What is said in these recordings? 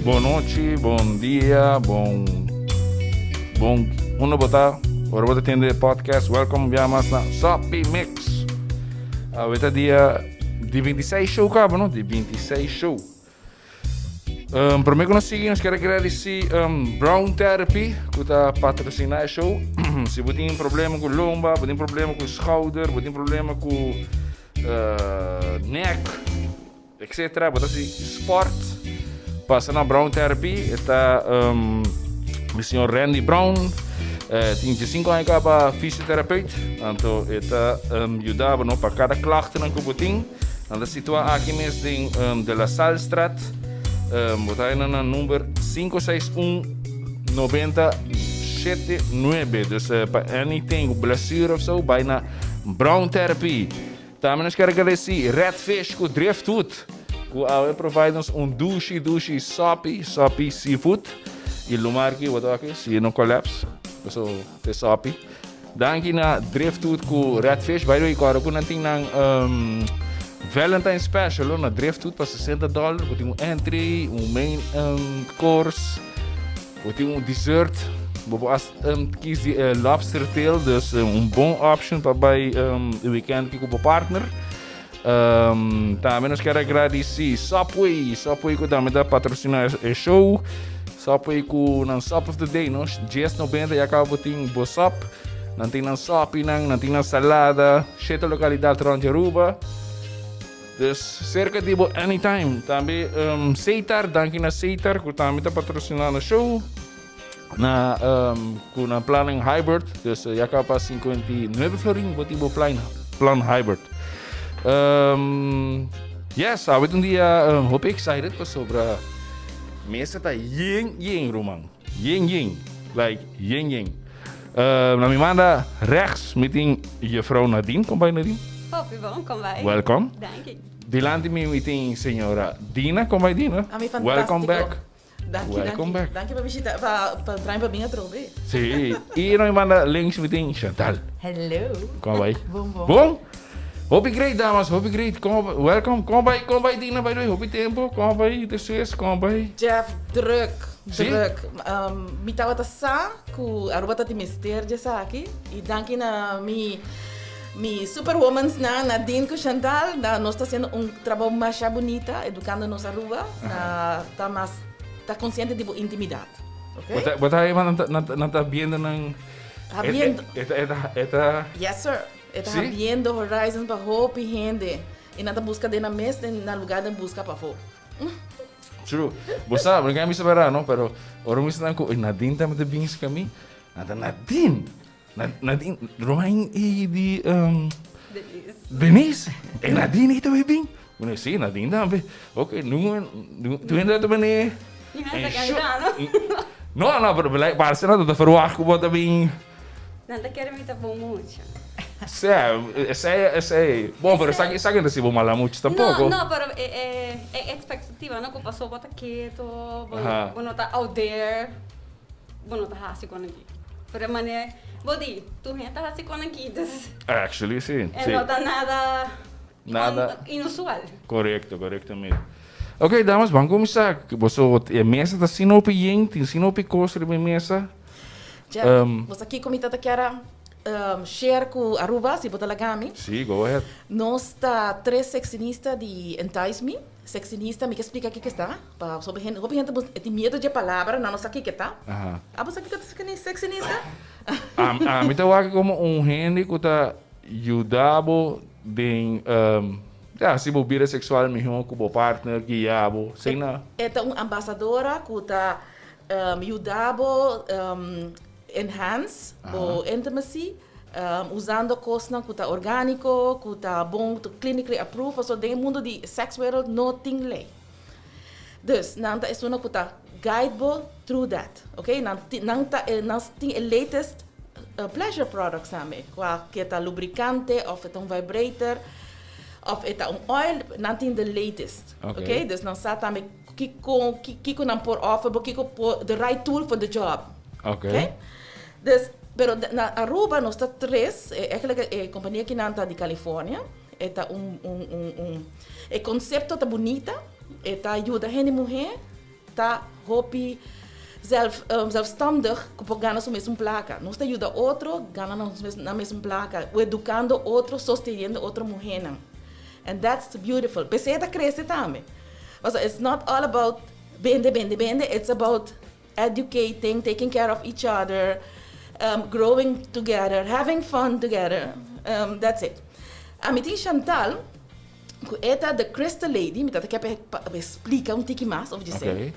Bon nochi, bon dia, bon bon unda bo ta, ora bo ta tende e podcast, welcome bia mas na Soppy Mix. Awe ta dia di 26 show kaba, no? Di 26 show. Prome ku nos sigui, nos kier agradeci Brown Therapy ku ta patrocina e show. Si bo tin problema ku lomba, bo tin problema ku schouder, bo tin problema ku nek, etc. Bo ta hasi sport, pasa na Brown Therapy. E ta mi señor Randy Brown. Tin 15 aña kaba fysiotherapeut. Anto e ta yuda bo no pa kada klachtnan ku bo tin. Nan ta situá aki mes den De La Sallestraat. Bo ta haña nan number 561 90 79. Dus pa anything, blessure of so, bai na Brown Therapy. Tambe nos kier agradeci Red Fish ku Driftwood ku awe provide nos un dushi dushi sopi, sopi seafood. I lumar ki bo ta wak si no collapse, paso te sopi. Danki na Driftwood ku Redfish. By the way, kòrda ku nan tin nan um, Valentine special lo na Driftwood pa 60 dollar. Bo tin un entry, un main course, bo tin un dessert. Bo por kies di lobster tail, dus un bon option pa bai e weekend ki ku bo partner. Tambe nos kier agradeci Subway, Subway ku tambe ta patrocina e show. Subway ku nan sub of the day, no? 10.90 ya kaba bo tin bo sub. Nan tin nan sopinan, nan tin nan salada, shete lokalidat rond Aruba. Dus serka di bo anytime. Tambe Seitar, danki na Seitar ku tambe ta patrocina nos show. Na ku nan plannan hybrid, dus ya kaba pa 59 florin bo tin bo plan, plan hybrid. Yes, awe ta un dia hopi excited pasobra mesa ta yen yen ruman, yen yen, like yen yen. Na mi manda rechts mi tin juffrouw Nadine, kon bai Nadine? Hopi bon, kon bai? Welkom. Danki. Dilanti mi mi tin señora Dina, kon bai Dina? Ami fantástico. Welkom back. Danki, Welcome danki. back. Danki pa bishita, pa, pa traen pa bin atrobe. Sí, y nos manda links mi tin Chantal. Hello. Kon bai? Bon, bon. Bon? Hopi great, damas, hopi great. Kon, welcome. Kon bai, kon bai Dina, by the way, hopi tempo. Kon bai despues, kon bai? Jeff, druk, Sí? druk. Mi tabata sa ku Aruba ta tin mester di esaki. Y danki na mi, mi superwomans nan, Nadine ku Chantal, na nos ta haciendo un trabou masha bunita, educando nos Aruba, na ta mas, ta consciente di bo intimidad. Ok? Bo ta, bo ta haya nan ta, nan ta, nan ta viendo nan. Habiendo. E ta, e ta, e ta. Yes sir. E ta Sí? habiendo horizons pa hopi hende. Y nan ta busca den nan mes, den nan lugar den busca pafó. True. Bo sa, bo no kan bisa berdad no, pero ora mi sa nan ku Nadine tambe ta bin ska mi, nan ta Nadine! Nadine, Romain y di Denise. Denise. E Nadine ta bay bin. Bueno, sí, Nadine tambe. Ok, nu tu hende ta bini. No, no, pero parece no ta verwacht ku bo ta bin. Nan ta kere mi ta bon mucha. Sí, esey, esey. Bon, pero esaki, esaki no ta si bo mala mucha tampoco. No, no, pero e, e, e expectativa, no, ku paso bo ta keto, bo, bo no ta out there. Bo no ta hasi kon aki. Pero e manera, bo di, tur hende ta hasi kon aki, dus. Actually, si. E no ta nada. Nada. Inusual. Korekto, korektamente. Ok, damas, ban kuminsá. Boso, e mesa ta asina hopi yen, tin asina hopi kos riba e mesa. Jeff, bo sa kiko mi ta ta kier a share ku Aruba, si bo ta laga mi? Si, go ahead. Nos ta tres sexinista di Entice Me. Sexinista, mi ke splika kiko esta, pa hopi hende, hopi hende e tin miedo dje palabra, nan no sa kiko ta. Abo sa kiko ta sexinista? Ami ta wak komo un hende ku ta yuda bo den, ya, hasi bo bida seksual mihó ku bo partner, guia bo, asina. E ta un ambasadora ku ta yuda bo enhance bo intimacy. Usando kosnan ku ta orgániko, ku ta bon, ku ta clinically approved, pasobra den e mundu di sex wereld no tin lei. Dus, nan ta esunnan ku ta guide bo through that, ok? Nan tin, nan ta e, nan tin e latest pleasure products tambe, kua ke ta lubricante òf e ta un vibrator òf e ta un oil, nan tin the latest, ok? Dus nan sa tambe kiko, kiko nan por offer bo, kiko por, the right tool for the job, ok? Dus, pero na Aruba nos ta tres, eigenlijk e compania kinan ta di California, e ta un, un, un, un, e concepto ta bunita, e ta yuda hende muhe ta hopi zelf, zelfstandig ku por gana su mesun plaka. Nos ta yuda otro gana nan mes nan mesun plaka, edukando otro, sosteniendo otro muhénan. And that's beautiful. P'esei e ta krese tambe. Pasobra it's not all about bende, bende, bende, it's about educating, taking care of each other, growing together, having fun together. That's it. Ami tin Chantal, ku e ta the Crystal Lady, mi ta ta ke pa e splika un tiki mas over djesei. Okay.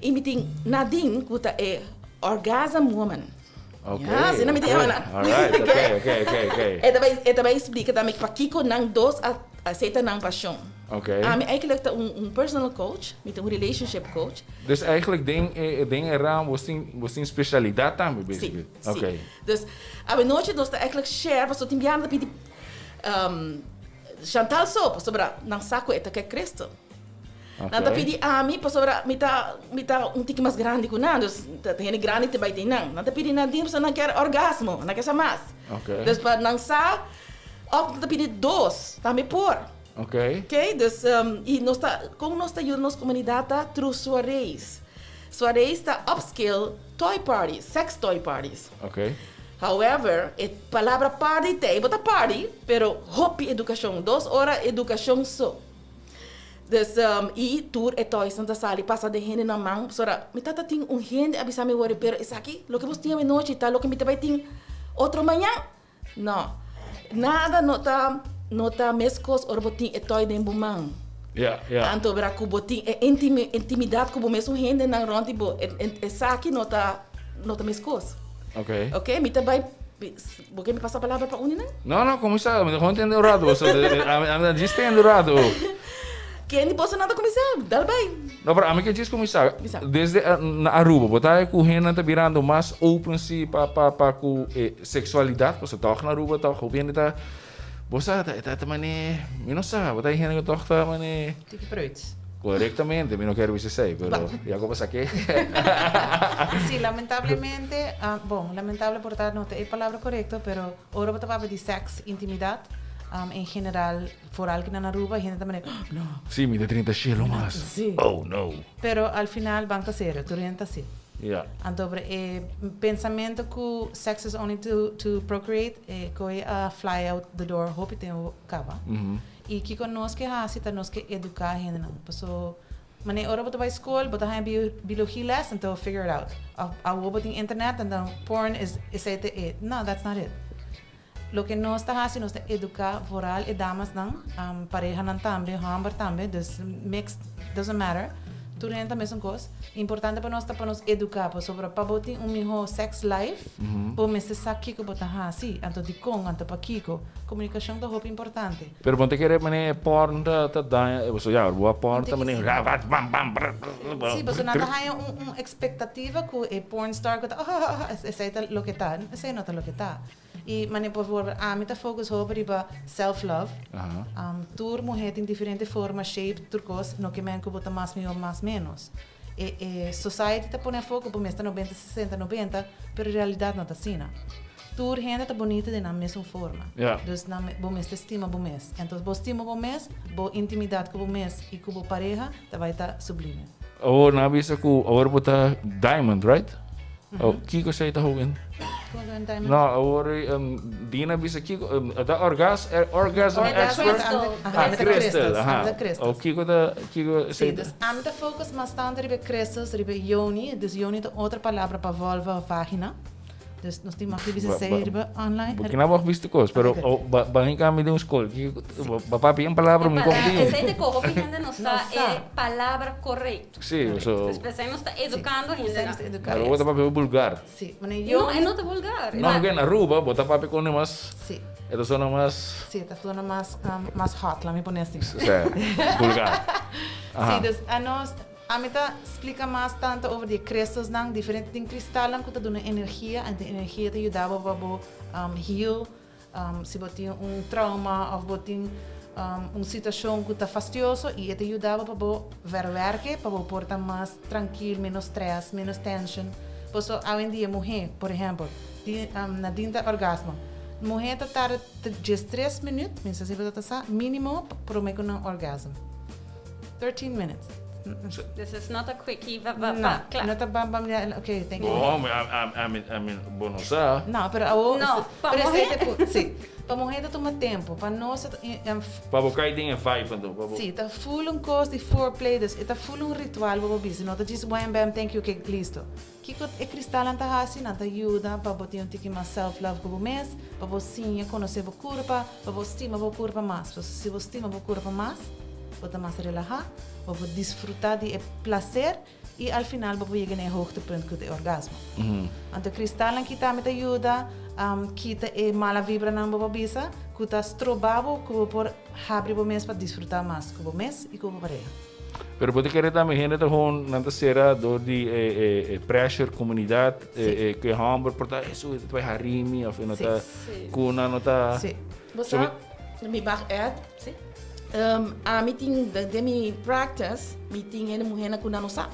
I mi tin Nadine, ku ta e Orgasm Woman. Okay. Ja, asina mi tin okay. nan. All right, okay, okay, okay, okay. E ta bai, e ta bai splika tambe pakiko nan dos a esei ta nan pashon. Okay. Ami eigenlijk ta un un personal coach, mi ta un relationship coach. Dus eigenlijk den e den e ramo bo tin bo tin specialidad tambe basically. Si, si. Okay. Dus awenochi nos ta eigenlijk share pasobra tin biaha nan ta pidi Chantal so pasobra nan sa ku e ta ke Christel. Nan ta Okay. pidi ami pasobra mi ta mi ta un tiki mas grandi ku nan, dus ta hende grandi ta bai den nan. Nan ta pidi Nadine pasobra nan kier orgasmo, nan ke sa mas. Okay. Dus pa nan sa òf nan ta pidi dos, tambe por. Ok. Ok, dus y nos ta, con nos ta yuda nos comunidad ta through soirees. Soirees ta upscale toy parties, sex toy parties. Ok. However, e palabra party ta ey bo ta party, pero hopi educacion, dos ora educacion so. Dus y tur e toysnan ta sali pasa den hende nan man, pasobra mi tata tin un hende a bisa mi wori, pero esaki loke bos tin awenochi ta loke mi ta bay tin otro mañan. No. Nada no ta no ta meskos ora bo tin e toy den bo man. Ja, ja. Anto bra ku bo tin e intimi intimidat ku bo mesun hendenan rònt di bo, e esaki no ta no ta meskos. Oké. Oké, mi ta bai bo ke mi pasa palabra pa uni nan? No, no, kuminsá. Mi ta gewoon tende un rato. Paso ami ami ta djis tende un rato. Ken di boso nan ta kuminsá? Dal bai. No, pero ami ke djis kuminsá. Bisa. Desde na Aruba, bo ta ku hendenan ta birando mas open si pa pa pa ku e seksualidat, pasobra tòg na Aruba tòg hopi hende ta, bo sa, ta ta manera, mi no sa, bo ta hende ku tòg ta manera. Tiki preuts. Korektamente, mi no kier bisa esei, pero ya ku bo sa ke. Si, lamentablemente, bon, lamentable por ta no ta e palabra korekto, pero ora bo ta papia di sèks, intimidat, en general, Vooral ki nan Aruba, hende ta manera, oh, no. Sí, mi ta 30 shelo mas. Sí. Oh, no. Pero al final ban ta serio, tur hende ta así. Ja. Anto pero e pensamento ku sex is only to to procreate, e koe a fly out the door hopi tempo kaba. I kiko nos ke hasi ta nos ke eduká hendenan. Paso manera ora bo ta bai skol, bo ta haña bio biologie les, anto figure it out. Of awor bo tin internet, anto porn is esei ta e. No, that's not it. Loke nos ta hasi, nos ta eduká vooral e damasnan, parehanan tambe, hòmber tambe, dus mixed, doesn't matter, tur hende ta mesun kos. Importante pa nos ta pa nos eduká, pasobra pa bo tin un mihó sex life, bo mester sa kiko bo ta hasi, anto dikon, anto pakiko. Komunikashon ta hopi importante. Pero bo no ta kere manera e porn ta ta daña, pasobra ya, bo a porn ta manera ra ra bam bam bra bra. Sí, pasobra nan ta haña un un ekspektativa ku e pornstar ku ta oh esei ta loke ta, esei no ta loke ta. I manera por voorbeeld ami ta focus hopi riba self love. Tur muher tin diferente forma, shape, tur cos, no ke men ku bo ta mas mihor mas menos. E e society ta pone afo ku bo mes ta nobenta, sesenta, nobenta, pero realidad no ta asina. Tur hende ta bonita den nan mesun forma. Dus nan bo mester stima bo mes. Entonces bo stima bo mes, bo intimidad ku bo mes i ku bo pareha ta bai ta sublime. Awor nan a bisa ku awor bo ta diamond, right? Oh, kiko esei ta hogen? No, awor Dina bisa kiko, ta orgas, orgasm expert? Ah, crystal, aha. Oh, kiko ta, kiko esei ta? Sí, dus ami ta focus mas tanto riba e crystals, riba e yoni, dus yoni ta otro palabra pa vulva of vagina. Dus nos tin mag di bisa esei riba online. Bo kina bo visto kos, pero ba hinka mi den un skol. Ba papia un palabra mi kom di. Esei te ko hopi hende no sa e palabra korekto. Sí, so. Dus p'esei nos ta edukando hende nan. Pero bo ta papia vulgar. Sí, mane yo. No, e no ta vulgar. No, porque na Aruba bo ta papia kon e mas. Sí. E ta sona mas. Sí, e ta sona mas mas hot, laat mi pone así. Sí, vulgar. Sí, dus anos. Ami ta splika mas tanto over di e kristalsnan, diferente tin kristalnan ku ta duna energia, anto e energia ta yuda bo pa bo heal si bo tin un trauma of bo tin un situashon ku ta fastioso i e ta yuda bo pa bo verwerke pa bo por ta mas trankil, menos stress, menos tension. Paso awendia muhé, por ehèmpel, tin Nadine ta orgasmo, muhé ta tarda diestres minüt, mi sa si bo ta sa, minimo promé ku nan orgasm. 13 minutes. This is not a quickie, va, va, No, va, kla. no ta bam bam, ja, okay, thank you. Bom, I mean, bo no sa. No, pero awo, No, pa pero muhé. esei ta pu- si. Pa muhé ta tuma tempu, pa nos ta, Pa bo kai den e vibe anto, pa bo. Si, ta full un kos di foreplay, dus e ta full un ritual bo por bisa, no ta djis wham bam thank you, okay, listo. Kiko e kristalnan ta hasi? Nan ta yuda pa bo tin un tiki mas self love ku bo mes, pa bo siña konosé bo kurpa, pa bo stima bo kurpa mas. Pasobra si bo stima bo kurpa mas, bo ta mas relahá, bo por disfrutá di e plaser i al final bo por yega na e hoogtepunt ku ta e orgasmo. Anto e kristalnan ki tambe ta yuda kita e mala vibranan bo por bisa ku ta stroba bo ku bo por habri bo mes pa disfrutá mas ku bo mes i ku bo pareha. Pero bo ta kere tambe hende ta hon nan ta sera door di e e e pressure comunidad e e ke homber por ta eso e ta bai harimi of e no ta ku nan no ta. Sí. Bo sa, mi mag add? Sí. Ami tin den mi practice mi tin hende muhernan ku nan no sa.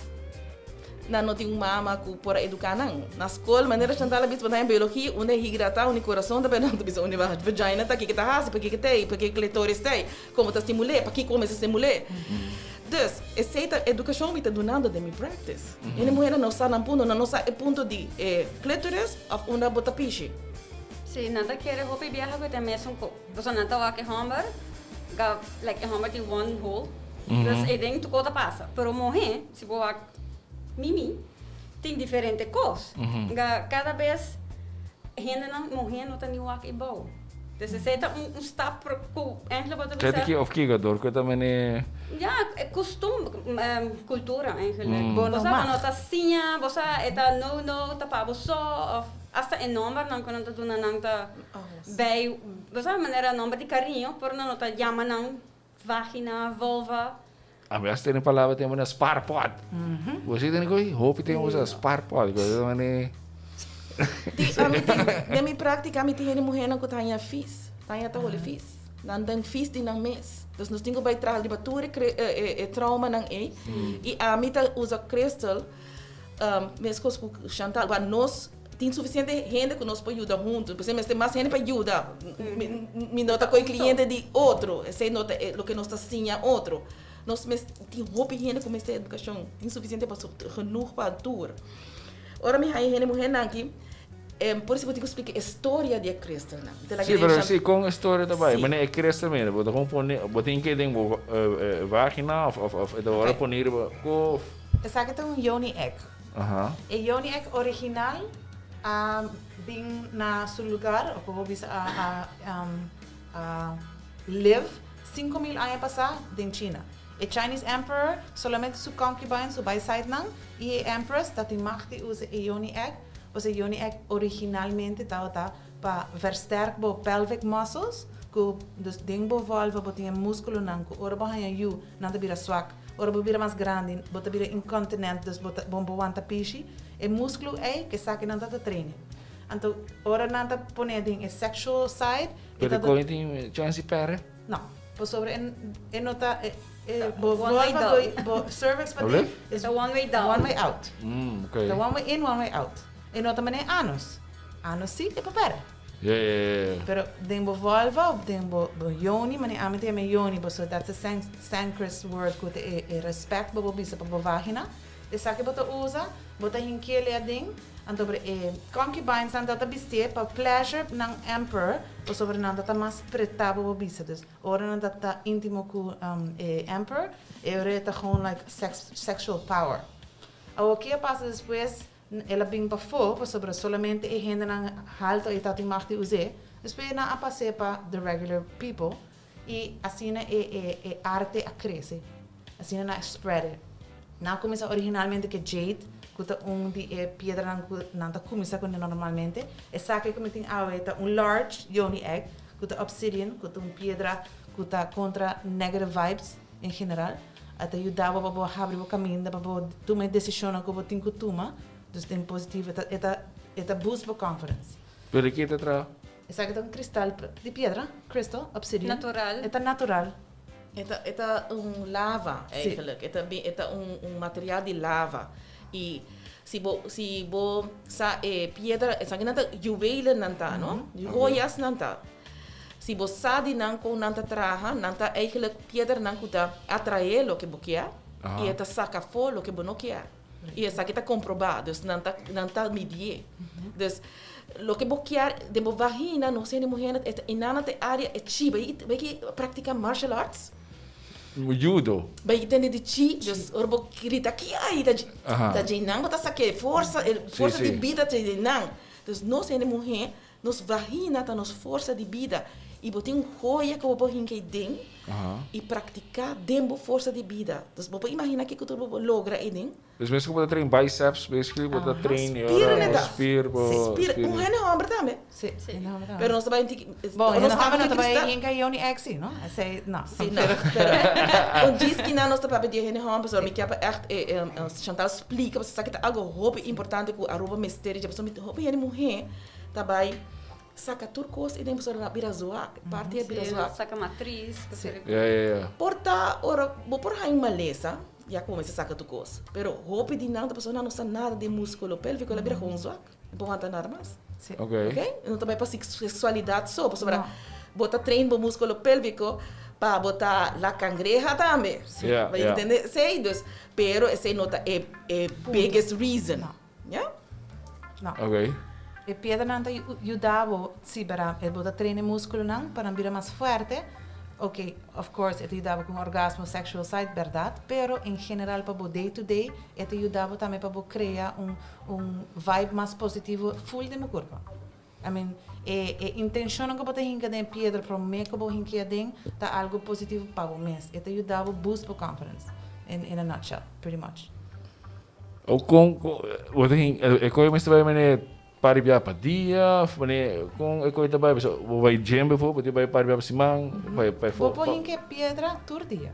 Nan no tin un mama ku por a eduká nan. Na skol, manera Chantal a bisa, bo ta haña biologia, unda e higra ta, unda e kurason ta, pero nan ta bisa unda e vagina ta, kiko ta hasi, pakiko ta ei, pakiko klitoris ta ei, komo ta stimul'é, pakiko mester stimul'é. Dus, esei ta edukashon mi ta dunando den mi practice. Hende muhernan no sa nan punto, nan no sa e punto di e klitoris òf unda bo ta pishi. Sí, nan ta kere hopi biaha ku ta e mesun ko. Pasobra nan ta wak e hòmber, ga, like e hòmber tin one hole, dus ei den tur kos ta pasa. Pero muhé, Si bo wak mimi, tin diferente kos. Nga kada bes hendenan muhé no ta ni wak e bou. Dus esei ta un stap ku eigenlijk bo ta bisa. Kete ki of kiko dor ku ta mene. Ja, kustum, kultura eigenlijk. Bo no Bo sa mag. bo no ta siña, bo sa e ta no no ta pa bo so of asta e nombernan ku nan ta duna nan ta bij, bo sa manera nomber di kariño pero nan no ta yama nan vagina, vulva. A mi hasta tene palabra tem na spaarpot. Bo si tene koi? Hopi tem usa spaarpot. Koi ta mane. Di, ami tin, den mi práctica mi tin hende muhernan ku ta haña fis. Ta haña ta holi fis. Nan den fis di nan mes. Dus nos tin ku bai traha riba tur e kre, e, e, e traumanan ei. I ami ta usa crystal, um, meskos ku Chantal, wa nos Tin suficiente hende cu nos por yuda hunto. P'esei mester mas hende pa yuda. Mi no ta coge cliente di otro. Esei no ta loke nos ta siña otro. Nos mes tin hopi hende cu mester educacion. Tin suficiente paso genoeg pa tur. Ora mi haya hende muhernan aki, por eso bo tin cu splica e storia di e cristalnan. Sí, pero sí, con e storia ta bai? Manera e cristal mira, bo ta con pone, bo tin ke den bo vagina of of e ta worde pone riba cu. Esaki ta un yoni egg. E yoni egg original a bin na su lugar, of bo bisa a a live 5000 aña pasá den China. E Chinese Emperor solamente su concubines, su bysidenan, i e Empress ta tin mag di usa e yoni egg, pasobra e yoni egg originalmente tabata pa versterk bo pelvic muscles, ku dus den bo vulva bo tin e muskulonan ku ora bo haña yu nan ta bira swak. Ora bo bira mas grandi, bo ta bira incontinent, dus bo ta bo por wanta pishi. E musclo ei, ke esaki nan ta ta traine. Anto, ora nan ta pone den e sexual side, e Pero ta. kon e tin chance di perde? No, pasobra e e no ta e e bo One way vulva, bo down. bo cervix paden Alblief? is Ta one way down. one way out. Mm, oké. Ta one way in, one way out. E no ta manera anus. Anus si, e por perde. Ja, ja, ja, ja. Pero den bo vulva of den bo bo yoni, mane ami ta yama yoni pasobra that's a san Sanskrit word ku ta e e respect bo por bisa pa bo vagina. Esaki bo ta usa, bo ta hinkele aden, anto por e concubines nan ta ta bistié pa pleasure nan emperor pasobra nan ta ta mas pretá bo por bisa. Dus ora nan ta ta intimo ku e emperor e ora e ta gewoon like sex sexual power. Awor ke a pasa despues? El a bin pafó pasobra solamente e hendenan halto ei tabatin mag di us'é. Despues nan a pas'é pa the regular people i asina e e e arte a krese. Asina nan a spread e. Nan a kuminsá originalmente ku e jade, ku ta un di e piedranan ku nan ta kuminsá kuné normalmente. Esaki ku mi tin awe ta un large yoni egg, ku ta obsidian, ku ta un piedra ku ta kontra negative vibes en general. A ta yuda bo pa bo habri bo kaminda, pa bo tuma e desishonnan ku bo tin ku tuma. Dus den positivo e ta e ta e ta boost bo confidence. Pero di ke ta traha? Esaki ta un kristal di piedra, crystal, obsidian. Natural. E ta natural. E ta e ta un lava eigenlijk. E ta bin e ta un un material di lava. I si bo si bo sa e piedra esaki nan ta juwelen nan ta no, joyas nan ta. Si bo sa di nan kon nan ta traha, nan ta eigenlijk piedranan ku ta atraé loke bo kier. I e ta saka afó loke bo no kier. I esaki ta komprobá, dus nan ta nan ta midié. Dus loke bo kier den bo vagina, nos hende muhénan e ta einan ta e área e chi. Bai bai ki praktiká martial arts? Judo. Bai tende di chi, dus ora bo grita kiai ta ta djeinan bo ta sak'é forsa e forsa di bida ta djeinan. Dus nos hende muhé Nos vagina ta nos forsa di bida i bo tin un joya ku bo por hinka ei den i praktiká den bo forsa di bida. Dus bo por imaginá kiko tur bo por logra ei den. Dus mes ku bo ta train biceps, basically bo ta train e ora bo spier bo Spier, un hende hòmber tambe. Sí, hende hòmber tambe. Pero nos ta bai un tiki, Bon, nos hende hòmber tambe no ta bai kristal. hinka yoni exi, no? Esei, no. Sí, no. Pero un djis kinan nos ta papia di e hende hòmber, pasobra mi kier pa ègt Chantal splika, pasobra esaki ta algu hopi importante ku Aruba mester di dje, pasobra mi hopi hende muhé ta bai saka tur kos i den pasobra a bira zwak, parti a bira zwak. Saka matris. Ja, ja, ja. Por ta ora bo por haña un malesa, ya ku bo mester saka tur kos, pero hopi di nan ta pasobra nan no sa nada di múskulo pélviko, el a bira gewoon zwak, no por wanta nada mas. Ok. Ok? No ta bai pa seksualidat so, pasobra bo ta train bo múskulo pélviko pa bo ta la kangreha tambe. Ja, Bo ja. entende esei? Dus, pero esei no ta e e biggest reason. Ja? No. Ok. E piedranan ta yuda bo, si bera, e bo ta train e musculonan pa nan bira mas fuerte. Ok, of course, e ta yuda bo cu un orgasmo sexual side, berdad, pero en general pa bo day to day, e ta yuda bo tambe pa bo crea un un vibe mas positivo full den bo curpa. I mean, e e intencionnan cu bo ta hinca den e piedra prome cu bo hinca aden ta algo positivo pa bo mes. E ta yuda bo boost bo confidence, in in a nutshell, pretty much. O kon bo ta hin e koe mester bai mane par bia pa dia of mane kon e koe ta bai pasobra bo bai gym bijvoorbeeld bo tin bai par bia pa siman bai bai Bo por hinka e piedra tur dia.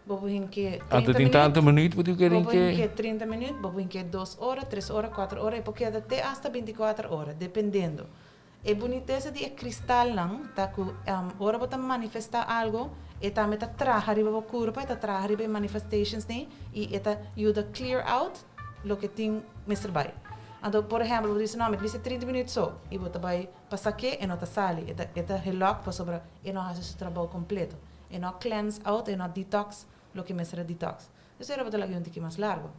Bo por hinka Anto 30 tin tantu minuut. minuut bo tin ke Bo por hinka. hinka 30 minuut, bo por hinka dos ora, tres ora, kuater ora, e por keda te hasta 24 ora, dependendo. E bunitesa di e kristalnan ta ku ora bo ta manifestá algu, e tambe ta traha riba bo kurpa, e ta traha riba e manifestations nei i e ta yuda clear out loke tin mester bai. Anto, por ehèmpel, bo ta bisa, no, mi ta bisa 30 minüt so, i bo ta bai pa sak'é, e no ta sali, e ta e ta helòk pasobra e no hasi su trabou kompleto. E no a cleanse out, e no a detox loke mester a detox. Esei ora bo ta laga un tiki mas largu.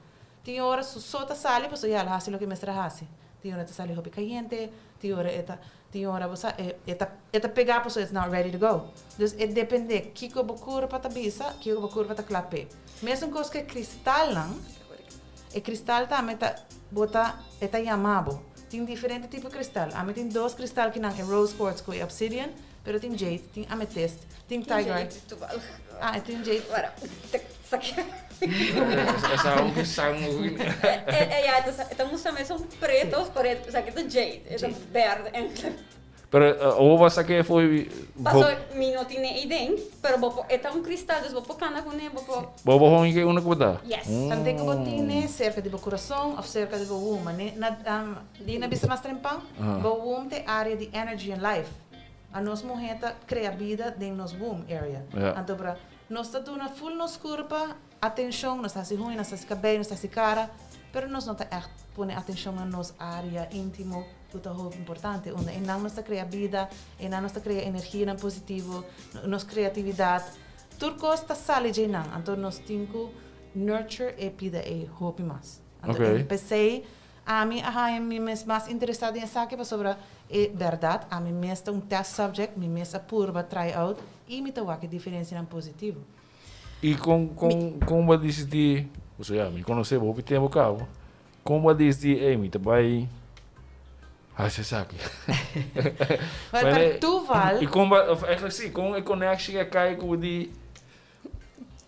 Tin ora su so ta sali pasobra ya el a hasi loke mester a hasi. Tin ora e ta sali hopi kayente, tin ora e ta, tin ora bo sa e e ta e ta pega pasobra it's not ready to go. Dus e depende kiko bo kurpa ta bisa, kiko bo kurpa ta kla p'e. Mesun kos ku e kristalnan, e kristal tambe ta bo ta e ta yama bo. Tin diferente tipo kristal. Ami tin dos kristal kinan, e rose quartz ku e obsidian, pero tin jade, tin amethyst, tin tiger eye. Ah, e tin jade. Esa un sangu. Ja, e ta mustra mesun preto, pero esaki ta jade, e ta berde eigenlijk. Pero awor bo sa ke foi. Paso mi no tin e idee, pero bo por, e ta un kristal, dus bo por kanda kuné, bo por. Bo por hon ke unda ku bo ta? Yes. Tante ku bo tine serka di bo kurason òf serka di bo womb, mane na Dina bisa mas trempan, bo womb ta e area di energy and life. Anos muhé ta krea bida den nos womb area. Anto bra. Nos ta duna ful nos kurpa atenshon, nos ta hasi huña, nos ta hasi kabei, nos ta hasi kara, pero nos no ta ègt pone atenshon na nos área íntimo ku ta hopi importante, unda einan nos ta krea bida, einan nos ta krea energianan positivo, nos kreatividat, tur kos ta sali dje einan. Anto nos tin ku nurture e pida ei hopi mas. Anto p'esei ami a haña mi mes mas interesá den esaki pasobra e bèrdat, ami mes ta un test subject, mi mes a purba try out i mi ta wak e diferensianan positivo. I kon kon kon bo a disidí, pasobra ya mi konosé bo hopi tempu kaba, kon bo a disidí ey mi ta bai hasi esaki? Wel, per toeval. I kon bo a, of eigenlijk si, kon e connection a kai ku bo di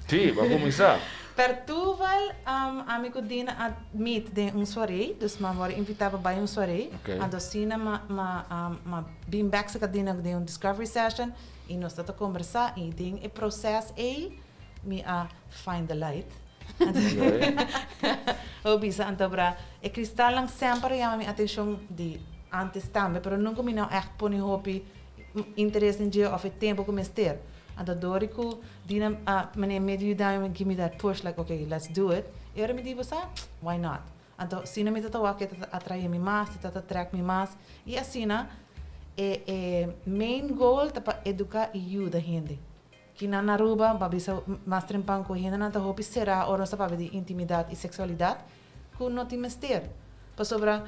Sí, bo a kuminsá. Per toeval, ami ku Dina a meet den un soiree, dus m'a wòrdu invitá pa bai un soiree. Anto asina m'a m'a m'a bin bèk serka Dina den un discovery session i nos ta ta kombersá i den e proses ei mi a find the light. Bo bisa anto bra e kristalnan semper a yama mi atenshon di ántes tambe, pero nunka mi no ègt pone hopi interes den dje òf e tempu ku mester. Anto dor di ku Dina a mane medio yuda mi give me that push like okay let's do it e ora mi di bo sa why not anto asina mi ta ta wak e ta atrae mi mas e ta ta trek mi mas y asina e e main goal ta pa educa y yuda hende. Aki na Aruba, bo a bisa mas trempan cu hendenan ta hopi cera ora nos ta papia di intimidad y sexualidad, cu no tin mester. Pasobra,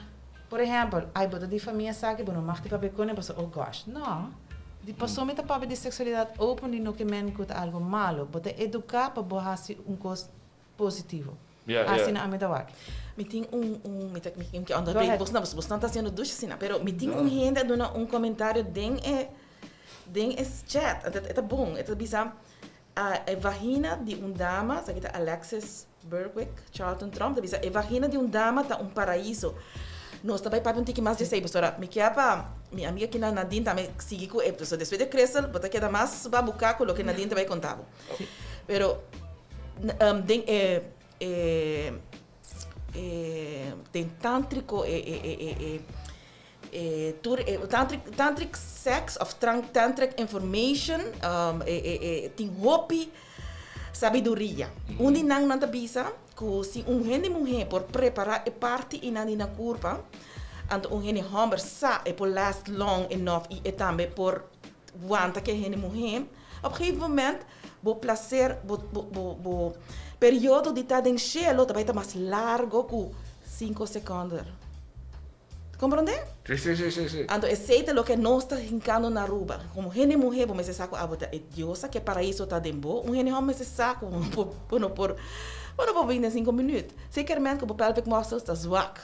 por ehempel, ay bo ta di famia esaki, bo no mag di papia cune, pasobra oh gosh. No. Di paso mi ta papia di sexualidad openly no ke men cu ta algo malo. Bo ta educa pa bo haci un cos positivo. Asina ami ta wak. Mi tin un, un, mi ta, mi ke onderbreek bos, no, bos nan ta haciendo dushi asina, pero mi tin un hende a duna un comentario den e, den e chat, anto e ta bon, e ta bisa, e vagina di un dama, esaki ta Alexis Berwick, Charlton Trump, ta bisa, e vagina di un dama ta un paraiso. Nos ta bai papia un tiki mas di esei, pasobra mi kier pa mi amiga aki na Nadine tambe sigui ku e, pasobra despues di Crystal bo ta keda mas babuká ku loke Nadine ta bai konta bo. Pero den e e e den tantriko e e e e e e tur e tantric tantric sex of tantric information e e e tin hopi sabiduria. Un di nan nan ta bisa ku si un hende muhé por prepará e parti einan di nan kurpa anto un hende hòmber sa e por last long enough i e tambe por wanta ku e hende muhé. Op gegeven moment bo placer, bo, bo, bo, bo periodo di ta den shelo ta bai ta mas largo ku cinco seconden. Comprende? Si, si, si, si, si. Anto esei ta loke nos ta hincando na Aruba. Como hende muhe bo mester sa cu abo ta e diosa, cu e paraiso ta den bo. Un hende homber mester sa cu bo no por, bo no por, bo no por bini den cinco minuut. Zekerment cu bo pelvic muscles ta zwak.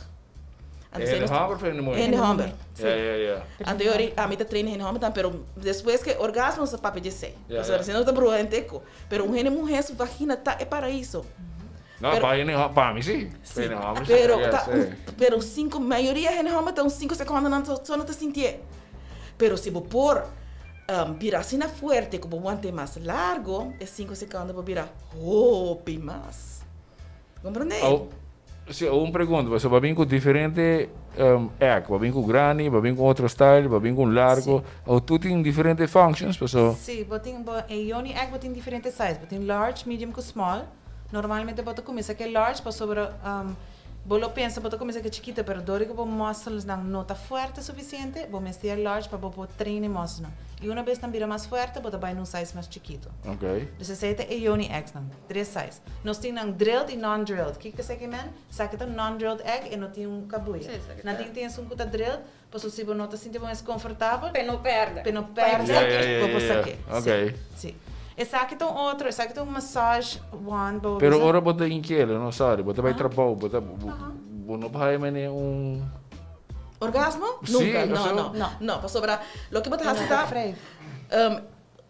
Anto hende homber of hende muhe? Hende homber. Ja, ja, ja. Anto yo ri, ami ta train hende homber tambe, pero despues ke orgasmo nos ta papia dje esei. Pasobra si no ta bruha hende ko. Pero un hende muhe su vagina ta e paraiso. No, pa hende homber, pa mi si. Si, pero ta un, pero cinco, mayoria hende homber ta un cinco secondo nan so no ta sintié. Pero si bo por bira asina fuerte ku bo want'é mas largo, e cinco secondo por bira hopi mas. Comprende? Au, si, un pregunta, pasobra bo a bin cu diferente egg, bo a bin cu grandi, bo a bin cu otro style, bo a bin cu un largo, au tur tin diferente functions, pasobra. Si, bo tin, bo, e yoni egg bo tin diferente size, bo tin large, medium cu small. Normalmente bo ta cuminsa cu e large pasobra bo lo pensa bo ta cuminsa cu e chikito, pero dor di cu bo musclesnan no ta fuerte suficiente, bo mester e large pa bo por train e musclesnan. Y una bes nan bira mas fuerte, bo ta bay na un size mas chikito. Dus esey ta e yoni eggsnan, tres size. Nos tin nan drilled y non-drilled. Kiko esaki men? Esaki ta non-drilled egg, e no tin un kabuya. Nan tin tin esun ku ta drilled, pasobra si bo no ta sinti bo mes komfortabel, Pe no perde. pe no perde, bo por sak'é. Si. Esaki ta un otro, esaki ta un massage wand bo Pero ora bo ta inkiel, no, sorry, bo ta bai trabou, bo ta, bo no por haya manera un. Orgasmo? Nunka, no, no. No, pasobra loke bo ta hasi ta,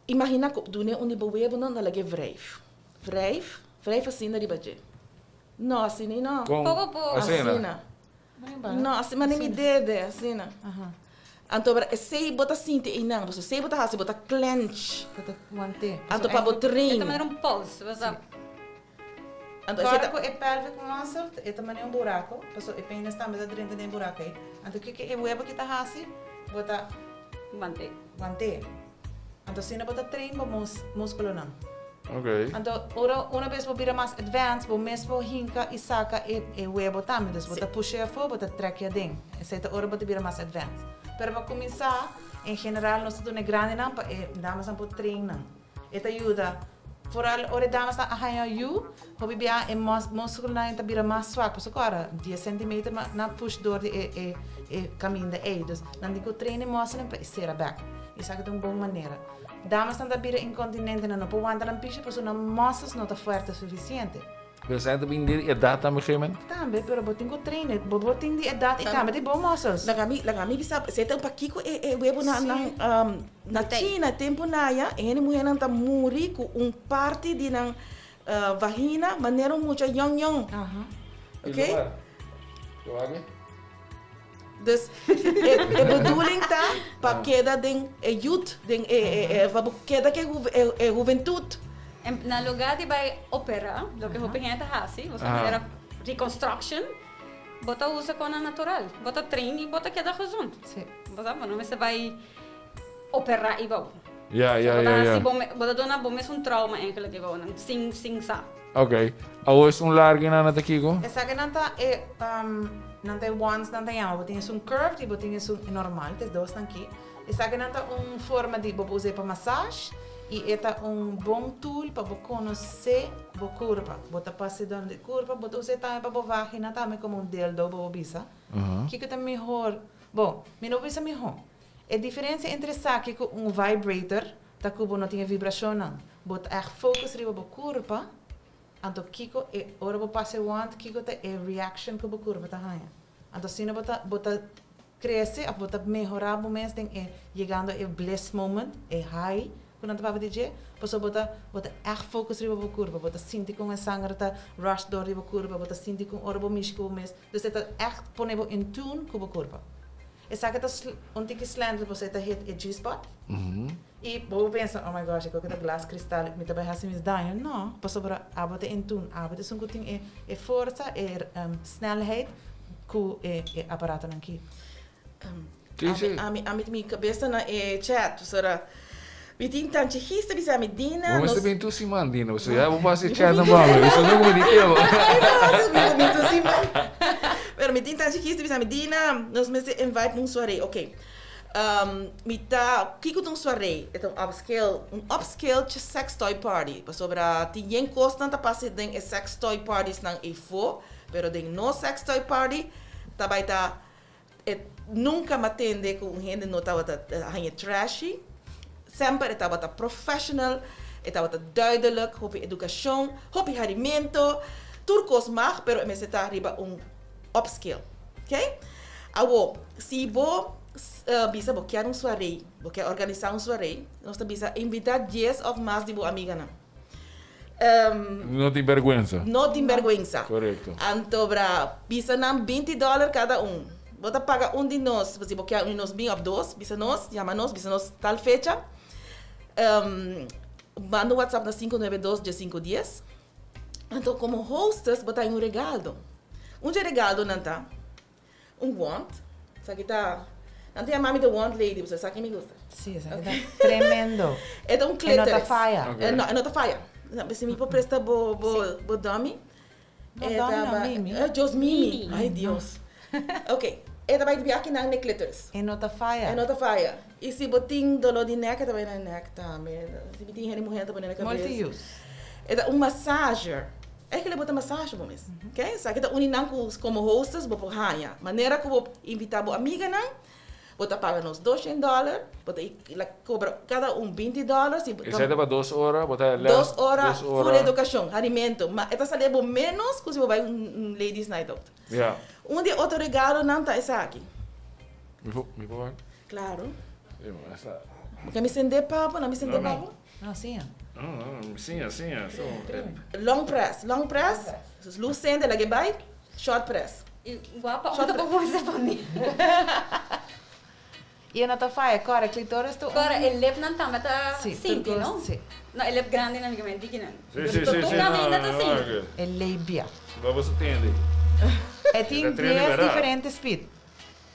imagina ku dune un di bo webonan ta lag'é wrijf. Wrijf, wrijf asina riba dje. No, asina i no. Kon? Poko poko. Asina. Asina. No, asina, mane mi dede, asina. Anto ora esei bo ta sinti einan, pasobra esei bo ta hasi, bo ta clench. Bo ta want'é. Anto pa bo train. E ta manera un pulse, bo sa. Anto esei Kòrda ta. ku e pelvic muscle, e ta manera un buraku, pasobra e penis tambe ta drenta den e buraku ei. Anto kiko e webo ki ta hasi? Bo ta. Want'é. Want'é. Anto asina bo ta train bo musculonan. Ok. Anto ora una bes bo bira mas advanced bo mes por hinca y saca e e webo tambe. Dus bo ta pusha e afo bo ta trek e aden. Esey ta ora bo ta bira mas advanced. Pero pa cuminsa en general nos ta duna e grandenan pa e damasnan por train nan. E ta yuda vooral ora e damasnan a haña yu hopi bia e musculonan ta bira mas swak. Pasobra cu ora dies centimeter nan push door di e e e caminda ey. Dus nan tin cu train e musculonan pa e cera bek. Esaki ta un bon manera. Damasnan ta bira inkontinente, nan no por wanta nan pisha pasobra nan muscles no ta fuerte sufisiente. Pero esaki ta bin di edat tambe Gemen? Tambe, pero bo tin ku train e. Bo por tin di edat i tambe di bo muscles. Laga mi, laga mi bisa, esei ta pakiko e e webonan nan na China tempu naya e hende muhernan ta muri ku un parti di nan vagina manera un mucha yong yong. Ok? Dus e bedoeling ta pa keda den e youth, den e e pa bo keda ku e e huventud. En na lugar di bai opera, loke hopi hende ta hasi, bo sa manera reconstruction, bo ta usa konan natural. Bo ta train i bo ta keda gezond. Bo sa, bo no mester bai opera i bou. Ya, ya, ya, ya. Bo ta duna bo mes un trauma eigenlijk i bou, sin sin sa. Ok. Awo esun larguenan ta kiko? Esakinan ta e nan ta e ones nan ta yama. Bo tin esun curved y bo tin esun normal, ta e dosnan aki. Esakinan ta un forma di bo por usa pa massage. Y e ta un bon tool pa bo conoce bo curpa. Bo ta pasa door di curpa, bo ta usa tambe pa bo vagina tambe como un dildo bo por bisa. Kico ta mihor? Bon, mi no por bisa mihor. E diferencia entre esaki cu un vibrator ta cu bo no tin e vibracionnan. Bo ta echt focus riba bo curpa, anto kico e ora bo pasa e wand, kico ta e reaction cu bo curpa ta haya. Anto asina bo ta bo ta Crece of bo ta mehora bo mes den e yegando e bliss moment, e high cu nan ta papia di dje, pasobra bo ta bo ta echt focus riba bo curpa, bo ta sinti con e sanger ta rush door di bo curpa, bo ta sinti con ora bo mishi cu bo mes, dus e ta echt pone bo in tune cu bo curpa. Esaki ta un tiki slanted pasobra e ta hit e G-spot y bo por pensa oh my gosh e koke ta glas cristal mi ta bay haci mis daño, no, pasobra abo ta in tune, abo ta esun cu tin e e forsa, e snelheid Ku e e aparatonan ki. Sí, sí. Ami, ami, mi kabes ta na e chat, pasobra mi tin tan chihista bisa mi Dina. Bo mester bin tur siman, Dina, pasobra ya bo pasa e chat nan pa mi. Bo no ku mi di tempo. Mi bin tur siman. Pero mi tin tan chihista bisa mi Dina, nos mester invite un soiree. Ok. Mi ta, kiko ta un soiree? E ta un upscale, un upscale sex toy party. Pasobra tin yen kosnan ta pasa den e sex toy parties nan eifo. Pero den nos sex toy party ta bay ta e nunca m'a tende cu un hende no tabata haña trashy. Semper e tabata professional, e tabata duidelijk, hopi educacion, hopi harimento, tur cos mag, pero e mester ta riba un upscale. Ok? Awo, si bo bisa bo kier un soiree, bo kier organisa un soiree, nos ta bisa invita dies of mas di bo amiganan. No tin bergwensa. No tin bergwensa. Korekto. Anto bra, bisa nan binti dòler kada un. Bo ta paga un di nos, si bo kier un di nos bin òf dos, bisa nos, yama nos, bisa nos tal fecha. Manda un whatsapp na 592 15 dies. Anto komo hostess bo ta haña un regaldo. Un dje regaldonan ta. Un wand. Esaki ta, nan ta yama mi the wand lady, pasobra esaki mi gusta. Sí, esaki ta tremendo. E ta un clitoris. E no ta faya. Okay. No, e no ta faya. Si mi por presta bo, bo, bo dummy. No, dummy no, mimi. Dios, mimi. Ay, Dios. Ok, e ta bai di biaha kinan n'e clitoris. E no ta faya. E no ta faya. I si bo tin dolor di nek, e ta bai na nek tambe. Si mi tin hende muher ta pone na kabes. Multi-use. E ta un massager. Eigenlijk bo ta massage bo mes. Ok, esaki ta uni nan ku komo hostess bo por haña. Manera ku bo invita bo amiganan, bo ta paga nos doshen dòler, bo ta kobra kada un binti dòler. Si Esei ta pa dos ora, bo ta lès dos ora full edukashon, harimentu. Ma e ta sali bo ménos ku si bo bai un ladies night out. Ja. Un di e otro regalonan ta esaki. Mi por mi por wak? Claro. Sí, ma esa. Bo ke mi sende papo? No mi sende papo? No, siña. No, no, siña, siña. So, Long press, long press. Luz sende, lag'e bai. Short press. I guapa, unda bo por se pone? I e no ta faya, kòrè, clitoris ta un. Kòrè, e lepnan tambe ta Sí, sinti, tur no? kos, sí. No, e lep grandinan, mi kier dikinan. Sí, sí, sí, sí, Tur kaminda ta sinti. E labia. Bo bo sa tende. E tin dies diferente speed.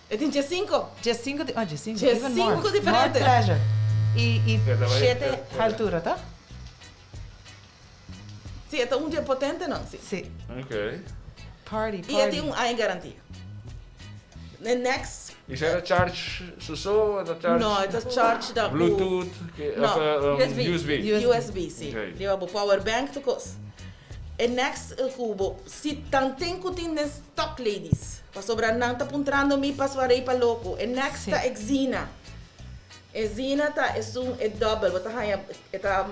E tin diesinco. Diesinco, oh, diesinco, even Diesinco more. diferente. More pleasure. I, i shete altura, ta? Sí, e ta un dje potentenan, sí. Sí. Ok. Party, party. I e tin un aña garantia. The next. I sa e ta charge su so? E ta charge? No, e ta charge da ku. Bluetooth? Ke, No. of, um, USB. USB. USB, sí. Ok. Riba bo power bank tur kos. E next ku bo, si tanten ku tin den stock ladies, pasobra nan ta puntrando mi pa suarei pa loko. E next Sí. ta Exina. Exina ta esun e double, bo ta haña e ta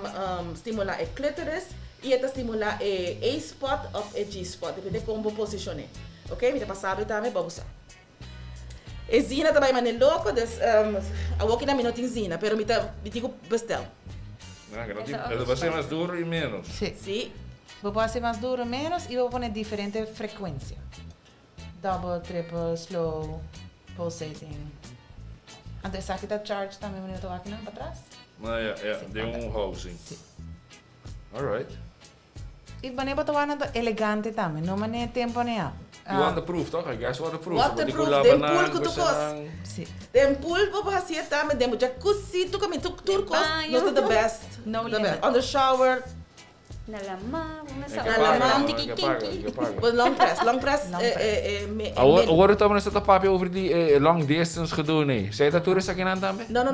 stimula e clitoris i e ta stimula e A-spot of e G-spot, depende kon bo posishon'é. Ok, mi ta pasa bo tambe pa bo sa. E zina ta bai mane loko, dus awor kina mi no tin zina, pero mi ta mi tin ku bestel. Ah, ke no tin, e ta bai ser mas duro i menos. Sí. Sí. Bo por hasi mas duro menos i bo por pone diferente frekuensia. Double, triple, slow, pulsating. Anto esaki ta charge tambe manera ta wak nan patras. Ah, ja, ja, den un housing. Sí. Alright. I manera bo ta wak nan ta elegante tambe, no manera tempo nea. I waterproof toch? I guess waterproof. Waterproof, den pool ku tur kos. Sí. Den pool bo por hasié tambe, den bo jacuzzi, tur kaminda, tur kos. Nos ta the best. No The best. limit. Under shower. Na lama, Na lama. Tiki kinky. But long press, long press. Long eh, eh, me, Awor, awor tambe ta papia over di long distance gedoe, nee. Zij dat tur esakinan tambe? No,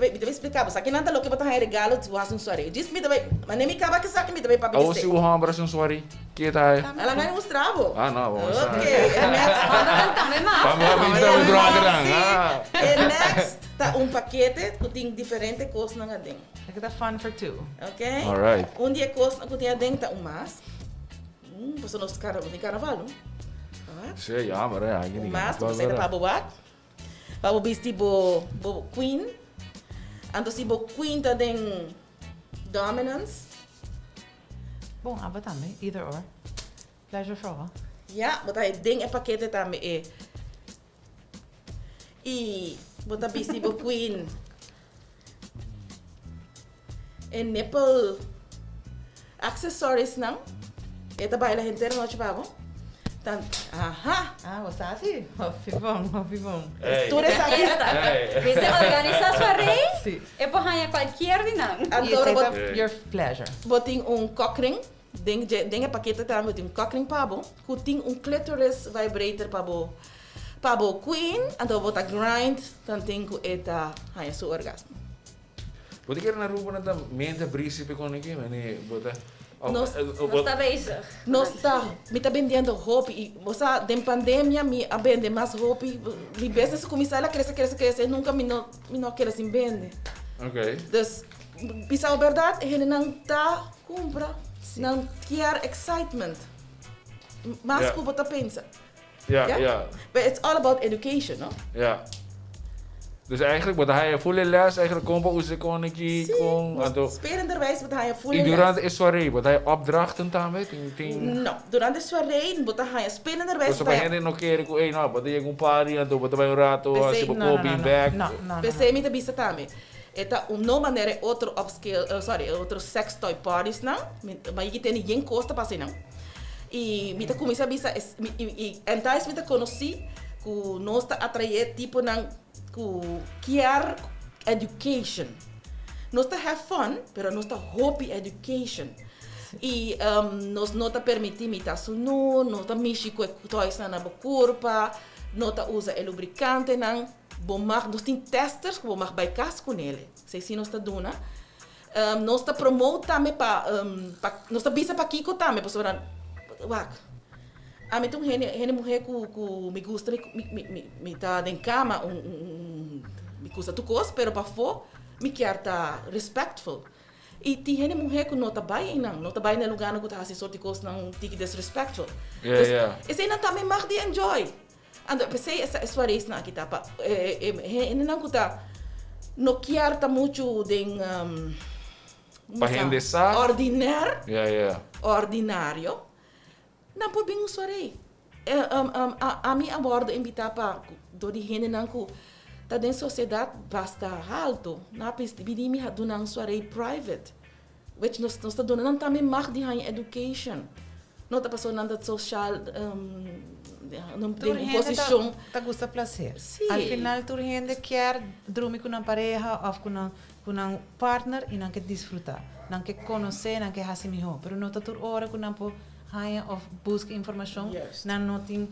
mi ta splika. Esakinan ta loke bo ta regalo di was un soirée. Dis mi tambe, ma nem mi kaba ku esaki mi tambe papia Awor si ku o hombre un soirée, ki ta? El a gana mustra bo. Ah, no, bon. Ok, e next. Anda tambe mas. Vamos a ver, E droga, next, ah. E next ta un pakete ku tin diferente kosnan aden. Look at the fun for two. Ok? Alright. Un di e kosnan ku tin aden ta un mask. Pasobra nos kara, tin karnaval, no? Ah. Si, ja, maar ja, Un mask, bo ta pa bo wak. Pa bo bisti bo queen. Anto si bo queen ta den dominance. Bon, abo tambe, either or. Pleasure for all. Ja, bo ta den e pakete tambe e. I bo ta bisti bo queen. E nipple accessories nan. E ta baila henter nochi pa bo. Tan, aha. Ah, bo sa si? Hopi bon, hopi bon. Hey. Tur esaki. Hey. Bisa organisa soirée. Si. E por haña cualkier di nan. I Anto esei bo, ta your pleasure. Bo tin un cock ring. Den e pakete tambe bo tin un cock ring pa bo. Ku tin un clitoris vibrator pa bo queen. Anto bo ta grind tanten ku e ta haña su orgasmo. Bo ta kere na Aruba na ta mente príncipe kon aki, mane bo ta Nos ta bezig. Nos ta, mi ta bendiendo hopi i, o sea, den pandemia mi a bende mas hopi. Mi business kuminsá a krese, krese, krese, nunka mi no kere sin bende. Dus, bisa berdat, hendenan ta kumpra, nan kier excitement. Mas ku bo ta pensa. Ja? But it's all about education, no? Ja. Dus eigenlijk wat hij volle les eigenlijk kon pa usa kon aki kon anto Spelenderwijs wat hij volle i durante e soirée wat hij opdrachten tambe tin? No, durante e soirée bo ta haña spelenderwijs Você pa hende no kere ku ei no, bo ta un party anto bo ta bai un rato Pensei- asina bo No, no, be no, no. back. No. Pensei mi ta bisa tambe. E ta un no manera otro upscale, sorry, otro sex toy parties nan, ma ei tin yen kos ta pasa nan. I mi ta kuminsá bisa i entais mi ta konosí ku nos ta atraé tipo nan ku kier education. Nos ta have fun, pero nos ta hopi education. I nos no ta permití mi ta sunu, no ta mishi ku toys na bo kurpa, no ta usa e lubrikante nan, bo mag, nos tin testers ku bo mag bai kas kuné. Sei si nos ta duna. Nos ta promote tambe pa nos ta bisa pa kiko tambe, pasobra wak. Ami ta un hende muhé ku mi gusta mi ta den kama un mi gusta tur kos, pero pafó mi kier ta respectful. I tin hende muhé ku no ta bai einan, no ta bai na lugá ku ta hasi sorto kosnan tiki disrespectful. Dus, eseinan tambe mag di enjoy. Anto, pensei esa soirées nan aki ta pa hendenan ku ta no kier ta muchu den Pa hende sa. Ordinair, ordinario. Nan por bin un soirée. Ami a wòrdu invitá pa dor di hendenan ku ta den sosiedat basta alto. Nan a pidi mi duna un soirée private. Which nos ta duna nan tambe mag di haña education. No ta pasobra nan ta social den Tur un hende posishon. ta gusta plaser. Si. Al final tur hende kier drumi ku un pareha òf ku un partner i nan ke disfrutá. Nan ke konosé, nan ke hasi mihó. Pero no ta tur ora ku nan por haña òf buska informashon. Nan no tin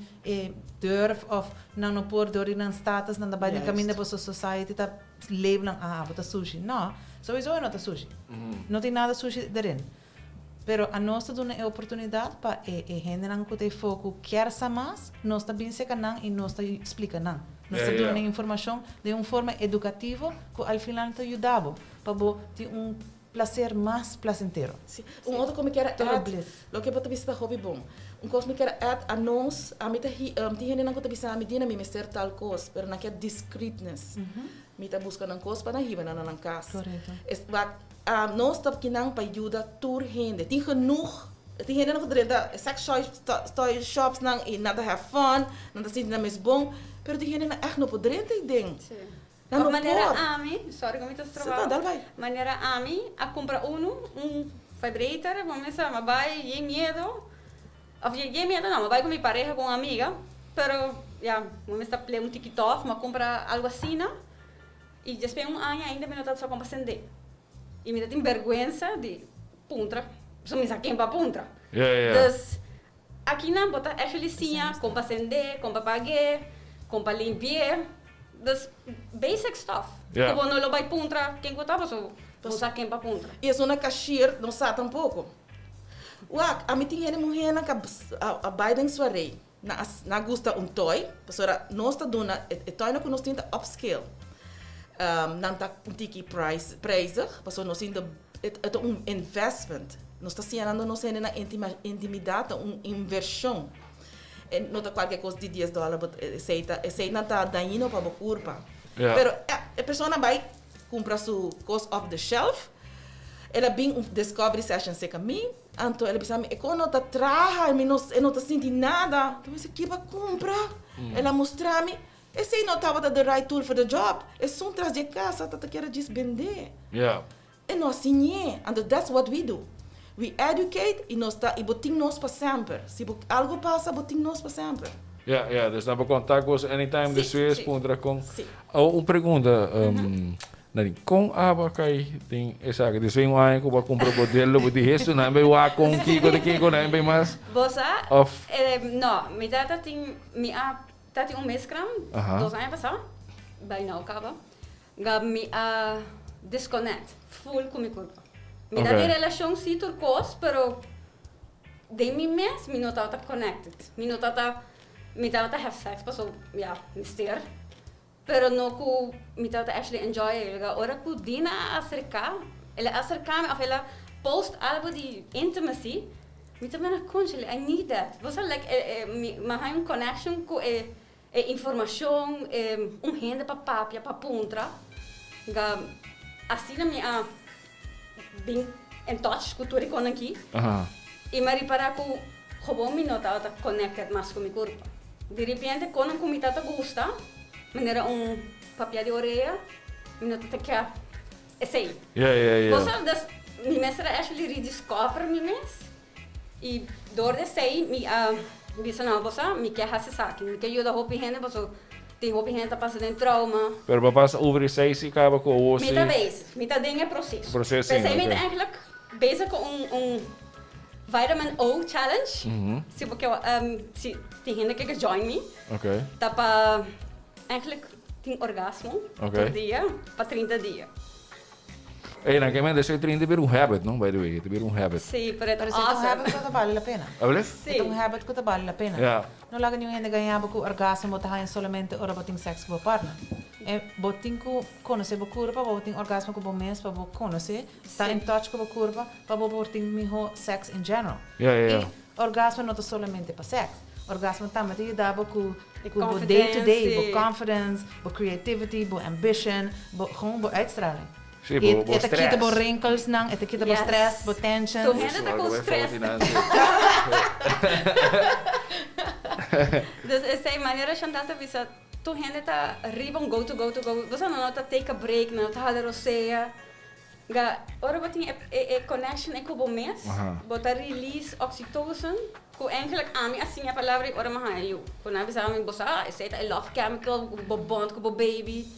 durf òf nan no por dor nan status nan ta bai den kaminda pa society ta label nan, ah, bo ta sushi. No, sowieso no ta sushi. No tin nada sushi erin. Pero anos ta duna e oportunidat pa e hendenan ku tin foco kier sa mas, nos ta bin serka nan i nos ta splika nan. Nos ta duna informashon di un forma edukativo ku al final ta yuda bo pa bo tin un plaser mas plasentero. Si. Un otro ku mi kier Todo add, bliss. Loke bo ta bisa ta hopi bon. Un kos mi kier add anos, ami ta tin hendenan ku ta bisa ami dina mi mester tal kos, pero nan kier discreetness. Mi ta buska nan kos pa nan hiba nan nan kas. Es wat nos ta kinan pa yuda tur hende. Tin genoeg. Tin hende nan ku drenta sex toy shops nan i nan ta have fun, nan ta sinti nan mes bon, pero tin hende nan echt no por drenta i den. Nan Op no manera por. ami, sorry ku mi ta Sa, dal bai. Manera ami a kumpra un vibrator, ban bisa, m'a bai yen miedu. Òf yen miedu no, m'a bai ku mi pareha, ku un amiga, pero ja, ban bisa play un tiki tof, m'a kumpra algu asina, no? I despues un aña ainda mi no ta sa kon sende. I mi tin bèrgwensa di puntra. So mi sa ken pa puntra. Ja. Dus aki nan bo ta actually siña kon pa sende, kon pa pag'é, kon pa limpi'é. Dus basic stuff. Ku bo no lo bai puntra ken ku ta paso bo sa ken pa puntra. I esun na cashier no sa tampoko. Wak, ami tin hende muhénan ku a bai den soiree. Nan a nan a gusta un toy, pasobra nos ta duna e toynan ku nos tin ta upscale. Nan ta un tiki prijs prijzig, pasobra nos tin e ta un investment. Nos ta siña nan nos hende nan intimidat ta un invershon. E no ta kualke kos di dies dòler bo esei ta eseinan ta dañino pa bo kurpa. Pero e persona bai kumpra su kos off the shelf, el a bin un discovery session serka mi. Anto el a bisa mi, e kon no ta traha, mi no, e no ta sinti nada. Mi bisa, ki bo a kumpra? El a mustra mi, esei no tabata the right tool for the job. Esun tras di e kasa ta ta kere djis bendé. E no a siñ'é. Anto that's what we do. We educate i nos ta, i bo tin nos pa semper. Si bo algu pasa, bo tin nos pa semper. Ja, ja, dus nan por contact boso anytime despues, puntra kon. Si. Awor un pregunta, Nadine, kon abo a kai den esaki? Despues di un aña ku bo a kumpra bo delo, bo di Hesu, nan bai wak kon kiko ta kiko, nan bai mas? Bo sa? Of? No, mi tata tin, mi a ta tin un miskraam dos aña pasá, bai nou kaba, ga mi a disconnect full ku mi kurpa. Mi ta den relashon si tur kos, pero den mi mes mi no tabata connected. Mi no tabata, mi tabata have sex paso ya, mester. Pero no ku mi tabata actually enjoy e lugar. Ora ku Dina a aserká, el a aserká mi òf el a post algu di intimacy, mi ta mira, kónchale, I need that. Bo sa like e mi a haña un connection ku e e informashon, e un hende pa papia, pa puntra. Nga asina mi a bin in touch ku tur e konan aki. I mi a ripará ku gewoon mi no tabata connected mas ku mi kurpa. Di repente konan ku mi tabata gusta, manera un papia di orea, mi no tabata kia esei. Bo sa, dus mi mester a actually rediscover mi mes. I dor di esei mi a bisa no, bo sa, mi ke hasi esaki, mi ke yuda hopi hende pasobra tin hopi hende ta pasa den trauma. Pero bo pasa over e seis i kaba ku awor si. Mi ta bezig, mi ta den e proseso. Proseso, P'esei mi ta eigenlijk bezig ku un un Vitamin O challenge, si bo ke si tin hende ke ke join mi. Ta pa eigenlijk tin orgasmo tur dia pa 30 dia. Ey, na ke mente esei 30 bira un habit, no? By the way, ta bira un habit. Sí, pero e ta Pero si ta un awesome. habit ku ta bale la pena. Ables? Sí. E ta un habit ku ta bale la pena. Ja. No laga niun hende gaña bo ku orgasmo bo ta haña solamente ora bo tin sèks ku bo partner. E bo tin ku konosé bo kurpa, bo tin orgasmo ku bo mes pa bo konosé, sta in touch ku bo kurpa pa bo por tin mihó sèks in general. Ja, ja, ja. I orgasmo no ta solamente pa sèks. Orgasmo tambe ta yuda bo ku E ku bo day to day, bo confidence, sí. confidence, bo creativity, bo ambition, bo gewoon bo uitstraling. Sí, bo, bo E ta kita bo stress. wrinkles-nan, e ta kita bo Yes. stress, bo tensions. Tur hende ta ku stress. Dus esei manera Chantal ta bisa, tur hende ta riba un go to go to go. Bo sa nan no ta take a break, nan no ta hala rosea. Ga ora bo tin e e connection ei ku bo mes, bo ta release oxytocin, ku eigenlijk ami a siña e palabra ei ora mi a haña yu. Ku nan a bisa mi, bo sa, esei ta e love chemical, bo bond ku bo baby.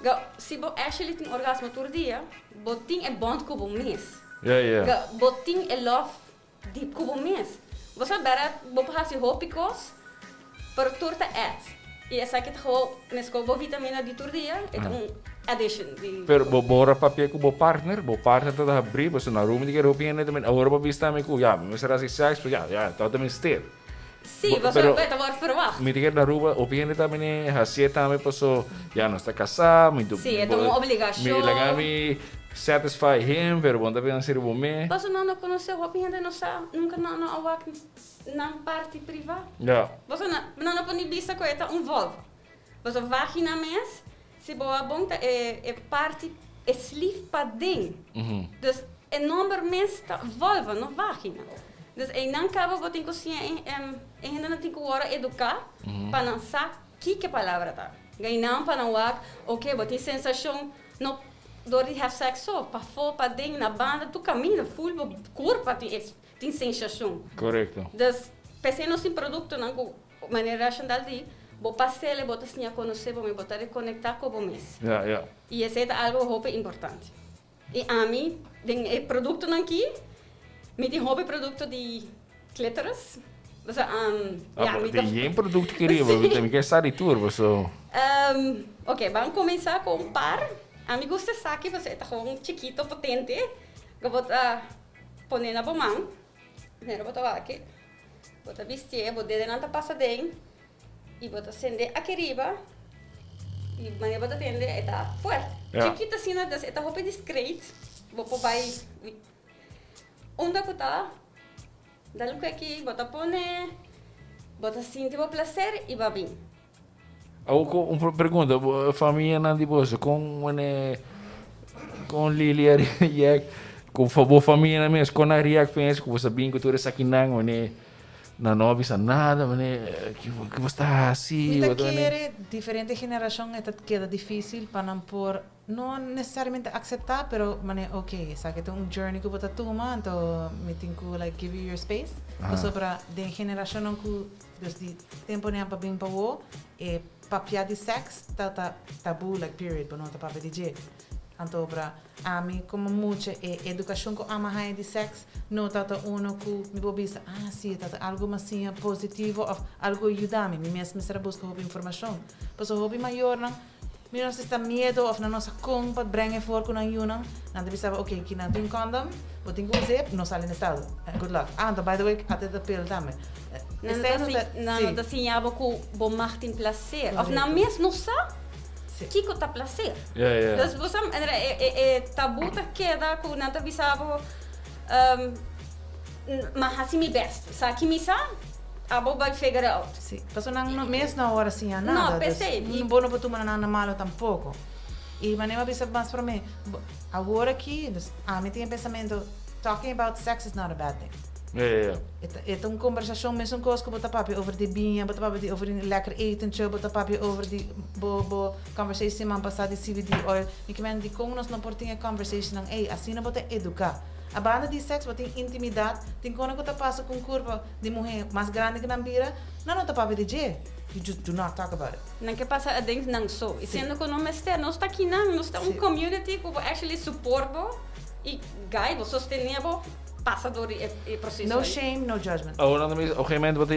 Ga si bo actually tin orgasmo tur dia, bo tin e bond ku bo mes. Ga bo tin e love deep ku bo mes. Bo sa bera bo por hasi hopi kos, pero tur ta add. I esaki ta gewoon meskos bo vitamina di tur dia, e ta un addition di. Pero bo bo ora papia ku bo partner, bo partner ta ta habrí, pasobra na rumi di kere hopi hende ta mira, awor bo bisa mi ku ya, mi mester hasi sèks, pero ya, ya, ta ta mester. Sí, pasobra ta wòrdu ferwagt. Mi ta kere na Aruba, hopi hende ta bini hasié tambe paso ya nos ta kasá, mi tu. Sí, e ta un obligashon. Mi laga mi satisfy him, pero bo no ta pensa riba bo mes. Paso nan no konosé, hopi hende no sa, nunka nan no a wak nan parti privá. Ja. Paso nan nan no por ni bisa ku e ta un vulva. Paso vagina mes, si bo a bon ta e e parti, e slif paden. Dus e nomber mes ta vulva, no vagina. Dus einan kaba bo tin ku siña e e hendenan tin ku wòrdu eduká pa nan sa kiko e palabra ta. Gainan pa nan wak, oke, bo tin sensashon no dor di have sex so, pafó, paden, na banda, tur kaminda, ful bo kurpa tin e tin sensashon. Korekto. Dus p'esei nos tin produktonan ku manera Shandal di, bo pas'el e bo ta siña konosé bo mes, bo ta rekonektá ku bo mes. Ja, ja. I esei ta algu hopi importante. I ami, den e produktonan aki. Mi tin hopi produkto di clitoris. Paso, Ah, ja, mi ta tin yen produkto ki riba, mi ke sa di tur, paso. Ok, ban kuminsá ku un par. Ami gusta esaki paso e ta gewoon chikito, potente. Ku bo ta pone na bo man. Primero bo ta wak aki. Bo ta bistié, bo dedenan ta pasa den i bo ta sende aki riba. I manera bo ta tende e ta fuerte. Chikito asina, dus e ta hopi discreet. Bo por bai unda ku ta, dal ku aki bo ta pone, bo ta sinti bo placer i bo a bin. Awor ku un pregunta, bo famianan di boso kon wene kon Lily a react ku bo famianan mes kon a react pensa ku bo sa bin ku tur esakinan wene nan no a bisa nada wene ki bo sta hasi Mi ta kere diferente generashon e ta keda dificil pa nan por No necesariamente acepta pero mane ok esaki ta un journey cu bo ta tuma anto mi tin cu like give you your space pasobra den generacionnan cu dus di temponan pa bin pa awo e papia di sex ta ta tabu like period bo no ta papia di dje anto obra ami como mucha e educacion cu ami a haya di sex no ta ta uno cu mi por bisa ah si ta ta algo mas siña positivo of algo yuda mi mi mes mester a busca hopi informacion pasobra hopi mayornan Mi no sa si ta miedo of nan no sa kon pa breng e for ku nan yunan. Nan ta bisa bo, ok, ki nan tin kondom, bo tin ku us'é, no sali na estado. Good luck. Ah, anto by the way, ate ta pil tambe. Nan no ta si, nan no ta siña bo ku bo mag tin plaser. Of nan mes no sa kiko ta plaser. Dus bo sa, e e e tabu ta keda ku nan ta bisa bo, m'a hasi mi bèst. Sa ki mi sa? Abo bai figure out. Sí, pasobra nan no mes no a wòrdu siña nada. No, p'esei. Dus bo no por tuma nan na malo tampoko. I manera bo a bisa mas promé, awor aki, dus ami tin e pensamentu, talking about sex is not a bad thing. Ja, ja, ja. E ta, e ta un kombersashon mesun kos ku bo ta papia over di biña, bo ta papia di over di lekker etentje, bo ta papia over di bo bo conversation siman pasá di CBD oil. Mi ke men dikon nos no por tin e conversationnan ei? Asina bo ta eduká. A banda di seks bo tin intimidat, tin kona ku ta pasa ku un kurpa di muhé mas grandi ku nan bira, nan no ta papia di dje. You just do not talk about it. Nan ke pasa aden nan so. I siendo ku no mester, nos ta kinan, nos ta un community ku bo actually support bo i guide bo, sostené bo pasa dor di e proseso No shame, no judgment. Awor nan ta bisa, op gegeven moment bo ta,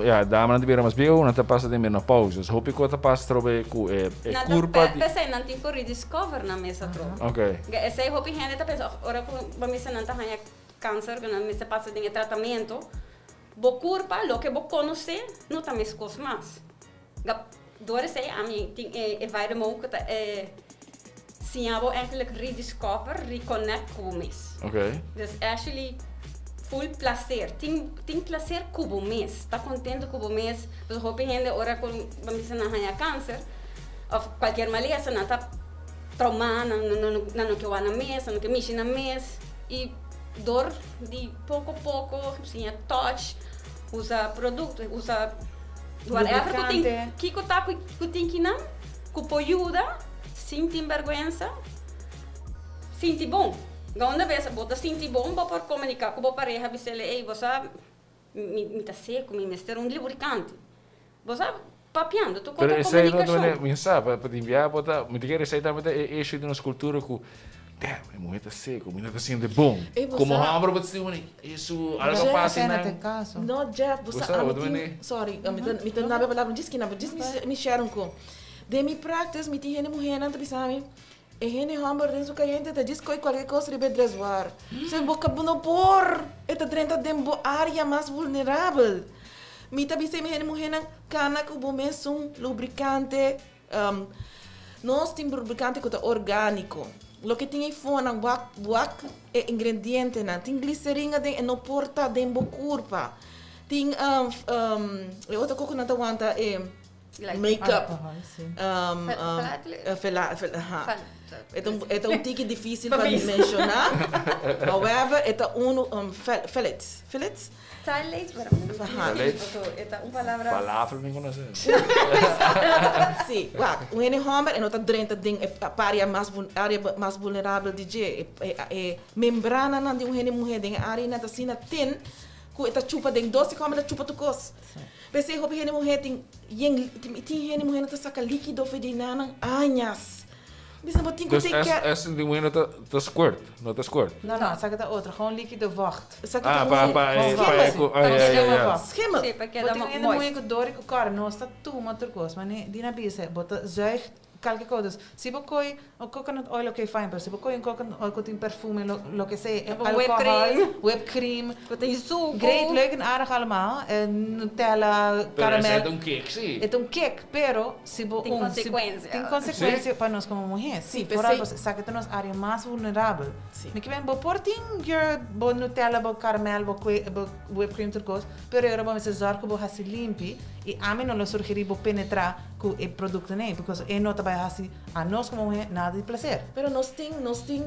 ya, damanan ta bira mas bieu, nan ta pasa den menopausa. Dus hopi ku ta pasa atrobe ku e kurpa di. P'esei nan tin ku rediscover nan mes atrobe. Ok. Esei hopi hende ta pensa, ora ku bo mester nan ta haña kanser, ku nan mester pasa den e tratamentu, bo kurpa, loke bo konosé, no ta meskos mas. Dor esei ami tin e Vitamow ku ta e siña bo eigenlijk rediscover, reconnect ku bo mes. Ok. Dus actually full placer. Tin tin placer ku bo mes. Ta contento ku bo mes. Pasobra hopi hende ora ku bo bisa nan haña kanser òf kualkier malesa nan ta traumá, nan nan no ke wak nan mes, nan no ke mishi nan mes i dor di poko poko siña touch, usa produkto, usa whatever ku tin kiko ta ku tin kinan ku por yuda sin tin bèrgwensa sinti bon. Unda bes bo ta sinti bon bo por komuniká ku bo pareha bis'el ey bo sa mi mi ta seku mi mester un lubrikante. Bo sa papiando tur Pero konta esei no ta komunikashon. manera mi sa pa tin biaha bo ta mi ta kere esei tambe ta e issue di nos kultura ku damn e muher ta seku mi no ta sinti bon. Ey bo Komo sa homber bo ta sinti manera esu algo Jeff fácil Depende nan. te kaso. No Jeff bo Bo sa sa ami bo ta tin manera sorry mi ta mi ta nabia palabra djis kina djis mi share un ko. Den mi practice mi tin hende muhernan ta bisa mi E hende homber den su cayente ta djis coy cualkier cos riba e dressoir. So bo bo no por! E ta drenta den bo area mas vulnerabel. Mi ta bisa e hende muhernan, cana cu bo mesun lubricante. Nos tin lubricante cu ta organico. Loke tin eyfonan, wak wak e ingredientenan. Tin glicerina den, e no por ta den bo curpa. Tin e otro cu nan ta wanta e. Make-up. E ta un tiki difícil pa menshoná. However, e ta unu phthalates. Phthalates? Phthalates, pero e ta un palabra. Falafel mi konosé. Sí, wak, un hende hòmber e no ta drenta den e área mas área mas vulnerabel di dje. E membrananan di un hende muhé den e área nan ta asina tin ku e ta chupa den dos sekondo e ta chupa tur kos. P'esei hopi hende muhé tin yen tin hende muhé nan ta saka líkido for di nan añas. Bisa bo tin ku Dus take care. es di muhé no ta ta squirt, no ta squirt. No, no, esaki ta otro, gewoon likido vocht. Esaki Ah, ta pa un pa e pa e schimmel. ku ah ja ja ja. Schimmel. Sí, pa Bo keda tin hende muhé moist. ku dor i ku kòrda, nos ta tuma tur kos, ma ne Dina bisa, bo ta zuig kalke kos. Dus si bo koi un coconut oil ok fine, pero si bo koi un coconut oil ku tin perfume, lo loke sea, Of un whipped alcohol, cream. whipped cream, Ku tin suku. Great, leuk en aardig allemaal. En Nutella, Pero esei caramel. ta un kick sí. E ta un kick, pero si bo Tin un si consecuencia. tin consecuencia pa nos como muher. Sí, Sí, vooral pesey. bo sa ta nos area mas vulnerabel. Sí. Mi ke men bo por tin your bo Nutella, bo caramel, bo kue bo whipped cream tur cos, pero e ora bo mester zorg cu bo haci limpi y ami no lo sugeri bo penetra cu e productonan ey, because e no ta bay haci a nos como muher nada di placer. Pero nos tin nos tin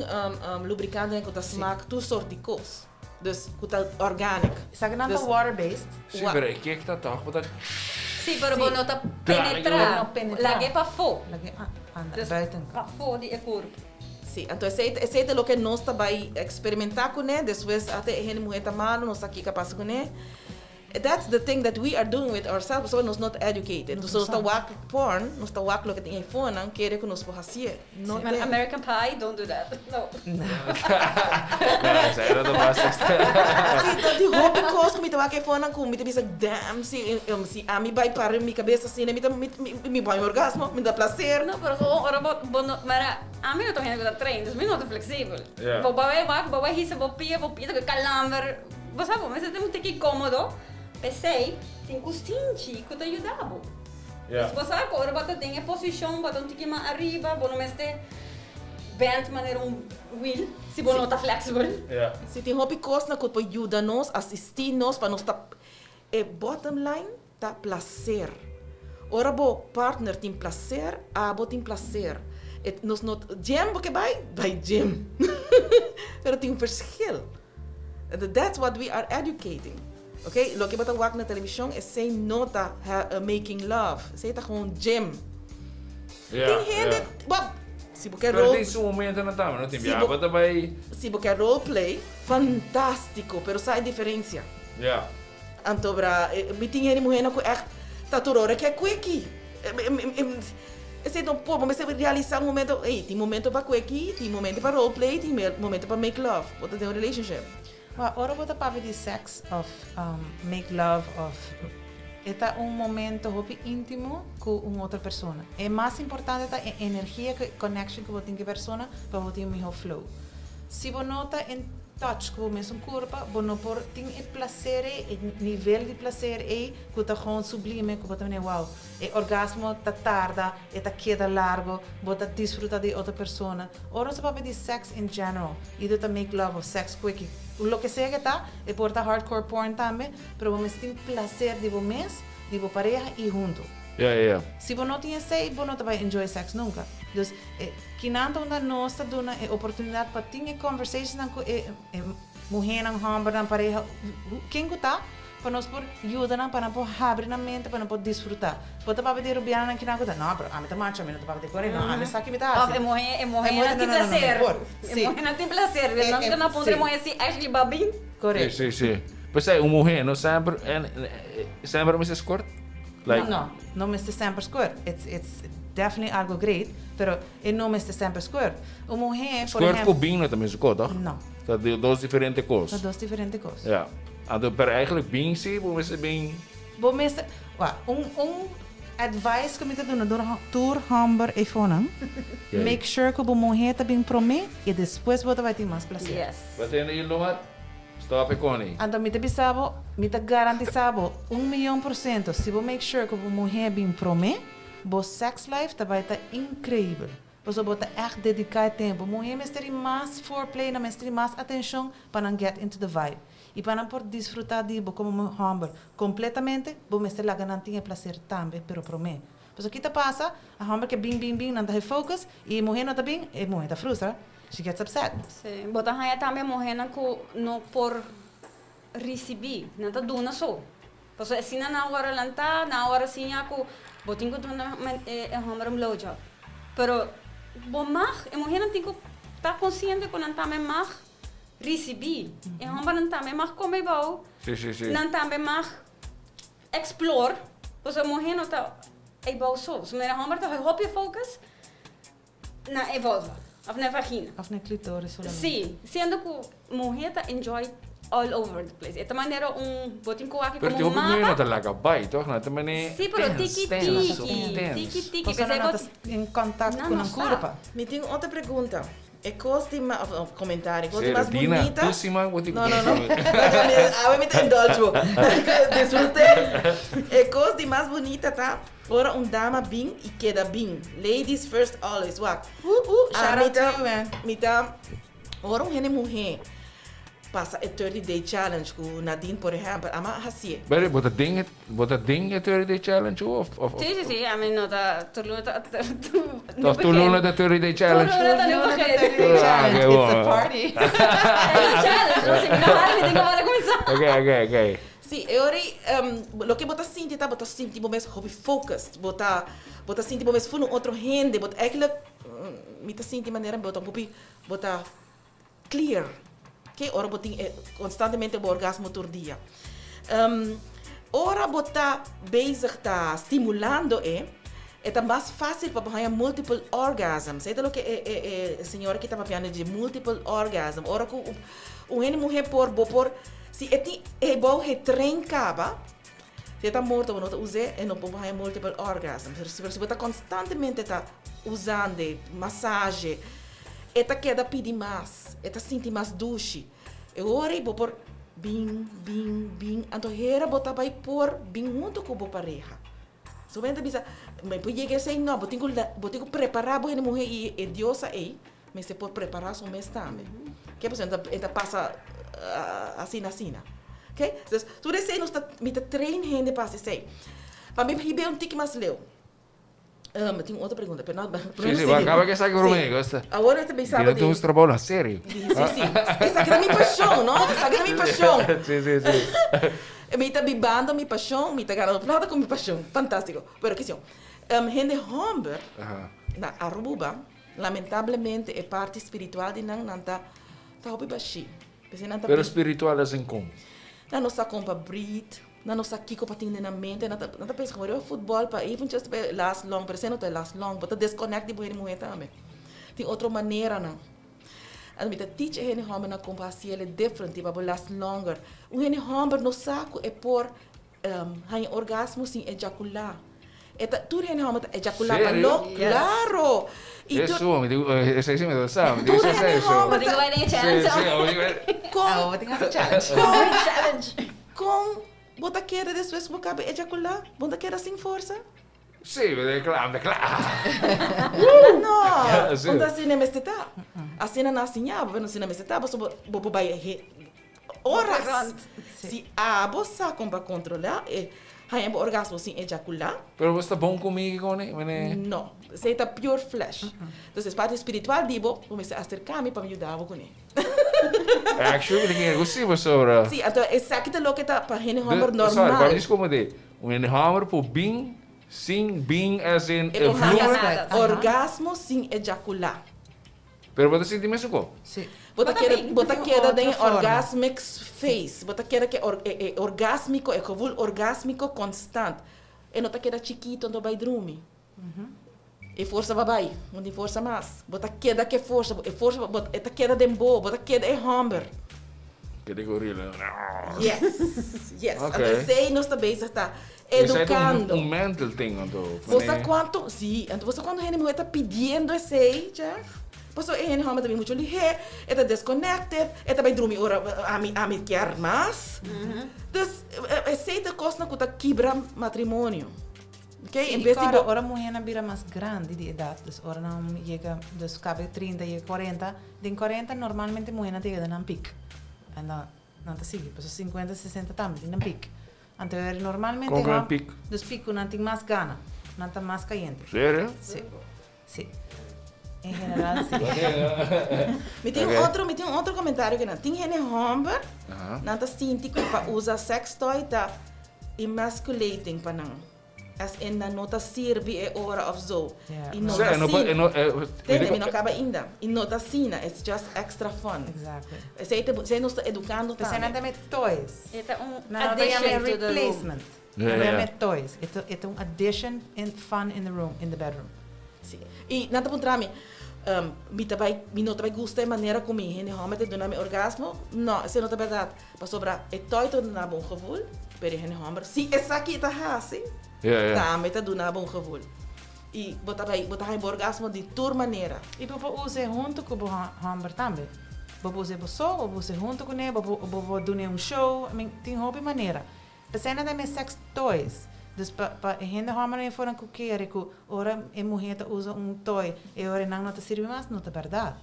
lubricantenan cu ta smaak tur soort di cos. Dus cu ta organic. Esaki nan ta Dus water based. Sí, pero e kick ta toch bo ta. Sí, pero bo no ta Dale, penetra. No penetra. Lag'e pafó. Lag'e anda Dus buitenkant. pafó di e kurp. Sí, anto esei esei ta loke nos ta bai experimenta kuné, despues ata e hende muhé ta malu, nos sa kiko a pasa kuné. That's the thing that we are doing with ourselves pasobra nos no ta educated. Nos Nos no ta sa. wak porn, nos ta wak loke tin eifonan, kere ku nos por hasié. No Man, te. American Pie, don't do that. No. No, esei no ta basta. Si, ta tin hopi kos ku mi ta wak eifonan ku mi ta bisa damn, si si ami bai para mi kabes asina mi ta mi mi bai un orgasmo, mi ta placer. No, pero gewoon ora bo bo no, mara ami no ta un hende ku ta train, dus mi no ta flexibel. Ja. Bo bai wak, bo bai hisa bo pia, bo pia ta ku kalamber. Bo sa bo mester ta un tiki komodo, p'esei tin ku sinchi ku ta yuda bo. Ja. Dus bo sa ku ora bo ta den e posishon, bo ta un tiki mas ariba, bo no mester bend manera un wiel si bo no ta flexible. Ja. Si tin hopi kosnan ku por yuda nos, asistí nos pa nos ta E bottom line ta placer. Ora bo partner tin placer, abo tin placer. E nos no gym bo ke bai? Bai gym. Pero tin un verschil. That's what we are educating. Ok, loke bo ta wak na televishon esei no ta making love, esei ta gewoon gym. Ja, Tin hende, ja. bo, si bo ke Pero role tin su momentonan tambe, no? Tin Si biaha bo bo ta bai. Si bo ke role play, fantástiko, pero sa e diferencia. Ja. Anto bra, mi tin hende muhénan ku ègt ta tur ora ke kweki. Esei no por, bo mester realisá un momento, ey, tin momento pa kweki, tin momento pa role play, tin momento pa make love. Bo ta den un relationship. Wak, ora bo ta papia di seks òf make love òf e ta un momento hopi íntimo ku un otro persona. E mas importante ta e energia ku e connection ku bo tin ku e persona pa bo tin un mihó flow. Si bo no ta en touch ku bo mesun kurpa, bo no por tin e placer ei, e nivel di placer ei ku ta gewoon sublime, ku bo ta mira wow, e orgasmo ta tarda, e ta keda largo, bo ta disfruta di e otro persona. Ora nos ta papia di sex in general, either ta make love of sex quickie, loke sea ke ta, e por ta hardcore porn tambe, pero bo mester tin placer di bo mes, di bo pareha y hunto. Ja, ja, ja. Si bo no tin esei, bo no ta bai enjoy sex nunca. Dus, e kinan ta unda nos ta duna e oportunidad pa tin e conversationnan cu e e muhernan, hombernan, pareha, ken cu ta, pa nos por yuda nan, pa nan por habri nan mente, pa nan por disfruta. Bo ta papia di rubianonan kinan cu ta, no, pero ami ta macho, ami no ta papia di kore, no, ami sa ki mi ta Of haci. e muhe, e muhe E muhe no tin no, no, no, no, placer. por. E Sí. muhe no tin placer. E, Nan e, ta na puntra e sí. muhe si actually ba bin. Correcto. Sí, sí, sí. P'esei un muhe no semper en semper mester squirt? Like, No, no mester semper squirt. It's, it's definitely algo great, pero e no mester semper squirt. Un muhe, por Squirt ehempel... ku bin no ta mesun kos, toch? No. Ta dos diferente kos. Ta dos diferente kos. Ja. Anto, pero eigenlijk bin si, bo mester bin... Bo mester, wa, un, un advice ku mi ta duna tur, tur hòmber eifonan, make sure ku bo muhé ta bin promé i despues bo ta bai tin mas plaser. Yes. Bo tende Ildomar? Stop e koni. Anto mi ta bisa bo, mi ta garantisa bo un miyon por ciento, si bo make sure ku bo muhé bin promé, bo sex life ta bai ta increibel. Pasobra bo ta ègt dediká e tempu. Muhé mester di mas foreplay, nan mester di mas atenshon pa nan get into the vibe. I pa nan por disfrutá di bo komo hòmber kompletamente, bo mester laga nan tin e plaser tambe, pero promé. Pasobra ki ta pasa? A hòmber ke bin, bin, bin, nan ta he focus, i e muhé no ta bin, e muhé ta frustra, she gets upset. Sí, bo ta haña tambe muhénan ku no por risibí, nan ta duna so. Pasobra asina nan a wòrdu lantá, nan a wòrdu siñá ku bo tin ku duna e hòmber un blowjob. Pero bo mag, e muhénan tin ku ta konsiente ku nan tambe mag risibí. E hòmbernan tambe mag kome bou, Sí, sí, sí. nan tambe mag explore. Pasobra muhé no ta ei bou so. So manera hòmber ta hopi focus. na e vulva of na e vagina. Of na e clitoris solamente. Sí, siendo ku muhé ta enjoy all over the place. E ta manera un bo tin ku wak Pero komo tin un hopi muhé no mapa. ta laga bai, toch? Nan ta manera Sí, pero tens, tiki tens, tiki, tens. tiki tiki. Pasobra P'esei nan bo ta en contact Nan ku no nan sa. kurpa. Mi tin otro pregunta. E kos di mas, of komentario, e kos di Serio, mas Dina, bunita. tu siman bo tin No, no, no. Awe mi ta indulge bo. Disfrute. E kos di mas bunita ta ora un dama bin i keda bin. Ladies first always. Wak. Shout out to you, man. Mi ta, ora un hende muhé pasa e 30 day challenge ku Nadine por ehèmpel, ama a hasié. Pero bo ta den e, bo ta den e 30 day challenge of, of, of? Sí, sí, sí. I mean, no ta, tur luna ta, Of tur luna ta 30 day challenge? Tur luna ta new Tur luna ta pakete. 30 day challenge. Ah, oké, It's a bon. party. E challenge, no? Si mi no hari, mi tin ku wòrdu kuminsá. Oké, oké, oké. Sí, e ora ei, loke bo ta sinti ta bo ta sinti bo mes hopi focused, bo ta bo ta sinti bo mes full un otro hende, bo ta eigenlijk, mi ta sinti manera bo ta hopi, bo ta clear, ke ora bo tin e constantemente bo orgasmo tur dia. Ora bo ta bezig ta stimulando e, e ta mas facil pa bo haña multiple orgasms. Esei ta loke e e e señora aki ta papiando dje, multiple orgasm. Ora ku un hende muhé por bo por si e tin e bou e tren kaba, si e ta morto bo no ta us'é e no por haña multiple orgasms. Pero si bo ta constantemente ta usando masaje E ta keda pidi mas, e ta sinti mas dushi. E ora ei bo por bin, bin, bin, anto hera bo ta bai por bin huntu ku bo pareha. So men ta bisa, mi por yega esei? No, bo tin ku bo tin ku prepará bo hende muhé i e diosa ei mester por prepará su mes tambe. Ke pasobra e ta pasa asina asina. Oke, dus tur esei nos ta, mi ta train hende pa hasi esei. Pa mi hib'é un tiki mas leu. Mi tin otro pregunta, pero no, Sí, sí, va, acaba que saque por mí, gusta. Awor ta pensaba Dina tu trabalho na serio. Sí, sí. Esaki ta mi pasión, no? Esaki ta mi pasión. Sí, sí, sí. Mi ta bibando mi pasión, mi ta ganando plata con mi pasión. Fantástico. Pero cuestión, hende homber na Aruba, lamentablemente e parti spiritual di nan, nan ta ta hopi bashí. P'esei nan ta Pero spiritual as in con? Nan no sa con pa breathe. Nan no sa kiko pa tin den nan mente, nan ta nan ta pensa como riba futbol pa even just pa e last long, pero esei no ta e last long, bo ta disconnect di bo hende muhé tambe. Tin otro maneranan. Anto mi ta teach e hende hòmbernan kon pa hasi el different pa bo last longer. Un hende hòmber no sa ku e por haña orgasmo sin ejakulá. E ta tur hende hòmber ta ejakulá pa Serio? lo, klaro! I tur Eso, mi di, esei si mi ta sa, mi di tur esei hende eso. hòmber Bo tin ta ku bai den e Sí, challenge. sí, bo tin ku bai. kon Awo tin hasi challenge. kon Challenge. Kon bo ta kere despues ku bo kaba ejakulá? Bo ta keda sin forsa? Sí, mi ta kla, mi ta kla. No, Sí. un ta asina mester ta. Asina nan a siña bo, pero asina mester ta, pasobra bo por bai he oras. Rond. Si abo sa kon pa kontrolá e haña bo orgasmo sin ejakulá. Pero bo sta bon ku mi, Connie? Mene. No, esei ta pure flesh. Entonces parti spiritual di bo, bo mester aserká mi pa mi yuda bo kuné. Actually, mi ta kere ku si pasobra. Sí, anto esaki ta loke ta pa hende homber De, sorry, normal. pa mi como de, un hende homber por bin sin bin as in E e por haña vloer. orgasmo sin ejaculá. Pero bo ta sinti mesun ko. Sí. Bo ta Bo ta keda, bin. bo ta Tin keda otro den e forma. orgasmic phase. Bo ta keda ke or, e, e orgasmico, e gevoel orgasmico constant. E no ta keda chikito, anto bai drumi. E forsa ba bai, no tin forsa mas. Bo ta keda ku e forsa, e forsa bo e ta keda den bo, bo ta keda e hòmber. Keda e gorila. Yes, yes. Ok. Anto esei nos ta bezig ta Esei ta un edukando. un mental thing anto. Bo sa kuantu, si, anto bo sa kuantu hende muhé ta pidiendo esei, Jeff? Pasobra e hende hòmber ta bin muchu lihé, e ta disconnected, e ta bai drumi ora ami ami kier mas. Dus esei ta kosnan ku ta kibra matrimonio. Okay, en bes di bo. Ora muhernan bira mas grandi di edat, dus ora nan yega, dus kabe trinta yega kuarenta, den kuarenta normalmente muhernan ta yega den nan pik. En dan nan ta sigui, pasobra sinkuenta, sesenta tambe tin nan pik. Anto normalmente Kon ku nan pik? Dus pik ku nan tin mas gana, nan ta mas kayente. Serio? Si, si. En general si. Mi tin un otro, mi tin un otro komentario ku nan tin hende hòmber, nan ta sinti ku pa usa sex toy ta emasculating pa nan. As in nan no ta sirbi e ora of zo. Y no ta asina. Tende, mi no caba ainda. Y no ta asina, it's just extra fun. Exactly. Esey ta, esey nos ta educando Esey tambe. nan ta yama toys. E ta un Nan no ta yama addition to the room. replacement. Nan ta yama toys. E ta, e ta un addition in fun in the room, in the bedroom. Si. Y nan ta puntra mi. Mi ta bai, mi no ta bai gusta e manera ku mi hende hòmber ta duna mi orgasmo. No, esei no ta bèrdat. Pasobra e toy ta duna bo un gevoel, pero e hende hòmber, si esaki e ta hasi, tambe ta duna bo un gevoel. I bo ta bai, bo ta haña bo orgasmo di tur manera. I bo por us'e huntu ku bo hòmber tambe. Bo por us'e bo so, bo por us'e huntu kuné, bo por bo por dun'e un show. I mean, tin hopi manera. P'esei nan ta heme sex toys. Dus pa pa e hende hòmbernan e foran ku kere ku ora e muhé ta usa un toy e ora nan no ta sirbi mas, no ta bèrdat.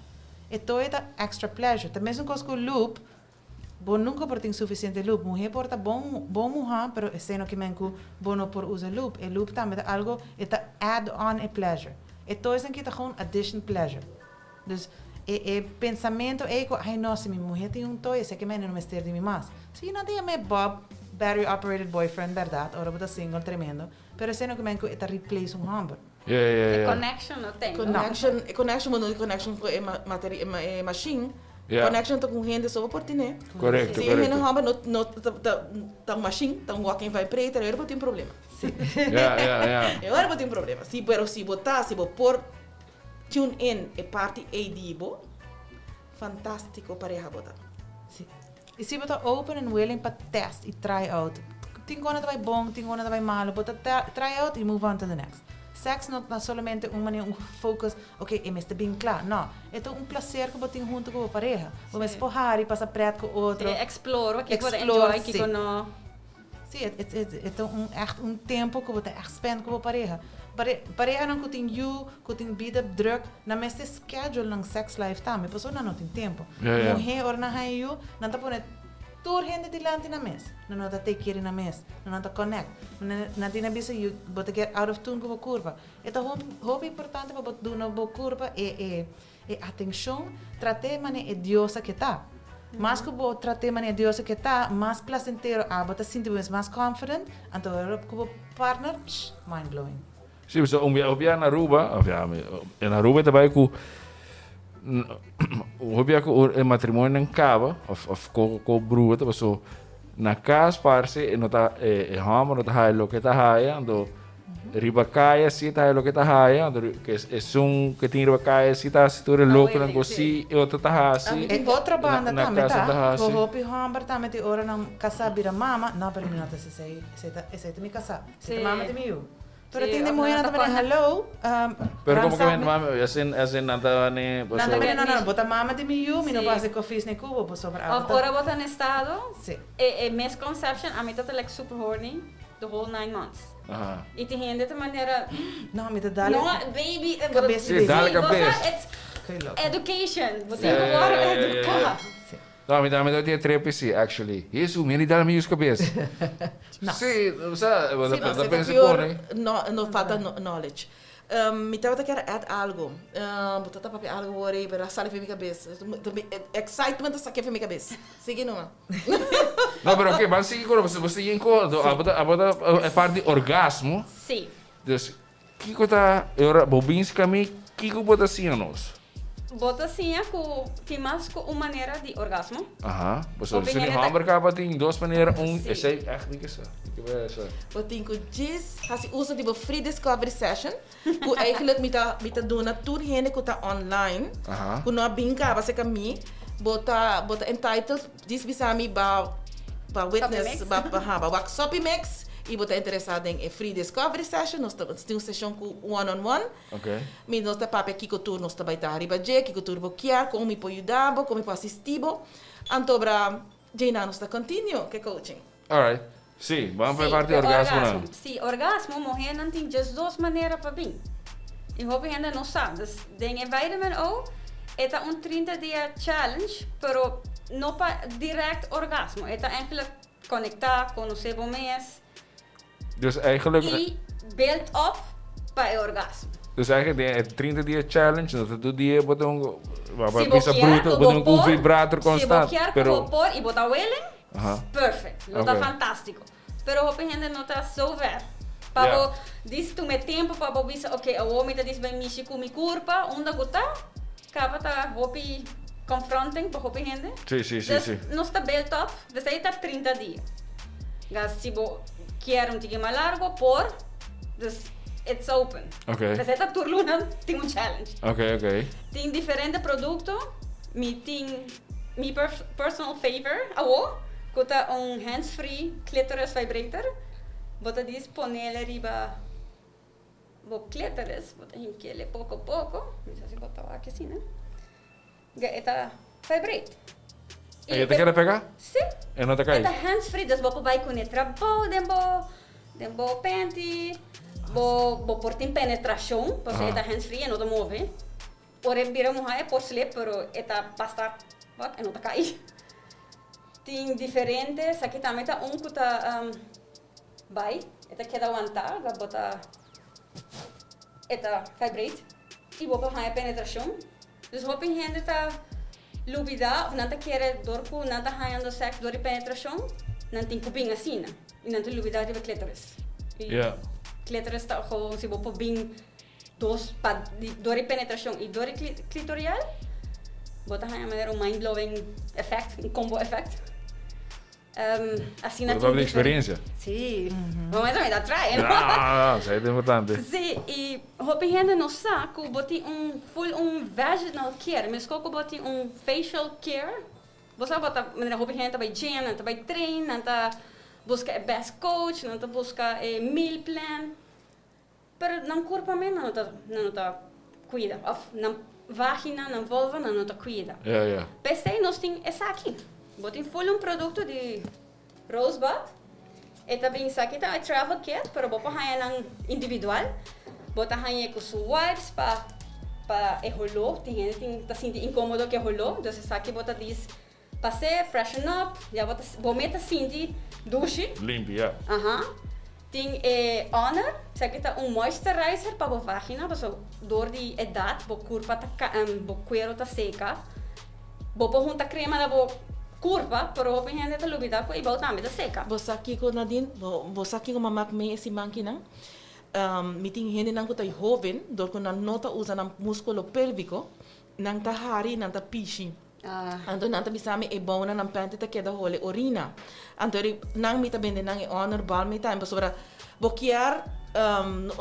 E toy ta extra pleasure. Ta mesun kos ku lube, bo nunka por tin sufisiente lube. Muhé por ta bon bon muhá pero esei no ke men ku bo no por usa lube. E lube tambe ta algo e ta add on e pleasure. E toysnan ki ta gewoon addition pleasure. Dus e e pensamentu ei ku ai no si mi muhé tin un toy esei ke mende no mester di mi mas. Si nan ta yama e Bob, battery operated boyfriend bèrdat ora bo ta single tremendo pero esei no ke men ku e ta replace un hòmber. E connection no tin. Connection, e connection bo no tin connection ku e materi e machine. Connection ta ku un hende so bo por tene. Korekto, Si e hende hòmber no no ta ta un machine, ta un walking vibrator, e ora bo tin problema. E ora bo tin problema. Si pero si bo ta si bo por Tune in e parti ei di bo. Fantastico pareha bo ta. Si. Y si bo ta open and willing pa test y try out. Tin cona ta bay bon, tin cona ta bay malo. Bo ta try out y move on to the next. Sex no ta solamente un manera, un focus, ok, e mester bin cla. No. E ta un placer cu bo tin hunto cu bo pareha. Bo mester por hari, pasa pret cu otro. Si, explore, kico bo ta enjoy, kico no. Sí, e ta un ègt un tempu ku bo ta ègt spend ku bo pareha. Parehanan ku tin yu, ku tin bida drùk, nan mester schedule nan sex life tambe, pasobra nan no tin tempu. Muhé ora nan haña yu, nan ta pone tur hende dilanti nan mes. Nan no ta take care di nan mes, nan no ta connect. Nan tin a bisa yu, bo ta get out of tune ku bo kurpa. E ta hopi importante pa bo duna bo kurpa e E atencion, trat'é manera e diosa ke ta. Mas ku bo trat'é manera e diosa ke ta, mas placentero abo ta sinti bo mes, mas confident, anto ora ku bo partner, psh, mind blowing. Sí, pasobra un bia, un bia na Aruba, of ya, na Aruba e ta bai ku un bia ku e matrimonionan kaba, of of ko ko brua ta paso na kas parse e no ta e hòmber no ta haya loke e ta haya, anto Riba kaya si ta haya loke ta haya, esun ke tin riba kaya si ta hasi tur e lokenan ku si e otro ta hasi. E otro banda tambe ta, ku hopi hòmber tambe tin ora nan kasá bira mama, no pero mi no ta hasi esei, esei ta esei ta mi kasá, esei ta mama di mi yu. Pero tin di muhénan ta mane hallo, Pero komo ke mama, asin asin nan ta mane Nan ta mane no no, bo ta mama di mi yu, mi no por hasi kofis ni ku bo pasobra abo ta. Òf ora bo ta na estado, e misconception, ami ta ta like super horny the whole 9 months. Y tin hende ta manera... No, mi ta dale... No, baby... Cabes di baby. Sí, dale cabes. It's education. Bo tin cu worde educa. No, mi tambe ta tin e trepi si, actually. Jesu, mi a di dale mi yus cabes. No. Sí, o sea, bo ta pensa pone. No, no falta knowledge. Mi tabata kier add algo. Bo ta papia algo wor ei, pero a sali for mi cabes. Excitement a sakia for mi cabes. Sigui numa. No, pero oké, ban sigui ku bo sigui en ko, abo ta abo ta e parti di orgasmo. Sí. Dus kiko ta e ora bo bin ska mi, kiko bo ta siña nos? Bo ta siña ku tin mas ku un manera di orgasmo. Aha, pasobra si di hòmber kaba tin dos manera, un, esei ègt mi ke sa, mi ke bai sa. Bo tin ku djis hasi uso di bo free discovery session, ku eigenlijk mi ta mi ta duna tur hende ku ta online, ku no a bin kaba serka mi, bo ta bo ta entitled djis bisa mi ba ba witness ba aha ba wak Soppy Mix i bo ta interesa den e free discovery session, nos ta tin un seshon ku one on one. Mi nos ta papia kiko tur nos ta bai ta riba dje, kiko tur bo kier, kon mi por yuda bo, kon mi por asisti bo. Anto bra djeinan nos ta continue ke coaching. Alright. Sí, ban pa e parti orgasmonan. Sí, orgasmo, muhernan tin djes dos manera pa bin. Y hopi hende no sa. Dus den e Vitamin O e ta un 30 dia challenge, pero no pa direct orgasmo. E ta eigenlijk conecta, conoce bo mes. Dus eigenlijk... Y build up pa e orgasmo. Dus eigenlijk den e 30 dia challenge, no ta tur dia bo ta un... Si bo kier, bruto, bo ta un vibrator constant. Si bo kier, pero... bo por y bo ta willing, perfect. Lo ta fantastico. Pero hopi hende no ta so ver. Pa bo dis tuma e tempo pa bo bisa, ok, awor mi ta dis bay mishi cu mi curpa, unda cu ta, caba ta hopi confronting pa hopi hende. Sí, sí, sí, Dus sí. nos ta build up, dus ey ta 30 dia. Gas si bo kier un tiki mas largo por, dus it's open. Pesey ta tur luna tin un challenge. Tin diferente producto. Mi tin mi personal favor awo cu ta un hands free clitoris vibrator. Bo ta dis ponele riba bo clitoris, bo ta hinkele poco poco. Mi sa si bo ta wak asina. Ga e ta vibrate. E ta keda pega? Si. E no ta kai? E ta hands free, dus bo por bai ku ne trabou den bo den bo panty, bo bo por tin penetrashon, pasobra e ta hands free, e no ta move. Ora e bira muhá e por slip, pero e ta basta wak, e no ta kai. Tin diferente, esaki tambe ta un ku ta bai, e ta keda wantá, bo ta e ta vibrate i bo por haña penetrashon. Dus hopi hende ta lubida of nan ta kere dor ku nan ta hañando sèks dor di penetrashon, nan tin ku bin asina i nan ta lubida riba klitoris. I klitoris ta gewoon si bo por bin dos pa dor di penetrashon i dor di klitorial, bo ta haña manera un mind blowing effect, un combo effect. Asina tin di experiencia. Sí. Bo mester mi ta try, no? No, esei ta importante. Sí, i hopi hende no sa ku bo tin un full un vaginal care, meskos ku bo tin un facial care. Bo sa bo ta manera hopi hende ta bai gym, nan ta bai train, nan ta buska e best coach, nan ta buska e meal plan. Pero nan kurpa mes nan no ta nan no ta kuida òf nan vagina, nan vulva nan no ta kuida. Ja, ja. P'esei nos tin esaki. Bo tin ful un produkto di Rosebud. E ta bin esaki ta e travel kit, pero bo por haña nan individual. Bo ta hañ'é ku su wipes pa pa e holó. Tin hende tin ta sinti inkomodo ku e holó, dus esaki bo ta dis Pas'é, freshen up, ya bo ta bo mes ta sinti dushi. Limpi, ya. Aha. Tin e Honor, esaki ta un moisturizer pa bo vagina, pasobra dor di edat bo kurpa ta ka bo kuero ta seka. Bo por hunta krema na bo kurpa, pero hopi hende ta lubida ku e bou tambe ta seka. Bo sa kiko, Nadine? Bo bo sa kiko mama ku mi e siman kinan? Mi tin hendenan ku ta hoben, dor ku nan no ta usa nan muskulo pelviko, nan ta hari, nan ta pishi. Anto nan ta bisa mi e bounan nan pente ta keda hole orina. Anto eri nan mi ta bende nan e honor bal mi time pasobra bo kier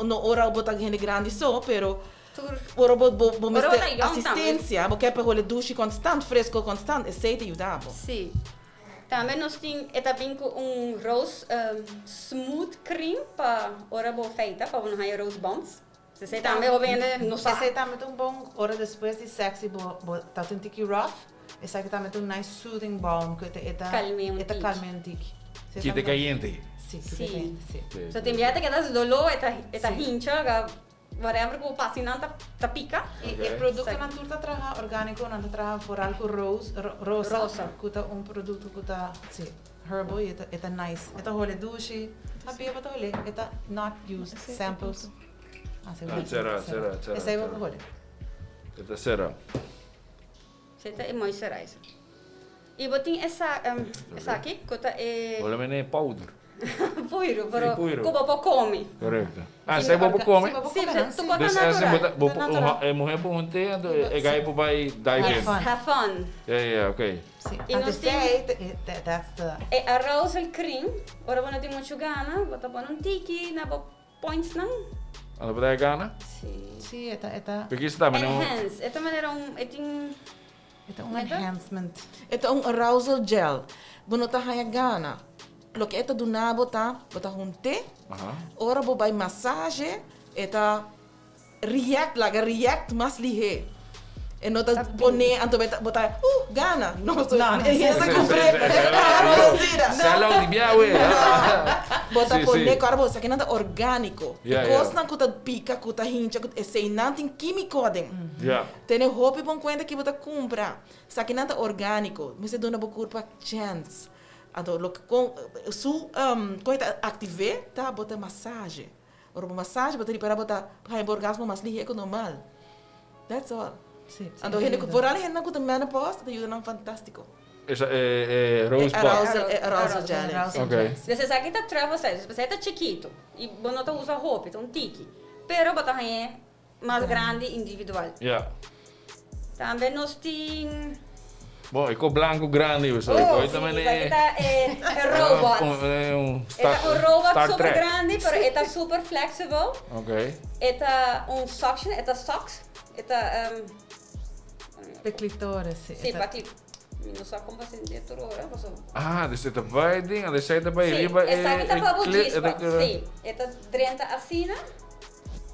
no ora bo ta hende grandi so pero ora bo bo bo mester asistencia bo kier pa hole dushi constant fresco constant esey ta yuda bo. Si. Tambe nos tin e ta bin ku un rose smooth cream pa ora bo feita pa bo no haya rose bumps. Esei tambe hopi hende no sa. Esei tambe ta un bon ora despues di sexy bo bo ta un tiki rough, esaki tambe ta un nice soothing balm ku e ta e ta Kalm'é un e ta tiki. kalm'é un tiki. Esei Kite tambe ta kayente. Si, kite kayente, si. So tin bia ta keda su doló, e ta e ta hincha, ga whatever ku bo pasa nan ta ta pika. I e produktonan tur ta traha orgániko, nan ta traha foral ku rose rosa, Rosa. ku ta un produkto ku ta si herbal i e ta e ta nice. E ta hole dushi, a bia bo ta hole, e ta not used samples. Ah, sera, sera, sera. Esei bo por hole. E ta sera. Esei ta e moisturizer. I bo tin esa, esaki ku ta e. Bo lo mene powder. Puiru, pero ku bo por kome. Korekto. Ah, esei bo por kome? Si, bo por kome. Si, ta natural. Bo por, e muher por hunte, anto e gai por bai dive in. Have fun. Yeah, yeah, okay. Si, I anto nos tin esei, that's the. E arousal cream, ora bo no tin muchu gana, bo ta pone un tiki na bo Points nan. Ando por ta e gana? Si. Si, e ta, e ta. Peki sta manera un. Enhance, e ta manera un, e tin. E ta un enhancement. E ta un arousal gel. Bo no ta haña gana. Loke e ta duna bo ta, bo ta hunt'é, ora bo bai masaje, e ta react, laga react mas lihé. E no ta pone, anto bo ta, uh, gana. No, so, e hende ta kumpr'é. Sell out di bia we. Bo ta pone ku ora bo sa ke nan ta orgániko. E kosnan ku ta pika, ku ta hincha, ku eseinan tin kímiko aden. Tene hopi bon kuenta ki bo ta kumpra. Esaki nan ta orgániko. Mester duna bo kurpa chèns. Anto loke kon su kon e ta aktiv'é ta bo ta masaje. Ora bo masaje bo ta ripara bo ta haña bo orgasmo mas lihé ku normal. That's all. Anto hende ku vooral hendenan ku ta menopause ta yuda nan fantástiko. Esa e rose E arousal e arousal jelly. Okay. Dus esaki ta travel size, dus esaki ta chikitu i bo no ta usa hopi, ta un tiki. Pero bo ta hañ'é mas grandi individual. Ya. Tambe nos tin. Bon, e ko blanco grandi, so. Oh, sí, esaki ta e robot. Un E ta un robot Star super Trek. grandi, pero e ta super flexible. Ok. E ta un suction, e ta sucks. E ta Pe clitoris, sí. Sí, pa cli Mi no sa con pa sinti e tur ora, paso. Ah, dus e ta bai den, dus e ta bai Sí, riba e esaki ta e pa bo clit, e ta G-spot, keda. sí. E ta drenta asina.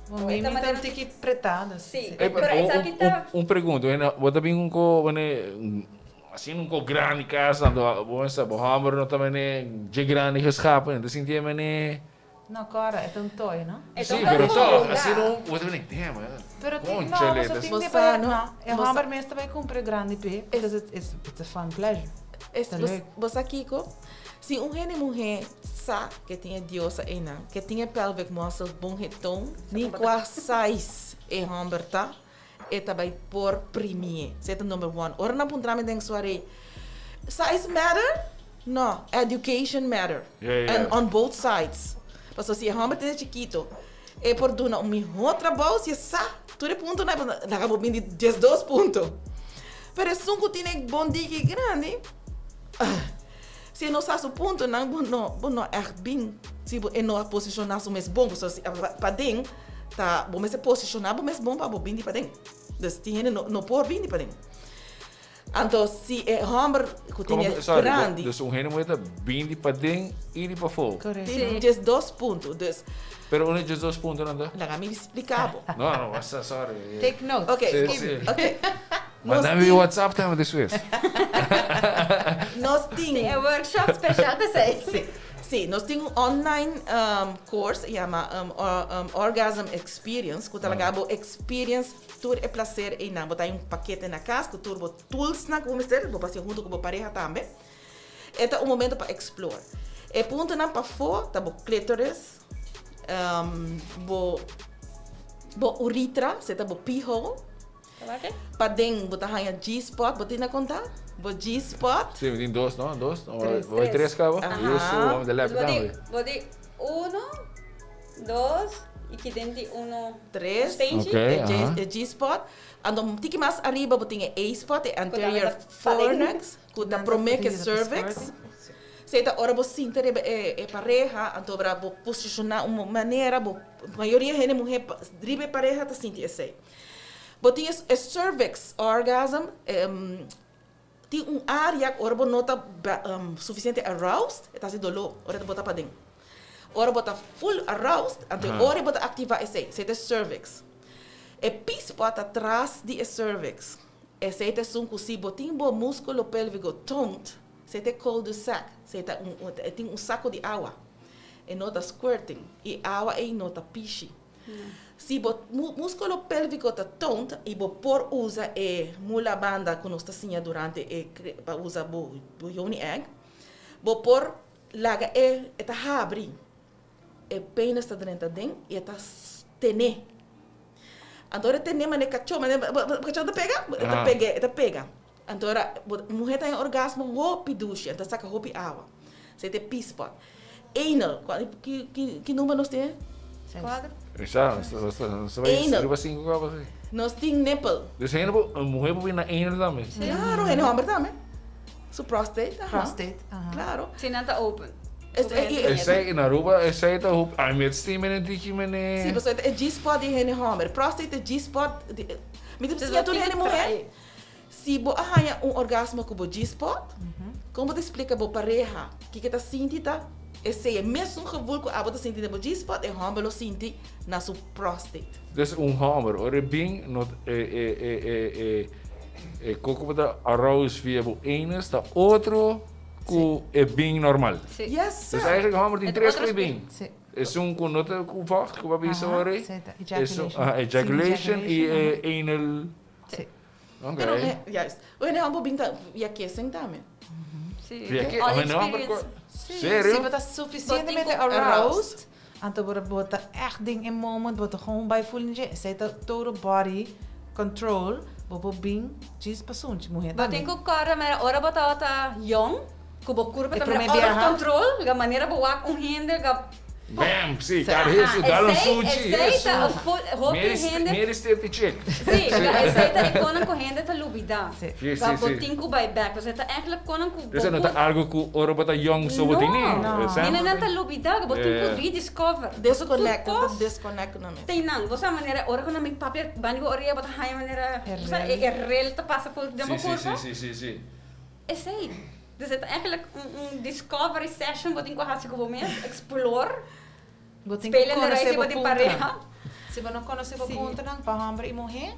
Bo mi mi ta un tiki pretá, dus. Sí. Ey, Pero esaki ta. Un pregunta, wena, bo ta bin un ko, wene, asina un ko grandi kas, anto bo mester, bo hòmber no ta wene dje grandi geschapen, e ta sinti e wene. No, kòrda, e ta un toy, no? E ta Sí, un pero toy tòg, hunga. asina un, bo ta wene, damn, Pero tin, no, kónchale, pasobra ta tin Bo di sa, bai, no? no, e Bo sa. hòmber mes ta bai kumpra e grandi p'e, because it's, it's a fun pleasure. Es, Ta bo, leuk. bo sa kiko? Si un hende muhé sa ke tin e diosa einan, ke tin e pelvic muscles bon heton, ni kua size e hòmber ta, e ta bai por primié. Esei ta number one. Ora nan puntra mi den suaré, size matter? No, education matter. And on both sides. Pasobra si e hòmber tin e chikito, e por duna un mihó trabou si e sa tur e puntonan, e por laga bo bini diesdos punto. Pero esun ku tin e bon diki grandi, Si e no sa su puntonan, bo no, bo no ègt bin. Si bo, e no a posishoná su mes bon, pasobra si paden ta, bo mester posishoná bo mes bon pa bo bin di paden. Dus tin hende no, no por bin di paden. Anto si e hòmber ku tin e grandi. Dus un hende muhé ta bin di paden i di pafó. Korekto. Tin diesdos punto, dus. Pero unda e diesdos puntonan ta? Laga mi splika bo. No, no, basta, sorry. Take notes. Oké, Sí, sí. oké. Manda mi WhatsApp tambe despues. Nos tin. Tin e workshop special p'esei. Sí, sí, nos tin un online course e yama Orgasm Experience ku ta laga bo experience tur e placer einan. Bo ta hay un pakete na kas ku tur bo toolsnan ku bo mester, bo por hasi huntu ku bo pareha tambe. E ta un momento pa explore. E puntonan pafó ta bo clitoris, bo bo uritra, esei ta bo pee hole. Paden bo ta haña G-spot, bo tin na konta? Bo G-spot. Sí, mi tin dos, no? Dos? Tres. Bo hay tres kaba? Aha. Yo su hom de lep Bo di, tambe. bo di uno, dos, i ki den di uno. Tres. Stenchi. Ok, E G, aha. e G-spot. Anto un tiki mas ariba bo tin e A-spot, e anterior ta paden. fornix, ku ta promé ke cervix. Esei ta ora bo sinta riba e e pareha, anto ora bo posishoná un manera, bo mayoria hende muhé riba e pareha ta sinti esei. Bo tin e cervix orgasm, tin un area ora bo no ta suficiente aroused, e ta haci dolor ora bo ta paden. Ora bo ta full aroused, anto e ora bo ta activa esey, esey ta e cervix. E P-spot ta tras di e cervix, esey ta esun cu si bo tin bo musculo pelvico toned, esey ta e cul de sac, esey ta un, e tin un saco di awa, e no ta squirting, y awa ey no ta pishi. Si bo múskulo pélviko ta toned i bo por usa e mula banda ku nos ta siña durante e pa usa bo yoni egg, bo por laga e e ta habri, e penis ta drenta den i e ta tene. Anto ora e tene manera kachó, manera kachó ta pega, e ta pega, e ta pega. Anto ora bo muhé ta haña orgasmo hopi dushi, anto ta saka hopi awa. Esei ta e P-spot. Anal, ki ki ki number nos tin? Kuater. Esa, nos ta nos ta bai Anal. riba sinku kaba si. Nos tin nipple. Dus hende por, un muhé por bin na anal tambe? Claro, hende homber tambe. Su prostate, aha. Prostate, aha. Claro. Si nan ta open. Es- e- e- Esei in Aruba, esei ta hopi, ai mi a stima menen tiki menen. Si, pasobra e G-spot di hende homber. Prostate e G-spot di, mi ta Dus siña bo tur tin hende que muhé. trae. Si bo a haña un orgasmo ku bo G-spot, kon bo ta splika bo pareha kiko ta sinti ta esei e mesun gevoel ku abo ta sinti den bo G-spot e hòmber lo sinti na su prostate. Dus un hòmber ora e bin no e e e e e e koko bo ta arouse via bo anus ta otro ku e bin normal. Sí. Yes Dus sir. eigenlijk e hòmber tin E ta tres otro ku e bin. Sí. Esun ku no ta ku vocht ku bo a bisa Aha, ora ei. sí, ta Esun ejaculation. aha ejaculation Sí, i ejaculation, e anal. Sí. Ok. Pero, eh, juist. Bueno, han bobin ta via kissing tambe. Sí. Via ki- All oh, no, maar experience. Serio? Si bo ta suficientemente Bo tin aroused, aroused. anto bo bo ta echt den e moment, bo ta gewoon bij voelen je, esei ta total body control, bo por bin djis pa sunchi, muher Bo tambe. tin ku kòrda mira ora bo tabata yong, ku bo kurpa E ta promé mira out of biaha. control, ga manera bo wak un hende, ga. Bam, si, kar hesu, dal un sushi, Esei ta hopi hende. Meri safety check. Si, esei ta e konan ku hende ta lubida. Si, si, Pa bo si. tin ku bai bek. Pasobra ta eigenlijk konan ku bo Esei no ta algu ku ora bo ta yong so bo tin ni. No, hendenan ta lubida ku bo tin ku rediscover. Disconnect, nan ta disconnect ku nan mes. Te nan, bo sa manera ora ku nan bin papia banda di bo orea bo ta haña manera, bo sa e rel ta pasa for den bo kurpa. Si, si, si, si, si. Esei. Dus e ta eigenlijk un discovery session bo tin ku hasi ku bo mes, explore. Bo tin ku Spelen de konosé reis bo bo tin puntonan. pareha. Si bo no konosé bo puntonan pa hòmber i muhé,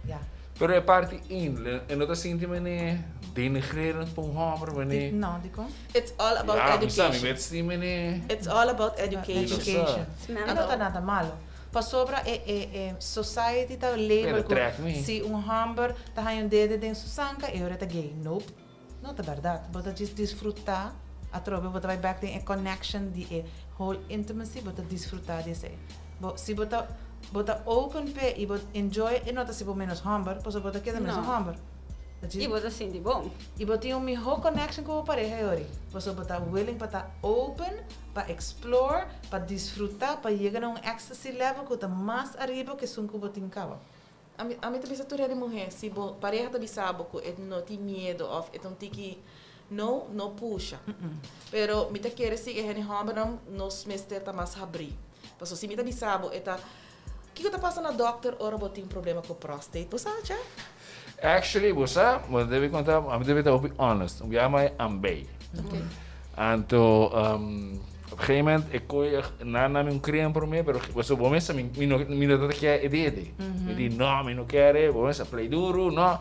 ya. Pero e parti in, e no ta sinti mene denigrerend pa un hòmber, mene. No, dikon? It's all about Ya, mi sa, mi education. met sinti mene. It's all about education. Education. Sma. E no ta nada malo. Pasobra e e e society ta label Pero ku trek mi. si un hòmber ta haña un dede den su sanka e ora e ta gay. Nope. No ta bèrdat. Bo ta djis disfrutá atrobe bo ta bai bèk den e connection di e whole intimacy bo ta disfrutá di esei. Bo si bo ta bo ta open p'e i bo enjoy e no ta si bo ménos hòmber pasobra bo ta keda mesun No. hòmber. Ta djis I bo ta sinti bon. I bo tin un mihó connection ku bo pareha e ora. Pasobra bo ta willing pa ta open pa explore, pa disfruta, pa yega na un ecstasy level ku ta mas ariba ku esun ku bo tin kaba. Ami ami ta bisa tur hende muhé, si bo pareha ta bisa bo ku e no tin miedu òf e ta un tiki no, no pusha. Pero mi ta kere si e hende hòmbernan nos mester ta mas habrí. Pasobra si mi ta bisa bo e ta, kiko ta pasa na dòkter ora bo tin problema ku prostate? Bo sa, Jeff? Actually, bo sa, bo debe konta, ami debe ta hopi honest. Un biaha mi ambei. Anto, op een gegeven moment, e kooi echt, na na mi un crème promé, pero pasobra bo mester, mi mi no mi no tabata kier e dede. Mi di, no, mi no kier e, bo mester play duru, no.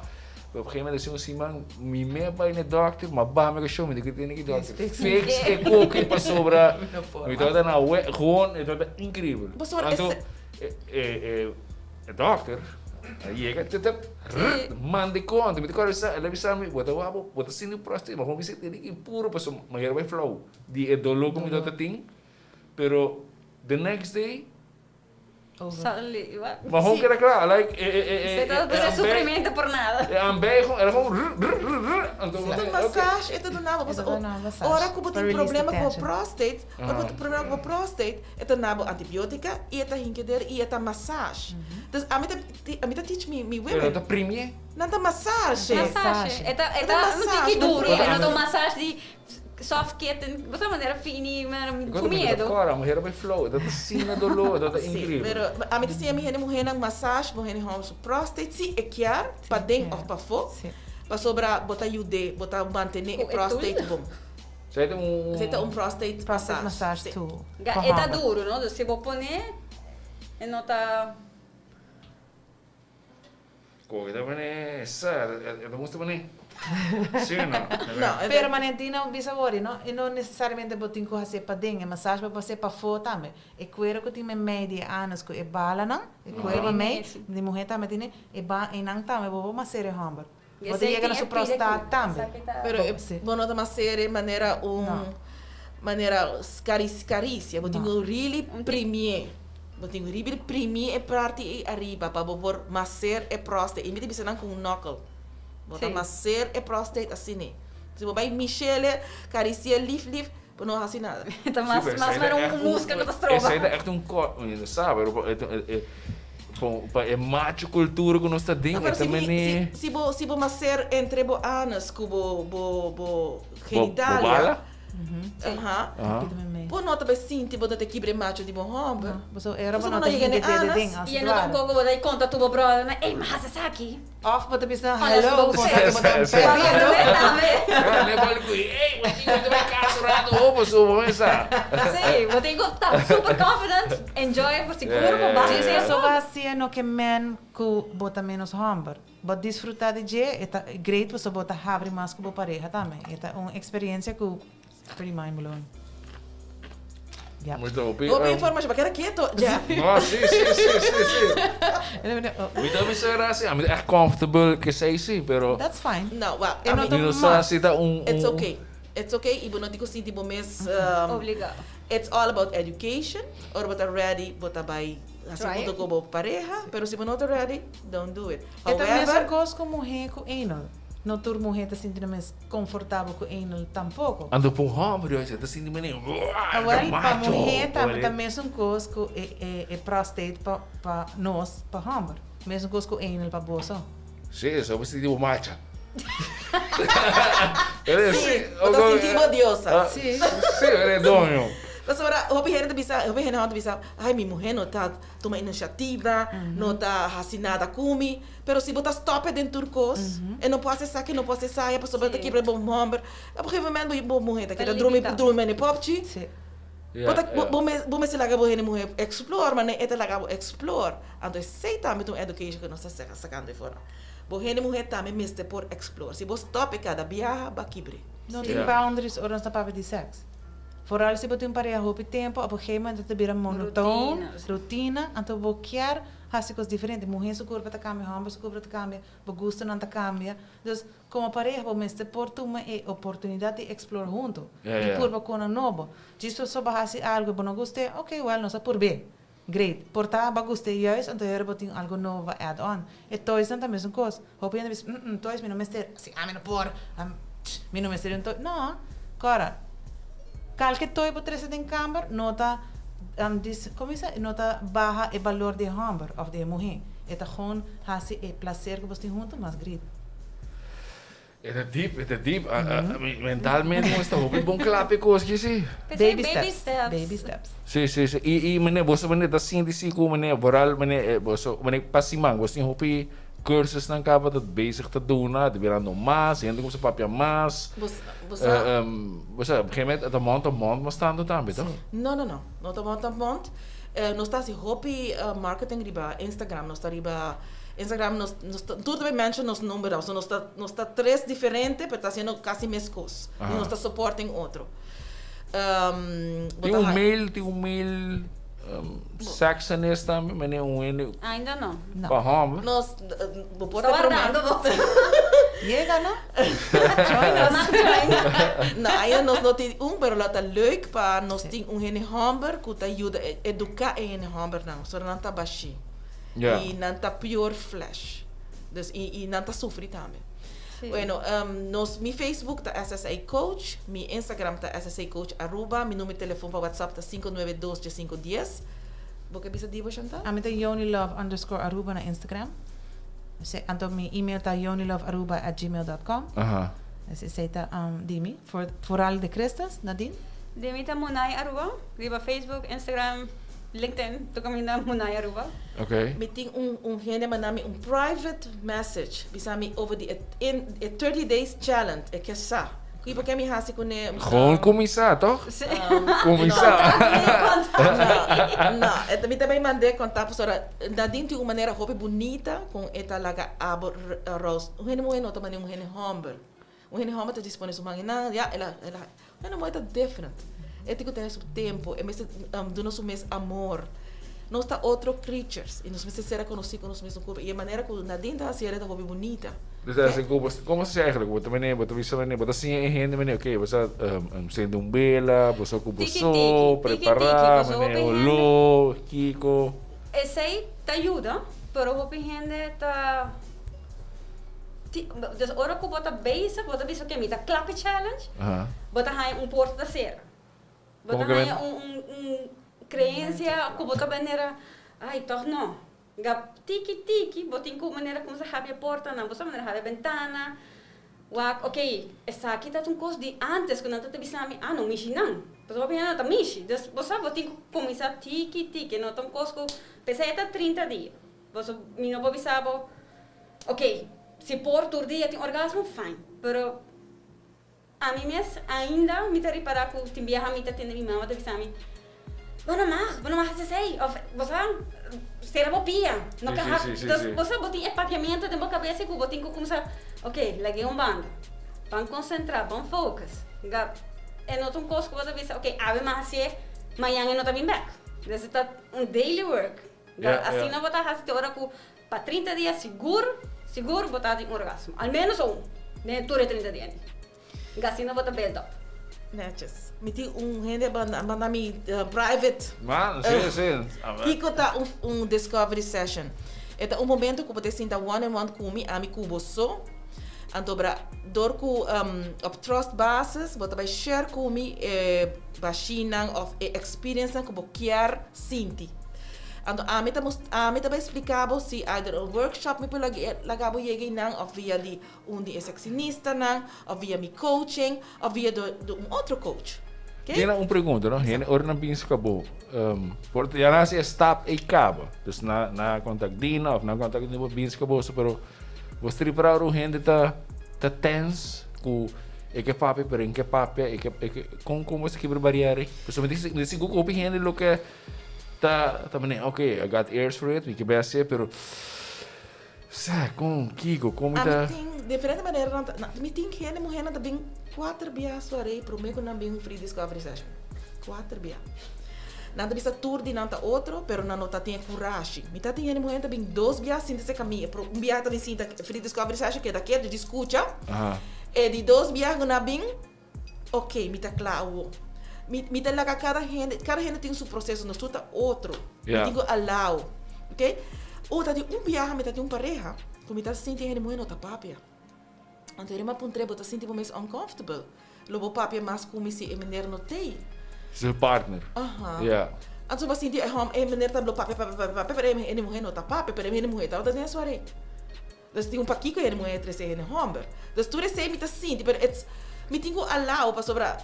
Pero op een gegeven moment, asina un siman, mi me bai na e dokter, ma ba mi kashon, mi di ku tene ki dokter, fix e koki pasobra mi tabata na we, gewoon, e tabata increíbel. Pasobra Anto, ese. e e e dokter a yega, tip tip, manda e konta, mi ta kòrda el a bisa mi, bo ta wak, bo ta sinti un prostate, ma bo bisa tene ki puru pasobra mi a bai flou di e doló ku mi tabata tin, pero the next day. Suddenly, what? Ma gewoon keda kla, like e e e Se ta duna sufrimiento por nada. E ambei gewoon, era gewoon rr rr rr rr. Anto E ta massage, e ta duna bo pasobra ora ku bo tin problema ku bo prostate, ora bo tin problema ku bo prostate, e ta duna bo antibiotica i e ta hinke der i e ta massage. Dus ami ta ami ta teach mi mi women. Pero ta primie? Nan ta massage. Massage. E ta e ta un tiki duro, e no ta un massage di Soft kitten, bo sa manera fini, manera ku miedo. Kora, muher bai flow, dat ta sina doló, dat ta increíbel. Pero ami ta siña mi hende muhernan massage, bo hende hòmber su prostate, si e kier, paden òf pafó, pasobra bo ta yud'é, bo ta mantené e prostate bon. Esei ta un. Esei ta un prostate Prostate massage tool. E ta duro, no? Dus si bo pone, e no ta. Koe ta pone sa, e ta gusta pone. Si o no? No, Pero manera Dina bisa wori, no? E no necesariamente bo tin cu hacié paden, e massage bo por hacié pafó tambe. E cuero cu tin memey di e anus cu e balanan, e cuero memey, di muher tambe tine, e ba einan tambe bo por maser e homber. Bo ta yega na su prostat tambe. Pero e bo no ta maser e manera un manera caricia, bo tin cu really primié. Bo tin cu riba di primi e parti ei ariba pa bo por maser e prostate. I mi ta bisa nan cu un knuckle. Bo ta maser e prostate asina. Si bo bai mishele, carici'e lif lif, bo no haci nada. Ta mas mas mero un musca cu ta stroba. Esei ta echt un co, mi no sa, pero pa e macho cultura cu nos ta den, e ta mene. Si bo si bo maser entre bo anus cu bo bo bo genitalia. Bo bala? Aha. Bo no ta bai sinti bo ta ta kibra e macho di bo homber. Pasobra era bo no ta hinka dede den I e no ta un koko bo ta konta tur bo brothernan, ey mi hasi esaki. Of bo ta bisa hello bo sa ke bo ta perdiendo. Ne bali ku ey bo tin ku bai kas un rato ho pasobra bo mesa. Si, bo tin ku ta super confident, enjoy bo sigur bo basta. Djis pasobra bo hasié no ke men ku bo ta menos homber. Bo disfruta di dje, e ta great pasobra bo ta habri mas ku bo pareha tambe. E ta un experiencia ku pretty mind blowing. Yep. Muy hopi. Hopi informacion, pa keda keto, Jeff. No, si, si, si, si, si. Mi ta bisa gracia, mi ta echt comfortable ke esei si, pero. That's fine. No, well, E no ta Mi no sa mas. si ta un, It's un. okay. It's okay, i bo no tin ku sinti bo mes. Obligado. It's all about education. Ora bo ta ready, bo ta bai hasi Try hunto it. ku bo pareha, pero si bo no ta ready, don't do it. E ta mesun However, kos ku muhé ku anal. No tur muhé ta sinti nan mes komfortabel ku anal tampoko. Anto pa un hòmber yo ta sinti manera Awel, pa muhé tambe ta mesun kos ku e prostate pa pa nos, pa hòmber. Mesun kos ku anal pa boso. Sí, so bo sinti bo macha. Sí, bo ta sinti bo diosa. Sí, sí, e doño. Pasobra hopi hende ta bisa, hopi hende ta bisa, ai mi muhé no ta tuma inisiativa, no ta hasi nada ku mi. Pero si bo ta stop e den tur kos, e no por hasi esaki, e no por hasi esaya, pasobra e ta kibra bo hòmber. Op un gegeven moment bo muhé ta keda drumi, drumi mene popchi. Bo ta, bo mes, bo mester laga bo hende muhé explore, ma e ta laga bo explore. Anto esei tambe ta un education ku nos ta sakando afora. Bo hende muhé tambe mester por explore. Si bo stop e kada biaha, bo a kibr'é. No tin boundaries ora nos ta papia di sèks. Vooral si bo tin un pareha hopi tempu, op un gegeven moment ta bira monotoon, rutina, anto bo kier hasi kos diferente. Muhé su kurpa ta kambia, hòmber su kurpa ta kambia, bo gustonan ta kambia. Dus, komo pareha bo mester por tuma e oportunidat di explore huntu, di purba konan nobo. Djis pasobra bo hasi algu i bo no gust'é, ok, wèl, nos a purb'é. Great. Por ta bo a gust'é juist, anto hera bo tin algu nobo pa add on. E toysnan ta mesun kos. Hopi hende bisa, mm, toys mi no mester, si ami no por, mi no mester di un toy. No, kòrda, kalke toy bo trese den kamber no ta, komo bisa, no ta baha e balor di e hòmber òf di e muhé. E ta gewoon hasi e plaser ku bos tin huntu mas great. E ta deep, e ta deep. Mentalmente bo sta hopi bon kla p'e kos ki si. Baby steps, baby steps. Si, si, si. I, i mene, boso mene ta sinti si ku mene, vooral mene, boso, mene pa siman, boso tin hopi cursusnan kaba ta bezig ta duna, ta birando mas, hende kumsa papia mas. Bos, bos sa. Bo sa, op een gegeven moment e ta mond a mond mas tantu tambe, toch? No, no, no. No ta mond a mond. Nos ta hasi hopi marketing riba Instagram, nos ta riba. Instagram nos nos ta tur ta bay mention nos number so nos ta nos ta tres diferente pero ta haciendo casi mescos y nos ta supporting otro. Bo Tin ta un hay mail, tin un mail sexenist tambe, mene un hende Ainda no. No. pa homber. Nos bo por ta prome. Wardando bo. Yega no. Join us. Mag join. No, ainda nos no tin un, pero lo ta leuk pa nos tin un hende homber cu ta yuda educa e hende hombernan, pasobra nan ta bashi. Ja. Y nan ta pure flesh. Dus y, y nan ta sufri tambe. Sí. Bueno, nos, mi Facebook ta SSA Coach, mi Instagram ta SSA Coach Aruba, mi numero di telefon pa WhatsApp ta 592 1510. Bo ke bisa di bo, Chantal? Ami ta yonilove underscore Aruba na Instagram. Se, anto mi email ta yonilovearuba@gmail.com. Aha. Dus esei ta di mi. For, vooral de Christus, Nadine? Di mi ta Munay Aruba, riba Facebook, Instagram, LinkedIn, tur kaminda Munay Aruba. Ok. Mi tin un un hende a manda mi un private message bisa mi over di e in e 30 days challenge e ke sa ku por ke mi hasi kuné. Gewoon kuminsá toch? Sí. Kuminsá. No, no, e ta mi ta bay mand'é konta pasobra Nadine tin un manera hopi bunita kon e ta laga abo rous. Un hende muhé no ta manera un hende hòmber. Un hende hòmber ta dispone su man i nan, ya, el a, el a, un hende muhé ta different. E tin ku tene su tempu, e mester duna su mes amor. Nos ta otro creatures i nos mester ser rekonosí ku nos mes kurpa. I e manera ku Nadine ta hasi el ta hopi bunita. Dus así ku bo, komo se eigenlijk? Bo ta mene, bo ta bisa mene, bo ta siña e hende mene, oké, bo sa sende un bela, bo sa ku bo Tiki so, tiki, tiki tiki, prepará, pasobra mene hopi hende. oló, kiko. Esei ta yuda, pero hopi hende ta. Dus ora ku bo ta bezig, bo ta bisa oke mi ta kla ku e challenge, bo ta haña un porta ta sera. Bo ta haña un un un creencia ku bo ta manera, ai tòg no. Ga tiki tiki bo tin ku manera kuminsá habri e portanan, bo sa manera habri e bentana, wak oke esaki ta un kos di ántes ku nan ta bisa mi, ah no mishi nan, pasobra hopi hende no ta mishi. Dus bo sa bo tin ku kuminsá tiki tiki, no ta un kos ku p'esei e ta 30 dia. Pasobra mi no por bisa bo. Ok, si por tur dia tin orgasmo, fine. Pero ami mes ainda mi ta ripará ku tin biaha mi ta tende mi mama ta bisa mi, Bo no mag, bo no mag hasi esei. Òf bo sa, sera bo pia. No ke hak. Dus bo sa, bo tin e papiamentu den bo kabesa ku bo tin ku kuminsá, ok, lag'é un banda. Ban konsentrá, ban focus. Nga, e no ta un kos ku bo ta bisa, ok, awe mi a hasié, mañan e no ta bin bèk. Dus e ta un daily work. Asina bo ta hasi te ora ku Pa 30 dia sigur, sigur bo ta tin orgasmo. Al menos un den tur e 30 dia ni. Asina bo ta build up. Netjes. Mi tin un hende a manda, a manda mi private. Man, si, si. Kiko ta un, un discovery session? E ta un momento ku bo ta sinta one on one ku mi, ami ku bo so. Anto bra, door ku op trust basis, bo ta bai share ku mi e bashinan of e experience nan ku bo kier sinti. Anto ami ta mus ami ta bai splika bo si either un workshop mi por laga bo yega einan of via di un di e sexinistanan of via mi coaching of via do do un otro coach. Oké? Dina un pregunta, no? Hende ora nan binse ka bo, por ya nan hasi e stap ei kaba. Dus na na contact Dina of nan contact bo binse ka bo, pero Bo stripra ora un hende ta ta tense ku e ke papia pero e no ke papia e ke e ke kon kon bo sa kibra bariera ei? Pasobra mi ta sigur ku hopi hende lo ke ta ta manera ok I got ears for it mi ke bai hasié pero sa kon kiko kon mi ta. Ami tin diferente manera nan ta mi tin hende muhernan ta bin kuater bia suarei prome ku nan bin un free discovery session kuater bia. Nan ta bisa tur di nan ta otro, pero nan no ta tin e kurashi. Mi ta tin hende muhé ta bin dos bia sinta se kaminda. E un bia ta bin sinta free discovery session keda ketu di skucha. E di dos bia ku nan bin, ok, mi ta kla awo. Mi mi ta laga kada hende, kada hende tin su proseso, nos tur ta otro. Mi tin ku allow, ok. O ta tin un biaha mi ta tin un pareha ku mi ta sinti e hende muhé no ta papia. Anto e rema puntr'é, bo ta sinti bo mes uncomfortable? Lo bo papia mas ku mi si e meneer no t'ei. Su partner. Aha. Ja. Anto bo sinti e hòm, e meneer ta lo papia, papia, papia, papia, pero e hende muhé no ta papia, pero e hende muhé tabata den su arei. Dus tin un pakiko e hende muhé a trese e hende hòmber. Dus tur esei mi ta sinti, pero it's, mi tin ku allow pasobra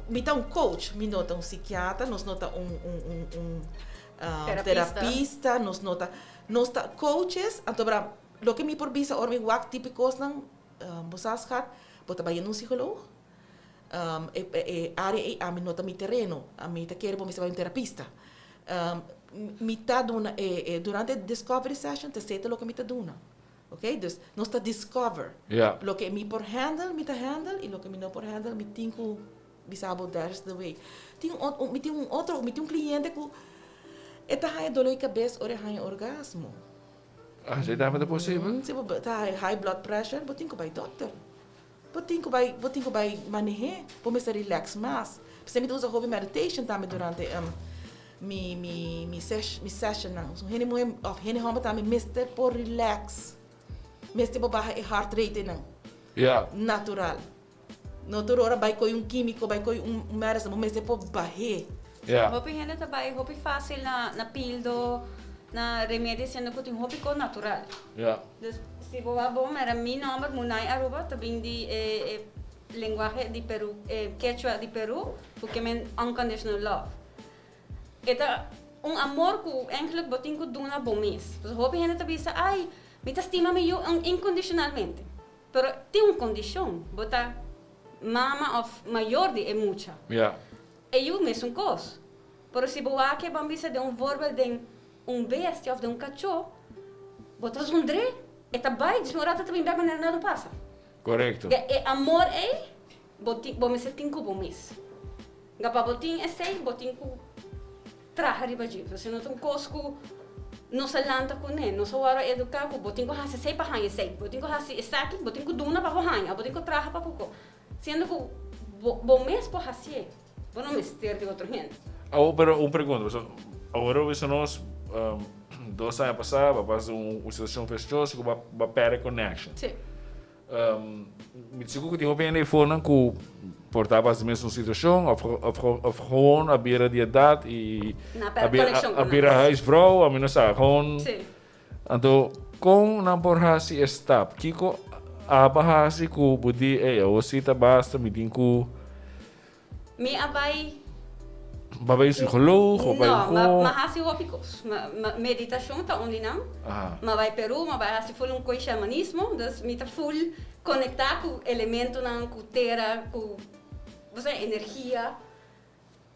mi ta un coach, mi no ta un sikiatra, nos no ta un, un, un, un Terapista. terapista, nos no ta, nos ta coaches, anto bra loke mi por bisa ora mi wak tipo e kosnan, Bo sa schat, bo ta bayendo un psicoloog. E e area ei ami no ta mi tereno. Ami ta kere bo mester bai un terapista. Mi ta duna e e durante e discovery session ta esei ta loke mi ta duna. Ok, dus nos ta discover. Loke mi por handle, mi ta handle y loke mi no por handle mi tin cu bisa bo that's the way. Tin un mi tin un otro, mi tin un cliente cu e ta haña dolor di cabes ora e haña orgasmo. Así tambe ta posibel? Si bo ta high blood pressure, bo tin ku bai dokter. Bo tin ku bai, bo tin ku bai maneh'é. Bo mester relax mas. P'esei mi ta usa hopi meditation tambe durante mi mi mi mi sessionnan. Un hende muhé òf hende hòmber tambe mester por relax. Mester por baha e heart rate nan. Ya. Natural. No tur ora bai koe un kímiko, bai koe un medicine, bo mester por bah'é. Ya. Hopi hende ta bai hopi fácil na na pildo, na remedi siendo ku tin hopi kos natural. Ya. Dus si bo wak bon mira mi nomber Munay Aruba ta bin di e e lenguahe di Peru e Quechua di Peru ku ke men unconditional love. E ta un amor ku eigenlijk bo tin ku duna bo mes. Pasobra hopi hende ta bisa ay mi ta stima mi yu incondicionalmente. Pero tin un kondishon, bo ta mama òf mayor di e mucha. Ja. E yu mesun kos. Pero si bo wak e ban bisa den un voorbeeld den un bestia òf den un kachó, bo ta zundr'é, e ta bai, djis un rato e ta bin bèk manera nada no pasa. Korekto. E e amor ei bo tin bo mester tin ku bo mes. Nga pa bo tin esei bo tin ku traha riba dje. Pasobra no ta un kos ku nos a lanta kuné, nos a wòrdu eduká ku bo tin ku hasi esei pa haña esei, bo tin ku hasi esaki, bo tin ku duna pa bo haña, bo tin ku traha pa bo ko. Siendo ku bo bo mes por hasié, bo no mester di otro hende. Awor pero un pregunta, pasobra awor a bisa nos dos aña pasá bo a pasa un situashon festoso ku bo a pèrdè connection. Sí. Mi ta sigur ku tin hopi hende eifonan ku por ta pas di mesun situashon òf òf òf gewoon a bira di edat i a bira a bira huisvrouw, ami no sa, gewoon. Sí. Anto kon nan por hasi e stap? Kiko aba hasi ku bo di ey awor si ta basta mi tin ku. Mi a bai. Bo a bai un psicoloog of bai un No, mi a hasi hopi kos. Meditashon ta un di nan. Mi a bai Peru, mi a bai hasi ful un koi shamanismo. Dus mi ta ful konektá ku elementonan, ku tera, ku bo sa energia.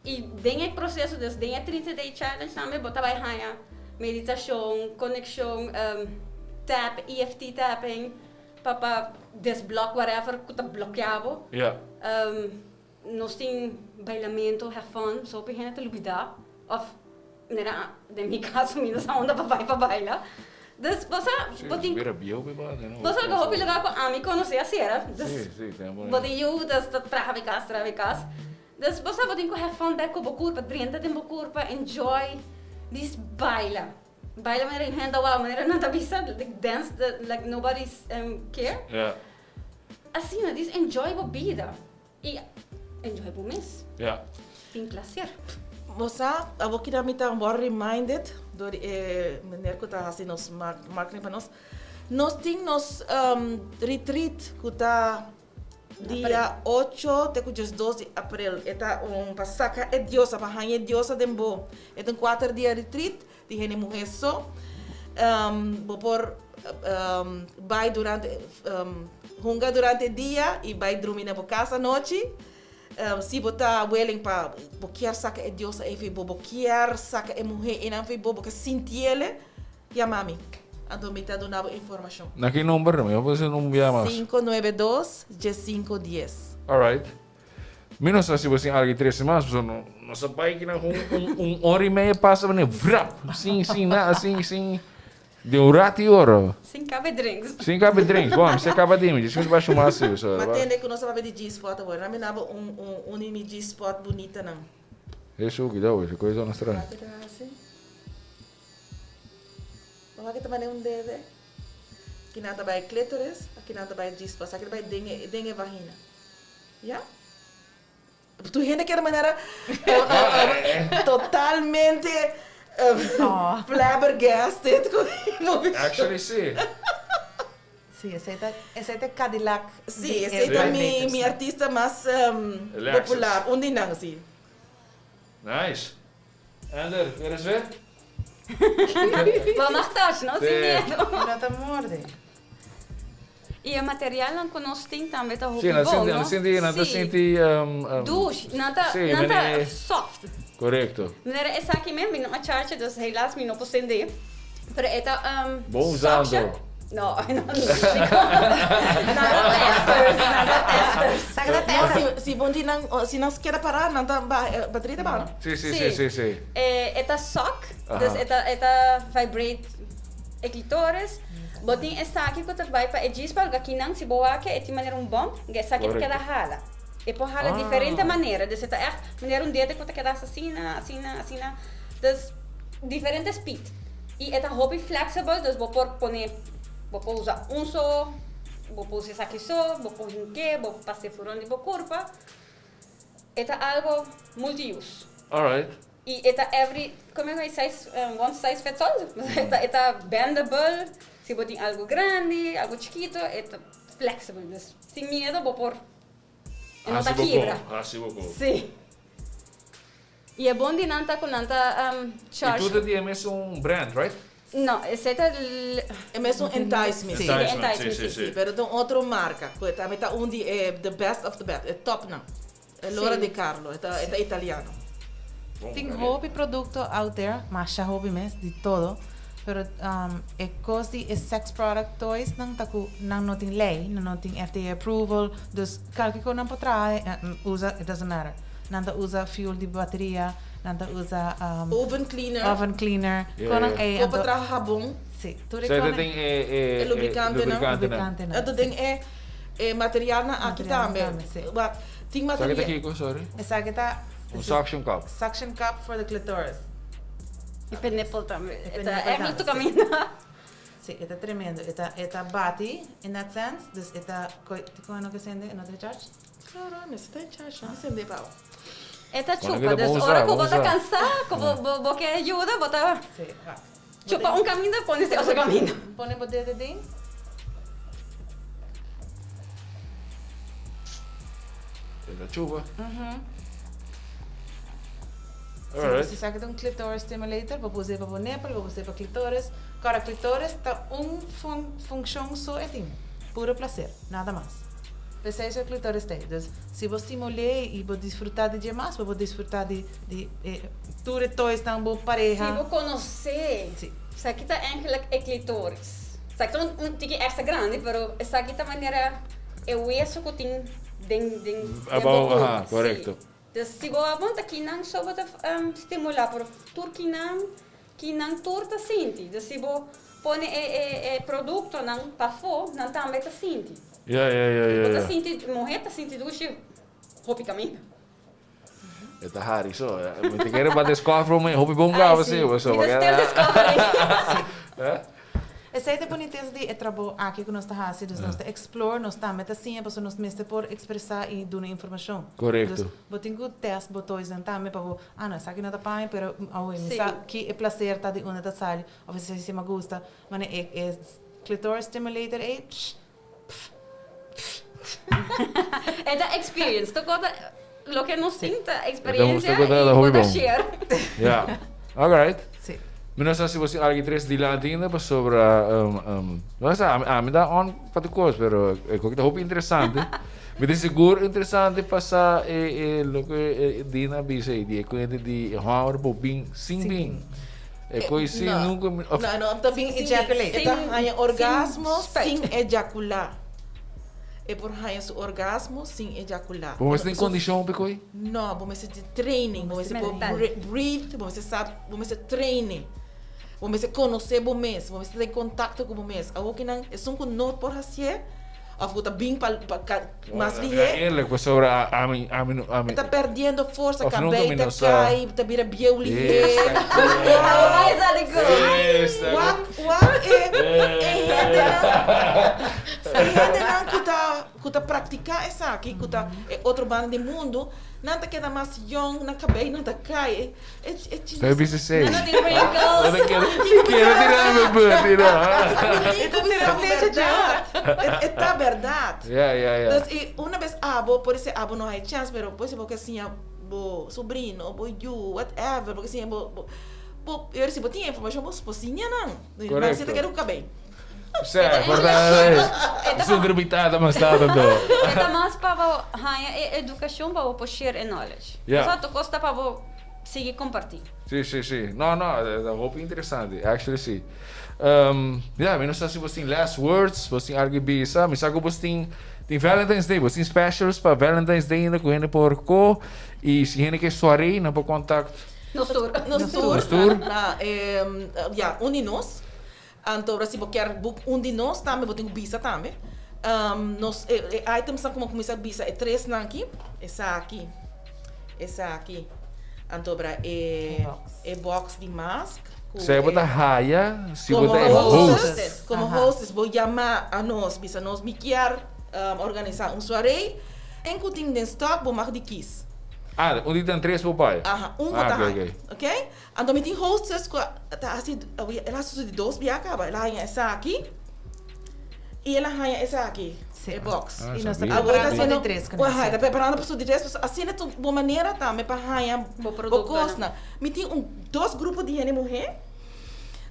I den e proseso, dus den e 30 day challenge tambe bo ta bai haña meditashon, konekshon, tap, EFT tapping. Pa pa desblok whatever ku ta blokea bo. Nos tin bailamento, have fun, so hopi hende ta lubida of manera den mi kaso mi no sa unda pa bai pa baila. Dus bo sa bo tin bo sa hopi lugar ku ami konosé a sera. Dus bo tin yu ta traha mi kas traha mi kas. Dus bo sa bo tin ku have fun bek ku bo kurpa, drenta den bo kurpa, enjoy, dis baila. Baila manera hende ta wou, manera nan ta bisa, like dance the, like nobody's care. Ja. Asina, dis enjoy bo bida y enjoy bo mes. Ja. Tin placer. Bo sa, awor kida mi ta wòrdu reminded dor di e meneer ku ta hasi nos marketing pa nos. Nos tin nos retreat ku ta dia ocho te ku diesdos di aprel. E ta un pa saka e diosa, pa haña e diosa den bo. E ta un kuater dia retreat di hende muhé so. Bo por bai durante, hunga durante e dia i bai drumi na bo kas anochi. Si bo ta willing pa bo kier saka e diosa ei fo'i bo, bo kier saka e muhé einan fo'i bo, bo ke sintiele, yama mi. Anto mi ta duna bo informashon. Na ki number? Mi a puse un bia mas. 592 15 dies. Alright. Mi no sa si bo sin algu trese mas, pasobra nos a bai kinan un un ora i media pasa manera vrap, sin sin nada, sin sin den un ratu i ora. Sin kabe drinks. Sin kabe drinks. Bon, mi sa kaba di mi, djis ku shuma si, pasobra. Ma tende ku nos a papia di G-spot awor. Nan mi naba un un un di mi G-spot bunitanan. Hesu, kidao, e koe zona straño. Wak ta hasi. Wak ta mane un dede. Kinan ta bai clitoris, kinan ta bai G-spot. Sa ki ta bai den e den e vagina. Ya? Tur hende kere manera totalmente flabbergasted cu e Actually si. Si, esey ta esey ta e Cadillac Si, esey ta mi mi artista mas popular, un di nan si. Nice. Ander, quieres ver? Bo mag touch, no? Sin miedo. No ta morde. I e materialnan ku nos tin tambe ta hopi Sí, nan bon, sinti, no? nan sinti, nan ta Sí. sinti Douche, nan ta, Sí, nan ta mene- soft. Korekto. Manera esaki mes, mi no a charge, dus helaas mi no por sende. Pero e ta Bon usando. suction. No, no, no. Nan ta testers, nan ta testers. Sa ke ta No, tester. si, si bon di nan, si nan keda pará, nan ta ba, bateria ta baha, no? Sí, sí, sí, sí, sí. E ta suck, dus Aha. e ta, e ta vibrate e clitoris. Bo tin esaki ku ta bai pa e G-spot, ku akinan si bo wak e tin manera un bump, ku esaki ta keda hala. E por hala diferente manera, dus e ta ègt manera un dede ku ta keda asina, asina, asina. Dus diferente speed. I e ta hopi flexible, dus bo por pone, bo por usa un so, bo por usa esaki so, bo por hink'é, bo por pas'é furon di bo kurpa. E ta algo multi-use. Alright. I e ta every, como e size, one size fits all. E ta, e ta bendable, si bo tin algo grandi, algo chikito, e ta flexible. Dus sin miedo bo por, e no ta Hasi bo kibra. ko, hasi bo ko. Si. I e bon di nan ta ku nan ta I charge. tur ta di e mesun brand, right? No, esei ta. E mesun enticement. Sí, de enticement, sí, sí, sí. sí. Pero ta un otro marca, cu tambe ta un di e the best of the best, e topnan. E Lora Sí. di Carlo, e ta e ta italiano. Bon, Tin Gabriel. hopi producto out there, masha hopi mes, di todo. Pero e cos di e sex product toys nan ta cu nan no tin ley, nan no tin FDA approval, dus calke cu nan por traha, usa, it doesn't matter. Nan ta usa fuel di bateria, nan ta usa Oven cleaner. oven cleaner, Yeah, con nan yeah. ey, Cu por anto traha habon. si, tur e Zij con ta tin e e E lubricante nan. lubricante nan. lubricante nan, Anto si. den e e materialnan aki Materialnan tambe. tambe, si. Wak, tin Sa ke ta material. kiko, sorry? Esaki ta Un suction cup. Suction cup for the clitoris. E p'e nipple tambe. E p'e E ta nipple echt tambe, tu si. caminda. Si, e ta tremendo. E ta, e ta bati in that sense. Dus e ta, koi, ti koe no ke sende, e no ta charge? Claro, mester ta en charge, no sende pa bo. E ta Bueno, chupa. ke ta Dus bon ora usa, ku bon bo ta usa. kansa, ku bo, bo, bo ke ayuda, bo ta Si, wak. chupa un caminda, pone si otro caminda. Pone bo dede den. E ta chupa. Si, Alright. si sa ke ta un clitoris stimulator, bo por us'é pa bo nipple, bo por us'é pa clitoris. Kòrda, clitoris ta un fun funccion so e tin, puro placer, nada mas. P'esei su e clitoris ta ei. Dus, si bo stimul'é i bo disfrutá di dje mas, bo por disfrutá di di e tur e toysnan bo pareha. Si bo konosé, Si. esaki ta eigenlijk e clitoris. Esaki ta un un tiki extra grandi, pero esaki ta manera e weso ku tin den den den bo Abou, aha, kurpa. Si. korekto. Dus si bo a bon ta kinan so bo ta stimulá, pero tur kinan kinan tur ta sinti. Dus si bo pone e e e produktonan pafó, nan tambe ta sinti. Ja, ja, ja, ja, Bo ta ja. sinti, muhé ta sinti dushi hopi kaminda. E ta hari so. Mi ta kere pa discover mi hopi bon Ai, gaba si. si, pasobra Mi ta still discovering. Eh? Esey ta bunitesa di e trabou aki ku nos ta hasi, dus nos ta explore, nos tambe ta siña pasobra nos mester por expresa y duna informacion. Correcto. Dus bo tin ku test bo toysnan tambe pa bo, ah no esaki no ta pa mi pero awe mi sa ki e placer ta di unda ta sali of esaki si mi gusta, mane e e clitoris stimulator ey psh pf pf. E ta experience, tur cosa loke nos tin ta experiencia Tur cosa y ta hopi bo ta bon. share. Ja. Alright. Sí. Mi no sa si bo tin algu interes dilanti ainda pasobra no sa, ami ta on pa tur kos pero e koki ta hopi interesante. Mi ta sigur interesante pa sa e loke Dina a bisa ei di e kuenta di e hòmber por bin sin bin. E koki si nunka mi No, no, ta bin Sin sin ejaculate. E ta haña orgasmo Sin sin ejaculá. E por haña su orgasmo sin ejaculá. Bo mester tin kondishon pa e koki? No, bo mester tin training, bo mester por breathe, bo mester sa, bo mester traine. Bo mester conoce bo mes, bo mester ta en contacto cu bo mes. Awor ki nan, esun cu no por hacié, of cu ta bin pa, pa ca, mas lihé. Eerlijk, pasobra ami, ami, no, ami. E ta perdiendo forsa, Of nunca cabey mi ta no sa. cay, ta bira bieu lihé. Awor bay sali cu. Esta Wak, wak e, e hendenan, e hendenan cu ta, cu ta practica esaki, cu ta e otro banda di mundo, nan ta keda mas yong, nan cabey nan ta cay. E, e Sa bisa sei. Nan no tin wrinkles. Ora kere kere tira mi beurt, tira. E ta tira flecha dje. E ta berdad. Ja, ja, ja. Dus i una bes abo, por ser abo no hay chance, pero por ser bo ke siña bo sobrino, bo yu, whatever, bo ke siña bo, bo, bo, yo si bo tin e informacion bo por siña nan. Nan si ta kere ku kabei. Sè, por ta Zonder mitad mas ta tanto. E ta mas pa bo haña e educacion pa bo por share e knowledge. Ja. Pasobra tur cos ta pa bo sigui comparti. Si, si, si. No, no, ta hopi interesante. Actually si. Ya, mi no sa si bos tin last words, bos tin algo bisa. Mi sa ku bos tin tin Valentine's Day, bos tin specials pa Valentine's Day ainda ku hende por ko. I si hende ke soiree, nan por contact. Nos tur. Nos tur. Nos tur. Na, ya, un di nos. Anto ora si bo kier boek un di nos tambe bo tin ku bisa tambe. Nos e itemsnan ku bo kuminsá bisa e tresnan aki, esaki, esaki, anto ora e e box di mask ku Sea bo ta haya si bo ta e Komo host. Komo hostess bo yama a nos bisa nos mi kier organisá un soiree en ku tin den stock bo mag di kis. Ah, un di den tres bo bai? Aha, un bo ta haya, ok. Anto mi tin hostess ku ta hasi, el a hasi su di dos bia kaba, el a haña esaki i el a haña esaki, e box. I nos ta Awor ta preparando pa haciendo, di tres ku aha, nan. ta preparando pa su di tres, pasobra asina ta un bon manera tambe pa haña Bo bo produktonan. kosnan. Mi tin un dos grupo di hende muhé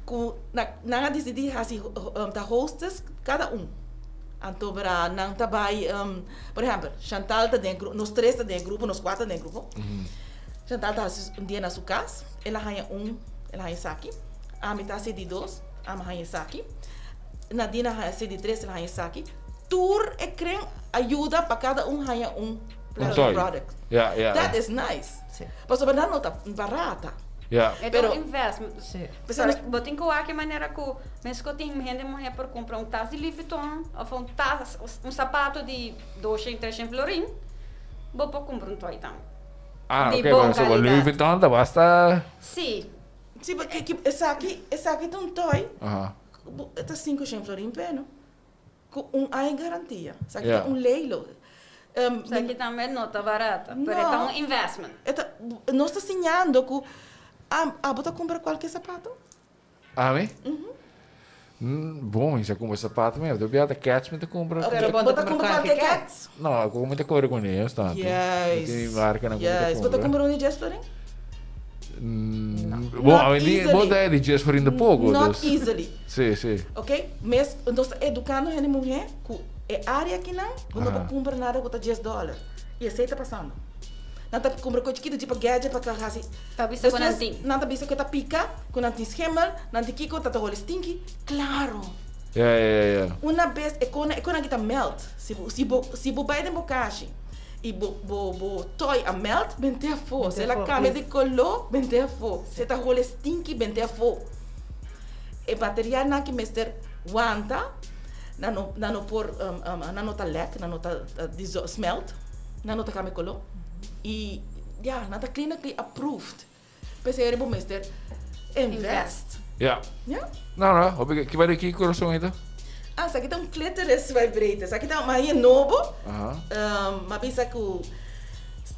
ku na nan a disidí hasi ta hostess kada un. Anto bra nan ta bai, por ehèmpel, Chantal ta den e grupo, nos tres ta den e grupo, nos kuater ta den e grupo. Chantal ta hasi un dia na su kas, el a haña un, el a haña esaki. Ami ta hasi di dos, ami a haña esaki. Nadine a hasi di tres, el a haña esaki. Tur e kren a yuda pa kada un haña un Un toy. product. Ja, ja. That is nice. Sí. Pasobra nan no ta barata. Ja. E ta Pero- un investment. Sí. Sorry, bo tin ku wak e manera ku meskos tin hende muhé por kumpra un tas di Louis Vuitton of un tas, un sapato di doshen, treshen florin, bo por kumpra un toy tambe. Ah, Di ok, bon pero so Louis calidad. Vuitton ta basta. Sí. Sí, porque ki, esaki, esaki ta un toy, Aha. bo, e ta 500 florin p'e, no? Ku un aña garantia. Esaki Ja. ta un leilo. Esaki tambe no ta barata, pero e ta No. un investment. E ta, nos ta siñando ku a, abo ta kumpra kualke sapato? Ami? Bon, mi sa kumpra sapato mi, otro bia ta kets mi ta kumpra. Ok, Pero bo bo ta ta kumpra kumpra kualke kualke kets? No, ku mi ta kore ku neos tantu. Juist. No tin marka nan ku mi ta Juist. Bo ta kumpra. kumpra un di djes florin? Bon, Not awe di, bo easily. ta di djes florin ta poko, Not dus. easily. Si, si. Ok, mes nos ta edukando hende muhé ku e área akinan bo no por kumpra nada ku ta djes dòler. I esei ta pasando. Nan ta kumpra kos chikitu dje pa gadget pa hasi. Ta bisa ku nan Despues tin. nan ta bisa ku e ta pika, ku nan tin schimmel, nan tin kiko, ta ta holi stinky. Klaro! Ja, ja, ja, ja. Una bes e kona, e kona aki ta melt. Si bo, si bo, si bo bai den bo kashi i bo, bo, bo toy a melt, bent'é afó. Si el a kambia di koló, bent'é afó. Si e ta holi stinky, bent'é afó. E materialnan aki mester wanta, nan no, nan no por, nan no ta lek, nan no ta disol, smelt. Nan no ta cambia color. Y ya, nan ta clinically approved. P'esei bo mester invest. Ja. Ja? No, no, hopi ki bai ki corazon ito? Ah, esaki ta un clitoris vibrator. Esaki ta un nobo. Aha. M'a bisa ku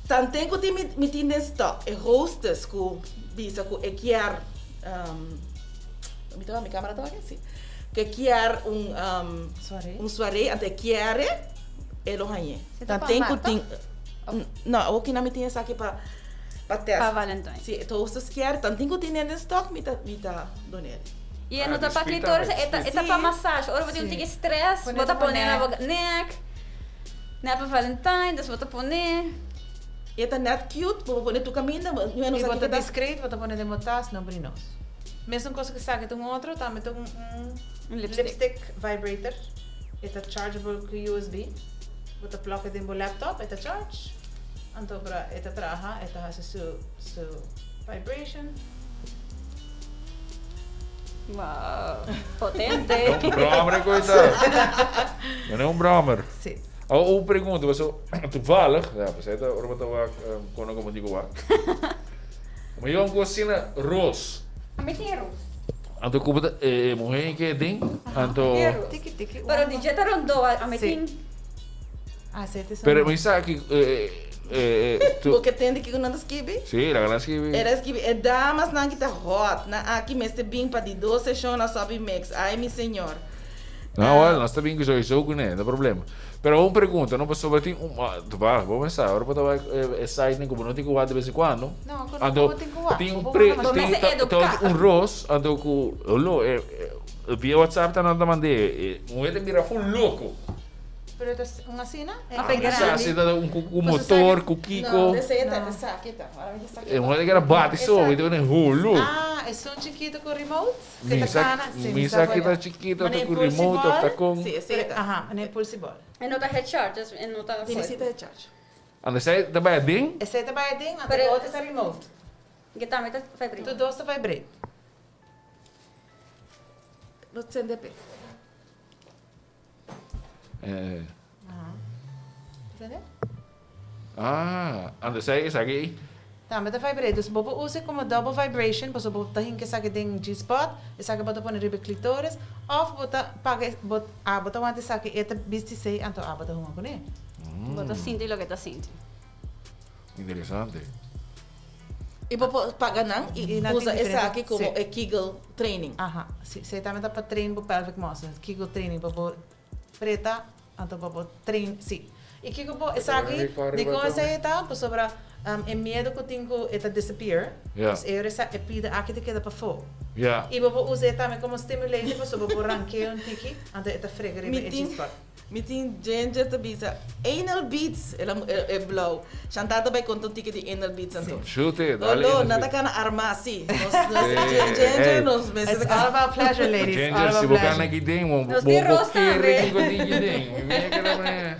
tanten ku tin mi tin den stock e hostess ku bisa ku e kier mi ta mi camera ta wak si ku e kier un un soiree anto e kier e lo hañ'e. Tanten ku tin no awor kina mi tin esaki pa pa test. Pa Valentine. Si e hostess kier tanten ku tin den stock mi ta mi ta don'e. I e no ta pa clitoris, e ta e ta pa massage. Ora bo tin un tiki stress, bo ta pone na bo nek. Net pa Valentine, dus bo ta pone. E ta net cute, bo por pone tur caminda, bo I bo ta discreet, bo ta pone den bo tas, no bri nos. Mesun cos cu esaki ta un otro, tambe ta un Un lipstick. lipstick vibrator. E ta chargeable cu USB. Bo ta plug e den bo laptop, e ta charge. Anto ora e ta traha, e ta haci su su vibration. Wow, potente. Un brommer ik ooit daar. Maar un brommer. Sí. Oh, un pregunta, paso toevallig, ja, pues esta ora bota wak, kono como digo wak. Maar yo cocina roos. A mi tin roos. Anto kubo ta eh, mujer que ding, anto Tiki tiki. Pero di je ta rondo, a mi tin. Ah, sí, te Pero mi sa ki eh eh eh tu Bo ke tende kiko nan ta skibi? Sí, laga nan skibi. Era skibi e damasnan ki ta hot nan aki mester bin pa di dos seshon na Sopi Mix. Ay mi señor. No, wel, nos ta bin ku sowieso kuné, no problema. Pero un pregunta, no, pasobra tin un, toevallig, bo mester sa, ora bo ta wak e site nan ku bo no tin ku wak de bes en kuando. No, ku Anto, bo tin ku wak. tin un Bo pre, bo tin, mester ta, eduká. ta un ros, anto ku, lo, e, e, via WhatsApp ta nan ta mand'é, e muher ta bira full loko. Pero ta un asina? Of e Sa grandi. asina ta un ku Paso motor, sa ku No, kiko. esei ta, No. esaki ta. Ora mi ta saki. E muher ta keda bati so, mi ta pone hulu. Ah, esun chikito ku remote? Ke Mi ta sa, kana? Si, mi mi sa sa ki cual ta chikito, ta Mane ku pulsi remote of ta ball. kon. Si, esei ta. Aha, mane pulsi ball. E no ta head charge, dus e no ta Ti necesita head charge. Anda esei ta bai aden? Esei ta bai aden, anto Pero e otro ta remote. Ke tambe ta vibrate. Tur dos ta vibrate. Lo sende pe. Eh. Entende? Ah, anto esei esaki. Tambe ta vibrate. Dus bo por usa como double vibration, pasobra bo ta hinka esaki den G-spot, esaki bo ta pone riba e clitoris, of bo ta paga e, bo, abo ta wanta esaki, e ta bisti esei, anto abo ta hunga kuné. Bo ta sinti loke ta sinti. Interesante. I bo por paga nan i I nan tin usa diferente, esaki como sí. e Kegel training. Aha, si, esei tambe ta pa train bo pelvic muscles, Kegel training, pa bo preta, anto pa bo train, si. I kiko bo esaki, dikon esei ta? Pasobra e miedo ku tin ku e ta disappear, dus e ora e pida aki ta keda pafó. I bo por usa e tambe komo stimulator pasobra bo por rank'é un tiki, anto e ta frega riba e G-spot. Mi tin Ginger ta bisa anal beads, el a e blauw. Chantal ta bay conta un tiki di anal beads anto. Shoot it, dale Olo, anal nan ta beads. cana arma si. Nos nos Ginger nos mester It's ta all about pleasure ladies, all Ginger, about si bo cana pleasure. aki den, bo Nos bo tin bo ros kere tambe. kiko tin aki den. Mi mira keda pone.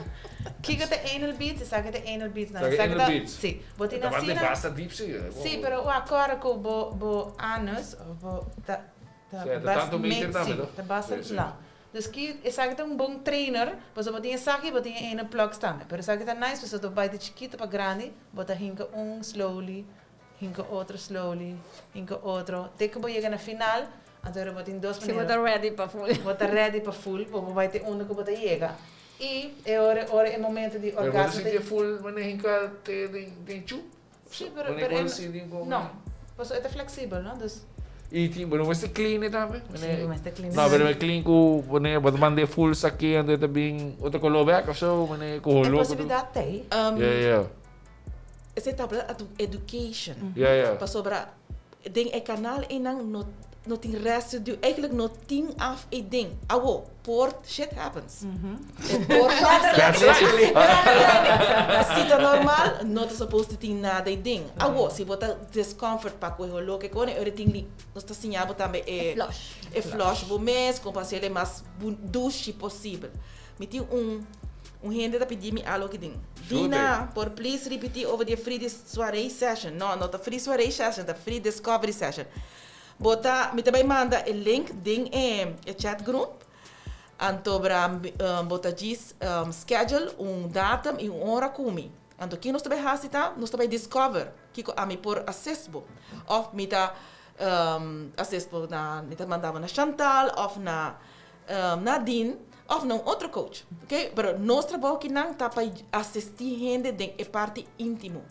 Kiko ta anal beads? Esaki ta anal beads nan. Esaki Esaki anal ta beads. si. Bo tin Ta basta asina. basta diep si. Si, pero wak kòrda ku bo bo anus of bo ta ta Si, ta basta tantu meter me tambe si, to? ta basta Si, si. lang. Dus ki esaki ta un bon trainer, pasobra bo tin esaki i bo tin e ene plugs tambe. Pero esaki ta nice pasobra bo bai di chikito pa grandi, bo ta hinka un slowly, hinka otro slowly, hinka otro, te ku bo yega na final, anto bo tin dos Si bo manera. ta ready pa full. Bo ta ready pa full, bo bo bai te unda ku bo ta yega. I e ora ora e momento di Pero bo ta orgasmo sinti ta e full manera hinka te den den chu? Sí, pero, Wanneer pero kon e, sinti kon no, pasobra e ta flexibel, no? Dus. I tin, bo no mester clean e tambe? Sí, bo mester clean. No, pero me clean ku wanneer bo ta manda e full saki anto e ta bin otro color bek of so, wanneer ku E holó ku. posibilidad ta ei. Ja, ja. Esei ta habla atu education. Ja, ja. Pasobra den e kanal einan no no tin residue, eigenlijk no tin af e ding. Awo, por shit happens. E por pasa. That's life. Si ta normal, no ta supposed to tin nada e ding. Awo, si bo ta discomfort pa ku e holó ke kone, ora tin li, nos ta siña bo tambe e E flush. e flush bo mes, kon pa hasiel e mas dushi posibel. Mi tin un un hende ta pidi mi alo ki den. Dina, por please ripiti over di e free dis soiree session. No, no ta free soiree session, ta free discovery session. Bo ta, mi ta bai manda e link den e e chat group. Anto bra bo ta djis schedule un datum i un ora ku mi. Anto ki nos ta bai hasi ta, nos ta bai discover kiko ami por assist bo. Of mi ta. Assist bo na, mi ta manda bo na Chantal of na Nadine of na un otro coach. Ok, pero nos trabou kinan ta pa asisti hende den e parti intimo.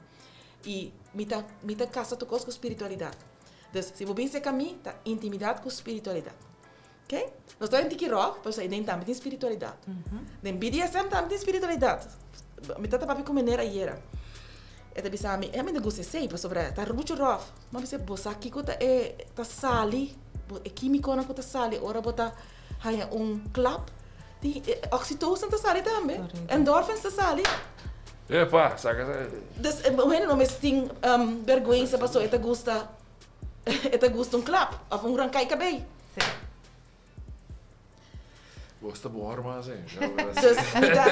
Y mi ta mi ta casa tur cos cu spiritualidad. Dus si bo bin cerca mi ta intimidad cu spiritualidad. Ok, nos ta den tiki rof, pero den tambe tin spiritualidad. Den BDSM tambe tin spiritualidad. Mi tata papia cu meneer ayera. E ta bisa mi, e mi no gusta esey pasobra ta mucho rof. Mi a bisa, bo sa kico ta e ta sali, e quimiconan cu ta sali ora bo ta haña un klap? Tin oxytocin ta sali tambe, endorphins ta sali. Epa, saca sa. Dus un hende no mester tin berguensa pasobra e ta gusta e ta gusta un klap of un ranca e cabey. Sí. Bos ta bon hermans eh. Dus mi ta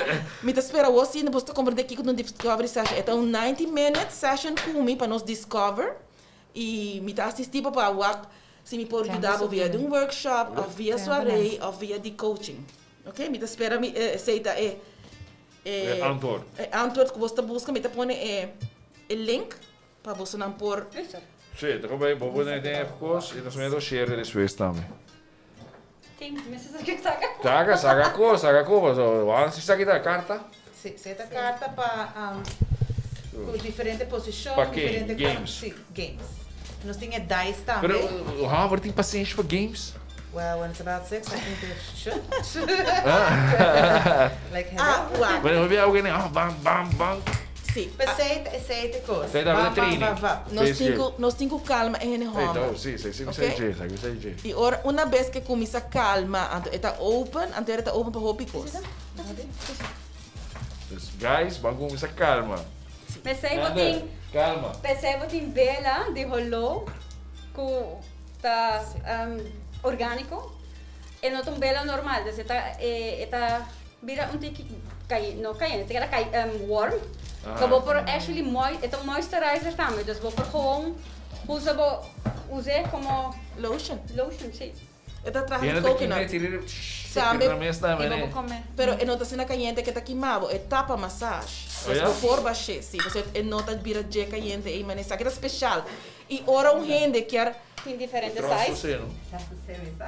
mi ta spera wos si bos ta comprende kiko ta un discovery session. E ta un 90 minute session ku mi pa nos discover y mi ta asisti bo pa wak si mi por yuda bo via di un workshop of via soiree of via di coaching. Ok mi ta spera mi esey ta e E antwoord. E antwoord ku bos ta buska mi ta pone e e link pa bosonan por. Sí, ta como bo pone den e kos y nos mester share despues tambe. Tin, mester sa ke saka. Saka, saka kos, saka kos, paso wak si saki ta karta. Sí, si ta karta pa ku diferente posishon, Pa ke? diferente Games. Sí, games. Nos tin e dice tambe. Pero hòmber tin pasenshi pa games? Well, when it's about sex, I think they should. Like hello. Ah, wak. Bueno, hopi algo ne, ah, bam, bam, bam. Sí. Pesey ta esey ta cos. Esey ta Bam, bam, training. bam, bam. Nos tin Sí, ku, nos tin ku calma e hende Ey, hòmber. to, sí, sí, sí, Ok? sí, sí, sí, sí, sí. I ora, una bes ke kuminsá calma, anto e ta open, anto e ta open pa hopi kos. Dus, guys, ban kuminsá calma. Pesey bo tin, Calma. pesey bo tin bela di holó ku ta orgániko. E no ta un bela normal, dus e ta e ta bira un tiki kai, no kayente, ta keda kai warm. Pero bo por actually moi, e ta un moisturizer tambe, dus bo por gewoon usa bo, us'é komo Lotion. lotion, si. E ta traha Tiene di ta kima, coconut. tira, Tambe, tira na mes tambe, I bo ne? por come. Pero e no ta asina kayente ke ta kima bo, e ta pa massage. Oh Dus ya? bo por bash'é, si. Pasobra e no ta bira dje kayente ei, manera esaki ta special. I ora un hende kier. Tin diferente Troso size. sí, no?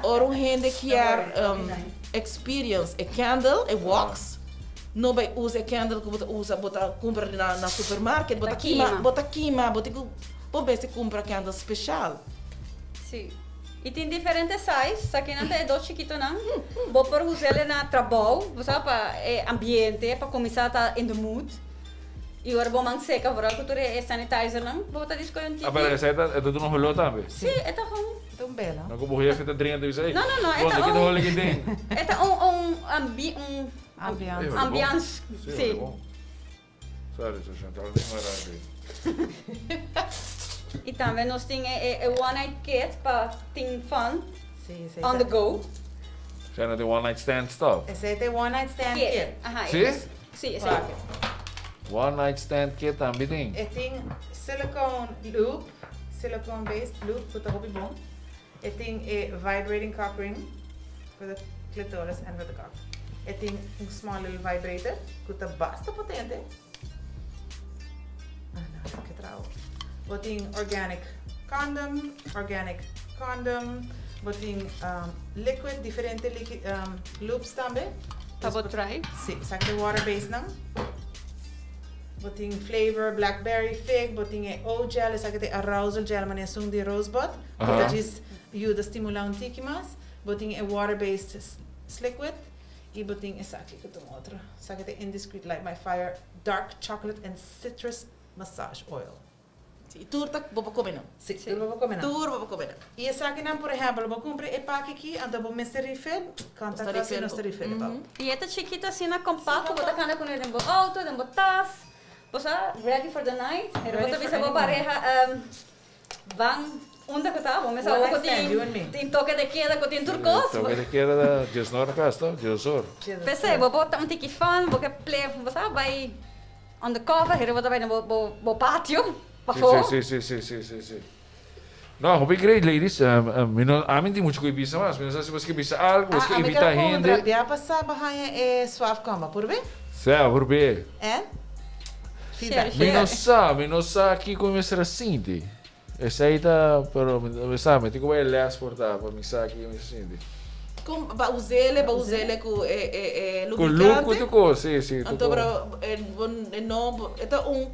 Ora un hende kier experience e candle, e wax, no bai usa e candle ku bo ta usa, bo ta kumpra na na supermarket, bo ta kima, bo ta kima, bo tin ku bo mester kumpra candle special. Sí. I tin diferente size, sakinan ta e dos chikitonan, bo por us'el na trabou, bo sa pa e ambiente, pa kuminsá ta in the mood. I ora bo man seka vooral ku tur e sanitizernan, bo ta diskohe un tiki. Ah, pero esei ta, e ta duna holó tambe? Sí, e ta un. E ta un bela. No ku bo jefe ta dringa ta bisa, ey, No, no, no, e bon, ta di ki ta un. hole ki den? E ta un, un ambi, un. Ambiance. Ey, hole bon. Ambiance, Sí, sí. hole bon. Sorry, so Chantal mi mara aki. I tambe nos tin e, e, e one night kit pa tin fun Sí, esei ta. on the go. Esei no tin one night stand stuff? Esei ta e one night stand kit. Kit, aha. Sí? Sí, esei. Wak. One night stand kit tambe tin. E tin silicone lube, silicone based lube ku ta hopi bon. E tin e vibrating cock ring for the clitoris and for the cock. E tin un small little vibrator ku ta basta potente. Ah no, ke trao. Bo tin organic condom, organic condom. Bo tin liquid, diferente liqui lubes tambe. Pa bo try. Si, esaki ta water based nan. Bo tin flavor blackberry, fig, bo tin e O gel, esaki ta e arousal gel manera esun di rosebud, ku ta djis yuda stimula un tiki mas. Bo tin e water based sliquid i bo tin esaki ku ta un otro. Esaki ta Indiscreet Light My Fire dark chocolate and citrus massage oil. Si, tur ta bo por come nan. Si, tur bo por come nan. Tur bo por come nan. I esakinan, por ehempel, bo cumpra e paki aki, anto bo mester refill, contact us y nos ta refill e pa bo. I e ta chikito asina compacto, bo ta cana cune den bo auto, den bo tas, bo sa ready for the night, pero bo ta bisa bo pareha, ban unda cu ta, bo mester awor cu tin toke de keda, cu tin tur cos. Toke de keda ta diesnor cas to, diesor. P'esei bo por ta un tiki fun, bo ke play, bo sa bay On the cover, heri bo ta bai na bo bo bo patio, pafó. Si, si, si, si, si, si. No, hopi great, ladies. Mi no, ami tin mucho ku e bisa mas. Mi no sa si bos ke bisa algo, bos ke Ah, ami invita ker hende. puntra, bia pasá bo haña e suave comba, por be? Sa, por be. En? Feedback. Mi no sa, mi no sa kiko mi mester a sinti. Esei ta, pero mi sa, mi tin ku bai les por ta, pa mi sa kiko mi ta sinti. Kon ba usele, ba usele ku e e e Ku lubricante. lu ku tur kos, si, si, tur Anto kos. pero e bo e no e ta un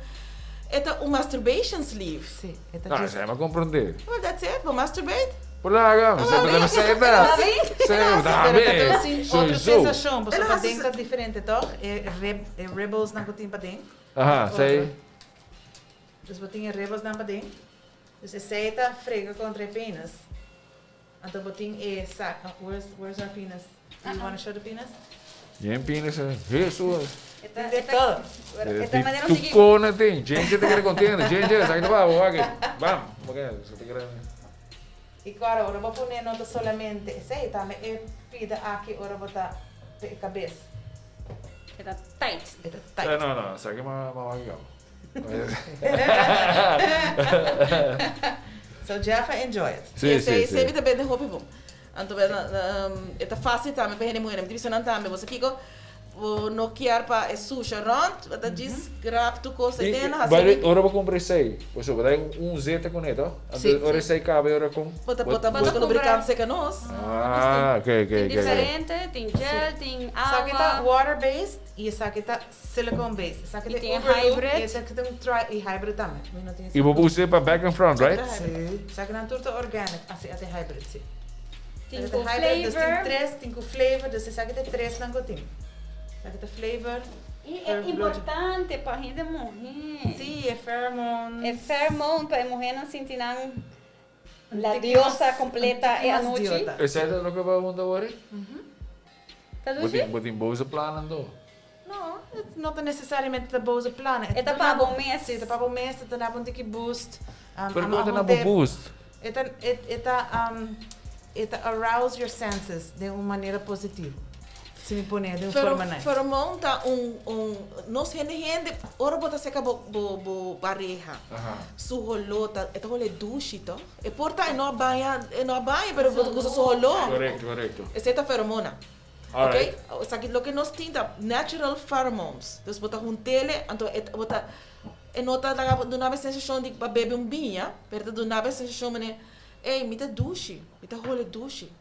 e ta un masturbation sleeve. Si, e ta No, djis. esei mi a komprondé. Well, that's it, bo masturbate. Por laga, mi sa pero mi sa e ta. Si, Pero ta tambe, un sin otro sowieso. sensashon, pasobra El a hasi paden ta diferente tòg? E rib e ribblesnan ku tin paden. Aha, sei. Dus bo tin e ribblesnan paden. Dus esei ta frega kontra e penis. Anto bo tin e sa, where's where's our penis? Do you wanna show the penis? Yen penis eh, Jesus. Tin de todo. Di tu kona tin. Ginger ta kere kontento. Ginger, esaki ta pa bo, wak. Bam. Bo ke, so ta kere. I klaro, ora bo pone no ta solamente esei, tambe e pida aki ora bo ta pe e kabes. E ta tight. E ta tight. No, no, esaki ma wak kaba. So Jeff a enjoy it. Sí, Esei, sí, esei sí. mi ta bende hopi bon. Anto e ta facil tambe pa hende muher. Mi ta bisa nan tambe, boso kiko bo no kier pa e susha rond, bo ta djis grab tur cos I, ei den, by the way, hasi ora bo cumpra esei, bo ta un zeta cu ne, to? Anto Sí. ora esei caba e ora con? Bo ta bo ta busca lubricante cerca nos. Ah, ok, ok, Tin ok. diferente, tin gel, tin Esaki ta awa. water based y esaki ta Silicone base. Esaki Y ta tin Uberlube hybrid. y esaki ta un tri y hybrid tambe. Mi no tin Y bo por us'é pa back and front, right? Sí. Esaki nan tur ta organic. Ah, sí, a ta hybrid, sí. Tin Esaki ta cu hybrid, dus tin flavor. tres, tin cu flavor, dus esaki ta tres nan cu tin. Esaki ta flavor. Y e importante pa hende muhe. Sí, e pheromones. E pheromone pa e muhenan sinti nan la diosa completa e anochi. Esei ta loke bo a hunta wori? Ta dushi? Bo tin boze planan do? No, no ta necesariamente ta boze planan. E ta pa bo mes. Si, e ta pa bo mes, e ta dabo un tiki boost. Pero con e ta dabo boost? E ta, e ta, e ta arouse your senses den un manera positivo. Si mi pone den un forma nice. Feromon ta un, un, nos hende hende, ora bo ta seca bo, bo, bo pareha, su holó ta, e ta hole dushi toch? E por ta e no a baña, e no a baña, pero bo ta gusta su holó. Correcto, correcto. Esey ta feromona. Alright. Ok, esaki loke nos tin ta natural pheromones. Dus bo ta huntele, anto e bo ta, e no ta laga bo duna bo e sensashon di bo a bebe un biña, pero e ta duna bo e sensashon manera, ey, mi ta dushi, mi ta hole dushi.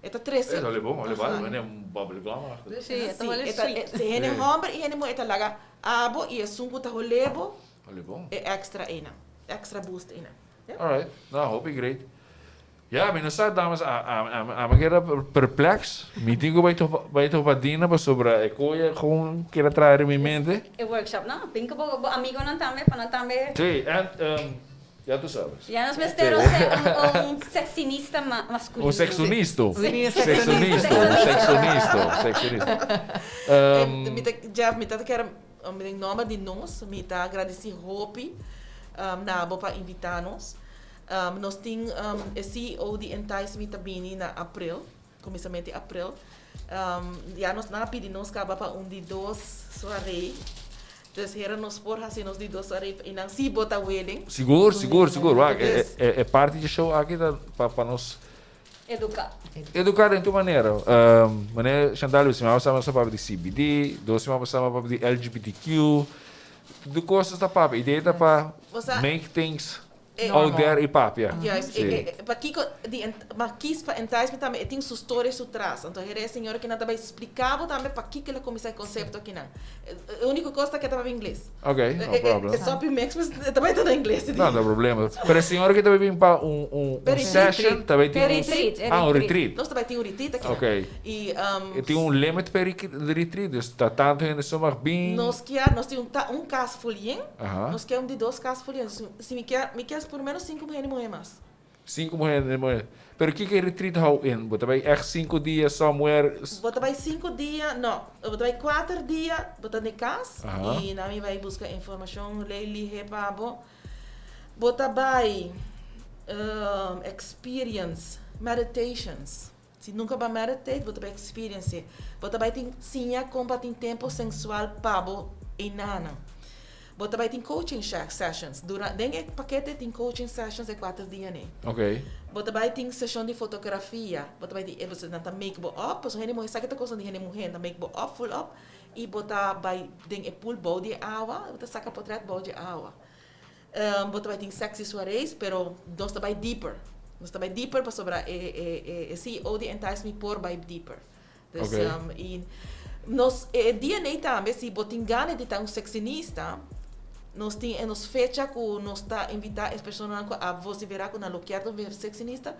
E ta trese. E ta hole bon, hole bal, manera un bubble gum achtig. Sí, e ta hole E ta, sweet. e hende homber i hende muher e ta laga abo i esun ku ta hole bo Hole bon. e extra einan, extra boost einan. Ja. Alright, no, hopi great. Ja, mi no sa, dames, ami keda perplex. Mi tin ku bai topa, bai topa Dina pasobra e koe gewoon keda traha riba mi mente. E workshop, no? Bin ku bo amigonan tambe, pa nan tambe. Sí, en, ya tu sabes. Ya nos mester un sexinista masculino. Un sexonisto. Sí. Sexonisto, un sexonisto, sexonisto. Mi ta, Jeff, mi ta kier, den nomber di nos, mi ta agradeci hopi na bo pa invita nos. Nos tin e CEO di Entice mi ta bini na april, kuminsamentu di april. Ya nos nan a pidi nos kaba pa un di dos soiree. Dus hera nos por hasi nos di dos soiree i nan si bo ta willing. Sigur, sigur, sigur. Wak, e parti di show aki ta pa nos Eduká. Eduká den tur manera. Manera Chantal bisa, siman pasá nos a papia di CBD, dos siman pasá nos a papia di LGBTQ. Tur kos nos ta papia. Idea ta pa make things out there i papia. Juist. Pakiko di ma kies pa enticement tambe e tin su storia su tras. Anto hera e señora kinan ta bay splica bo tambe pakiko el a cuminsa e concepto akinan. E unico cos ta ke ta papia ingles. Ok, no problem. E sopi mix pues e ta bay ta na ingles. No, no problema. Pero e señora ki ta bay bin pa un session ta bay tin un. Retreat. Ah, un retreat. Nos ta bay tin un retreat akinan. Ok. E tin un limit pa e retreat? Dus ta tanto hende so mag bin? Nos kier, nos tin un cas full yen. Nos kier un di dos cas full yen. Si mi kier, mi kier por lo menos sinku muher di muher mas. Sinku muher di muher. Pero kiko e retreat hou in? Bo ta bai echt sinku dia somewhere? Bo ta bai sinku dia, no. Bo ta bai kuater dia, bo ta den kas. I nan mi bai buska informashon lei lihe pa bo. Bo ta bai experience meditations. Si nunka bo a meditate, bo ta bai experience. Bo ta bai tin siña kon pa tin tempo sensual pa bo enanan. Bo ta bai tin coaching sessions. Dura, den e pakete tin coaching sessions e kuater dia ne. Bo ta bai tin seshon di fotografia. Bo ta bai tin, e nan ta make bo up, pasobra hende muhé sa ke ta kosnan di hende muhé, nan ta make bo up, full up, i bo ta bai den e pool bou di e awa, bo ta saka potret bou di e awa. Bo ta bai tin sexy soirees, pero nos ta bai deeper. Nos ta bai deeper pasobra e e e e CEO di Entice Me por bai deeper. Dus Oké. i nos e DNA tambe si bo tin gana di ta un sexinista, nos tin e nos fecha ku nos ta invitá e personanan ku a vosivera ku nan lo kier ta un sexinista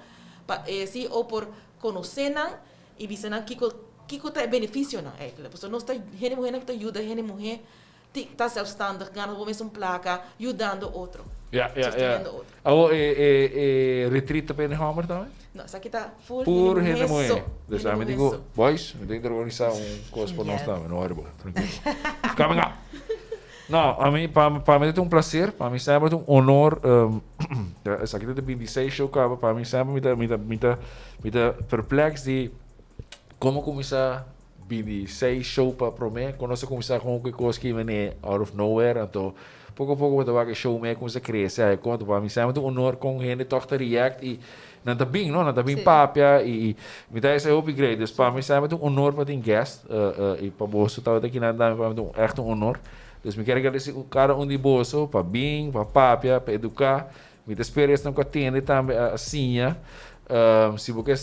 pa e CEO por konosé nan i bisa nan kiko kiko ta e benefisionan eigenlijk. Pasobra nos ta hende muhénan ku ta yuda hende muhé Ti ta zelfstandig, gana bo mes un plaka, yudando otro. Ja, ja, ja. Sosteniendo otro. Awo e, e, e retreat ta pa hende homber tambe? No, esaki ta full Pur hende hende muhé muhé. so. Dus Hende ami muhé digo, so. boys, mi tin ku organisa un kos pa nos Yes. tambe, no worry bo, tranquilo. Coming up. No, ami, pa, pa mi ta un placer, pa mi semper ta un honor, esaki ta de 26 show kaba, pa mi semper mi ta, mi ta, mi ta, mi ta perplex di como cuminsa Bini seis show pa prome cu nos a cuminsa con cu e cos ki mene out of nowhere anto poco poco bo ta wak e show me a cuminsa crece ay con pa mi semper ta un honor con hende toch ta react y nan ta bin no nan ta bin papia y mi ta hesey hopi great dus pa mi semper ta un honor pa tin guest y pa boso tabata kinan tambe pa mi ta echt un honor dus mi kier agradeci cada un di boso pa bin pa papia pa educa Mi ta spera esnan ku a tende tambe a siña. Si bo ke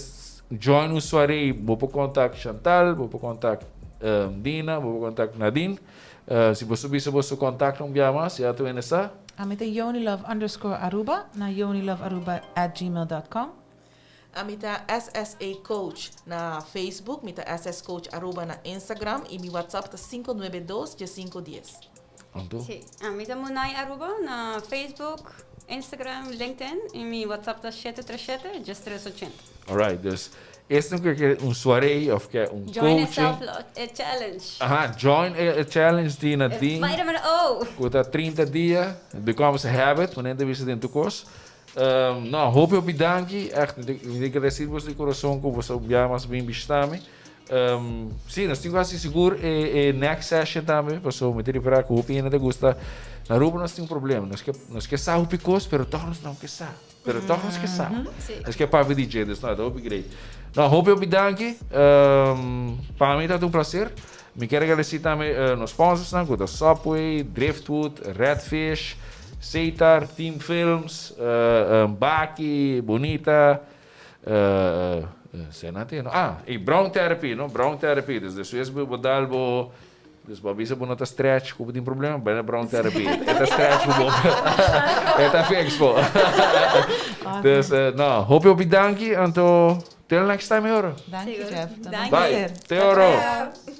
join un soiree, bo por kontak Chantal, bo por kontak Dina, bo por kontak Nadine. Si boso bisa boso kontakto un bia mas, ya tur hende sa. Ami ta yonilove underscore aruba na yonilovearuba at gmail dot com. Ami ta SSA Coach na Facebook, mi ta SS Coach Aruba na Instagram y mi WhatsApp ta 592 1510. Anto? Sí, ami ta Munay Aruba na Facebook, Instagram, LinkedIn y mi WhatsApp ta 737 1380. Alright, dus esnan ku ke un soiree of ke un Join e coaching. self love e challenge. Aha, join e challenge di Nadine. Vitamin O. Ku ta 30 dia, it becomes a habit, wanneer ta bisa den tur kos. No, hopi hopi danki. Echt, mi ta mi ta gradeci boso di corazon cu boso bia mas bin bishita mi. Si, nos tin cu haci sigur e e next session tambe, pasobra mi ta ripara cu hopi hende ta gusta. Na Aruba nos tin un problema, nos ke nos ke sa hopi cos, pero toch nos no ke sa. Pero toch nos ke sa. Nos ke papia di dje, dus no, e ta hopi great. No, hopi hopi danki. Pa mi tabata un placer. Mi kier agradeci tambe nos sponsorsnan cu ta Subway, Driftwood, Redfish, Seitar, Team Films, Baki, Bonita, sena tin no? Ah, y Brown Therapy, no? Brown Therapy, dus despues bo dal bo, dus bo a bisa bo no ta stretch cu bo tin problema, bai na Brown Therapy, e ta stretch bo bo, e ta fix bo. Dus, no, hopi hopi danki, anto till next time, e oro. Danki, Jeff. Danki. Bye, te oro.